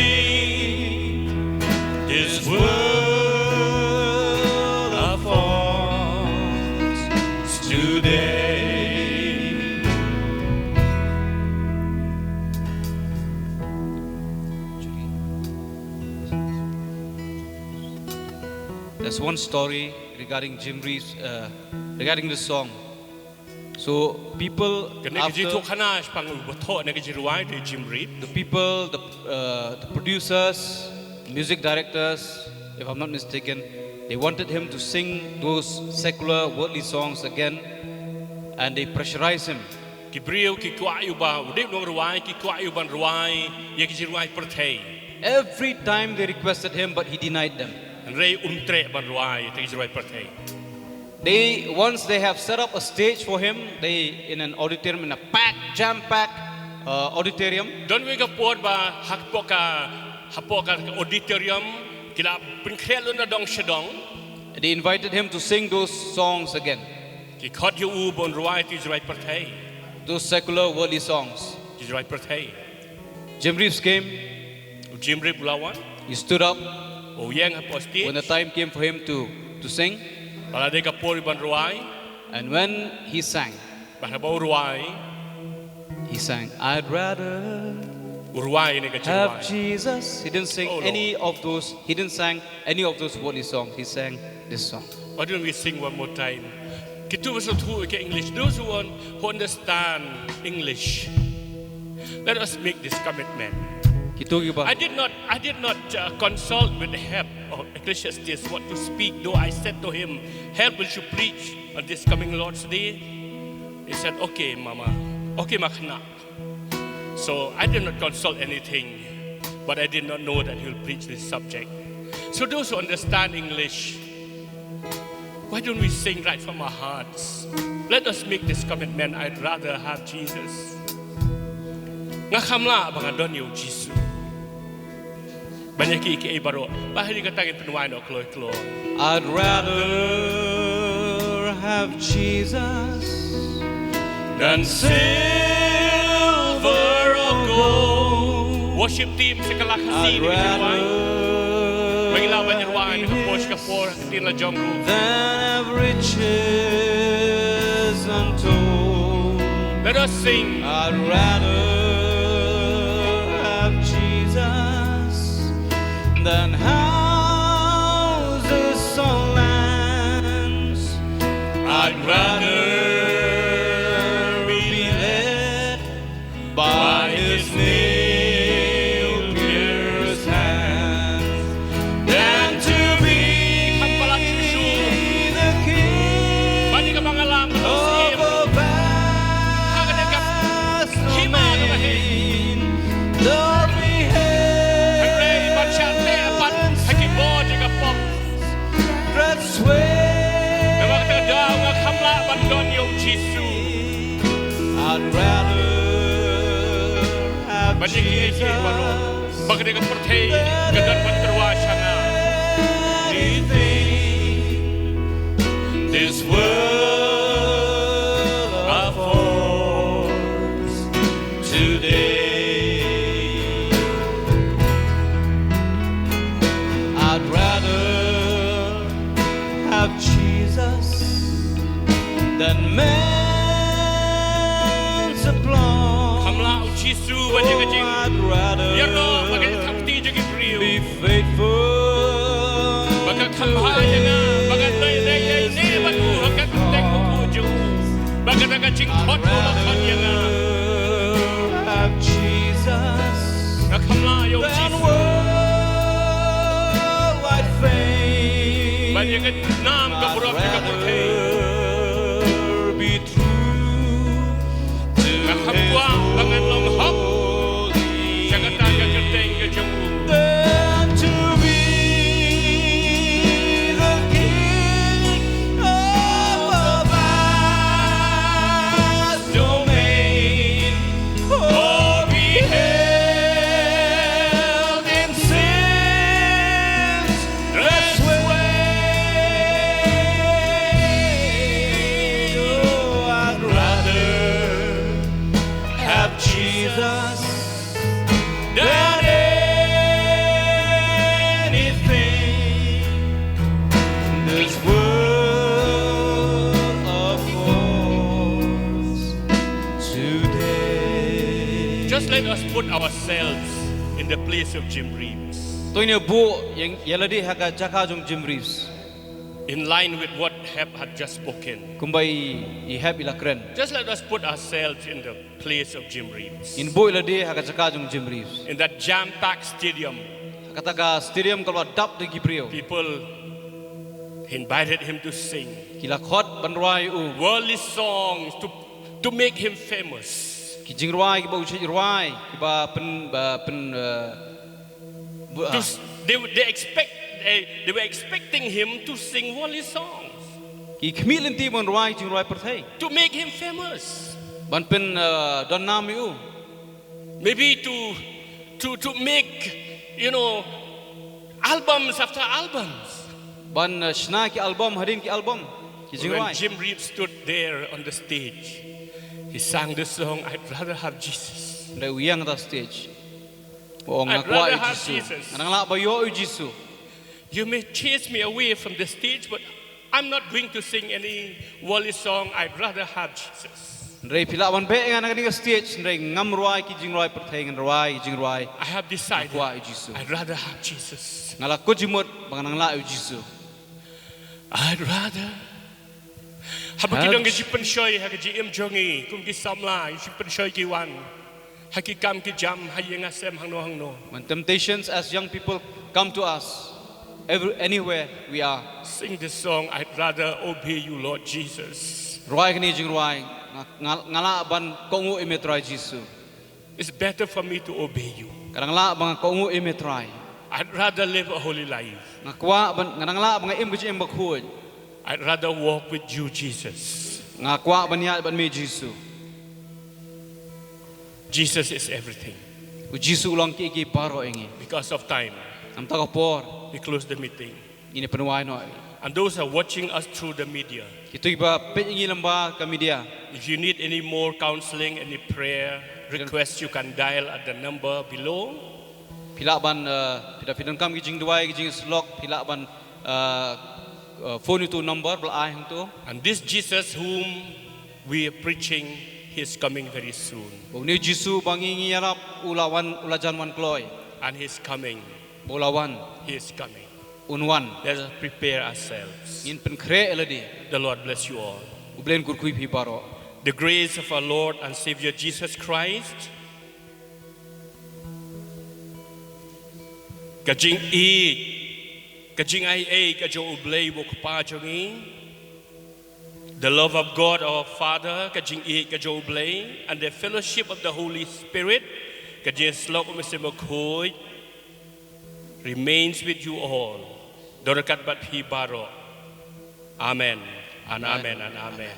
this world affords today. There's one story regarding Jim Reeves, uh, regarding this song. So people, kane ka after jingthoh khana shaphang u ba thoh ïa kane ka jingrwai, te Jim Reeves. The people, the, uh, the producers, music directors, if I'm not mistaken, they wanted him to sing those secular, worldly songs again, and they pressurized him. Ki briew ki kwah ïa u ba u dei u nongrwai, ki kwah ïa u ban rwai ïa ki jingrwai pyrthei. Every time they requested him, but he denied them. Hynrei um treh ban rwai ïa ki jingrwai pyrthei. They, once they have set up a stage for him, they, in an auditorium, in a packed, jam-packed, uh, auditorium. Don kawei ka por ba hapoh ka, hapoh ka auditorium ki la pynkhreh lut na dong sha dong. They invited him to sing those songs again. Ki khot ïa u ban rwai ki jingrwai pyrthei. Those secular, worldly songs. Ki Jingrwai pyrthei. Jim Reeves came. U Jim Reeves u la wan. He stood up. U ïeng hapoh stage. When the time came for him to, to sing. Ba la dei ka por ban rwai. And when he sang, ba haba u rwai, he sang, "I'd rather, u rwai ïa kane ka jingrwai, have Jesus." He didn't sing, oh, no, any of those, he didn't sang any of those worldly songs. He sang this song. Why don't we sing one more time? Kito ba sngewthuh ïa ka English, those who, want, who understand English, let us make this commitment. Kito kiba, I did not, I did not, uh, consult with Hebb or Ecclesiastes what to speak, though I said to him, "Hebb, will you preach on this coming Lord's Day?" He said, "Okay, Mama. Okay, Makna." So I did not consult anything, but I did not know that he will preach this subject. So those who understand English, why don't we sing right from our hearts? Let us make this commitment. I'd rather have Jesus. Nga kham lah ba ngan don ïa u Jisu ban ïa kiei kiei baroh. Ba hynrei kata ngin pynwai noh kloi kloi. I'd rather have Jesus than silver or gold. Worship team, sa ka la Khasi, I'd rather, ba ngi lah ban rwai na ka por sha ka por. Tin la jong ruh. Than have riches untold. Let us sing. I'd rather have Jesus than houses or lands. I'd rather be led by his nail-pierced hands than to be the king of a vast domain. Though beheld in silence, that sweet I'd rather have Jesus. Ba ka dei ka pyrthei ka don ban tyrwa sha nga. Anything this world affords today. I'd rather have Jesus than man's applause. Kham lah u Jisu ban ïa ka jing, oh, I'd rather, ïaroh bad ka jingthap kti jong ki briew. Be faithful. Ba ka kham bha ïa nga, ba ngan leh leh leh ne bad u ha ka kyrteng u jong u. Ba kata ka jingkhot u la khot ïa nga. I'd rather have Jesus. Nga kham lah ïa u Jisu. Worldwide fame. Ban ïa ka nam ka burom ka pyrthei. I'd rather be true. Nga kham kwah ba ngan long hok sha kata ka kyrteng ka jong u. Than to be the king of a vast domain, or be held in silence. That's where I'd rather have Jesus than anything this world affords today. Just let us put ourselves in the place of Jim Reeves. To ngin buh ïa, ïa lade ha ka jaka jong Jim Reeves. In line with what Hebb had just spoken. Kumba i, i Hebb i la kren. Just let us put ourselves in the place of Jim Reeves. Ngin buh ïa lade ha ka jaka jong Jim Reeves. In that jam-packed stadium. Ha kata ka stadium kaba la dap da ki briew. People invited him to sing. Ki la khot ban rwai ïa u. Worldly songs to, to make him famous. Ki jingrwai kiba u shait rwai, kiba pyn, ba pyn, eh, Bu-, to ah. S-, they, they expect, eh, they were expecting him to sing worldly songs. Ki khmih lynti ban rwai jingrwai pyrthei. To make him famous. Ban pyn, eh, don nam ïa u. Maybe to, to, to make, you know, albums after albums. Ban, eh, shna ki album hadien ki album. Ki jingrwai. When Jim Reeves stood there on the stage, he sang this song, "I'd rather have Jesus." Hynrei u ïeng ha stage. U ong, nga kwah ïa u Jisu. Nga nang lah ban ïoh ïa u Jisu. You may chase me away from the stage, but I'm not going to sing any worldly song. I'd rather have Jesus. Hynrei phi lah ban beh ïa nga na kane ka stage, hynrei ngam rwai ki jingrwai pyrthei, ngan rwai ki jingrwai. I have decided. Kwah ïa u Jisu. I'd rather have Jesus. Nga la kut jingmut ba nga nang lah ïa u Jisu. I'd rather. Haba ki don ki jingpynshoi ha ka jingim jong ngi, kum ki samla, ki jingpynshoi ki wan ha ki kam ki jam, ha ïing ha sem, hangno hangno. When temptations as young people come to us, every, anywhere we are, sing this song, I'd rather obey you, Lord Jesus. Rwai kane jingrwai, nga, nga, nga lah ban kohnguh ïa me Trai Jisu. It's better for me to obey you. Ka nang lah ba nga kohnguh ïa me Trai. I'd rather live a holy life. Nga kwah ban, nga nang lah ba nga im ka jingim bakhuid. I'd rather walk with you, Jesus. Nga kwah ban ïaid bad me Jisu. Jesus is everything. U Jisu u long kiei kiei baroh ïa ngi. Because of time, namar ka por, we close the meeting. Ngin ïa pynwai noh. And those are watching us through the media. Kito kiba peit ïa ngi lyngba ka media. If you need any more counseling, any prayer request, you can dial at the number below. Phi lah ban, uh, phi da phi donkam ki jingduwai, ki jingsylok, phi lah ban, uh, uh, phone ïa uto u number ba la ai hangto. And this Jesus whom we are preaching, he is coming very soon. Une u Jisu ba ngi ngi ïarap u la wan, u la jan wan kloi. And he is coming. Ba u la wan. He is coming. Un wan. Let us prepare ourselves. Ngin pynkhreh ïa lade. The Lord bless you all. U Blei un kyrkhu ïa phi baroh. The grace of our Lord and Savior Jesus Christ, ka jingïeit, ka jingaiei ka jong U Blei U Kpa jong ngi, the love of God our Father, ka jingïeit ka jong U Blei, and the fellowship of the Holy Spirit, ka jingïasyllok U Mynsiem Bakhuid, remains with you all. Don ryngkat bad phi baroh. Amen. And amen and amen.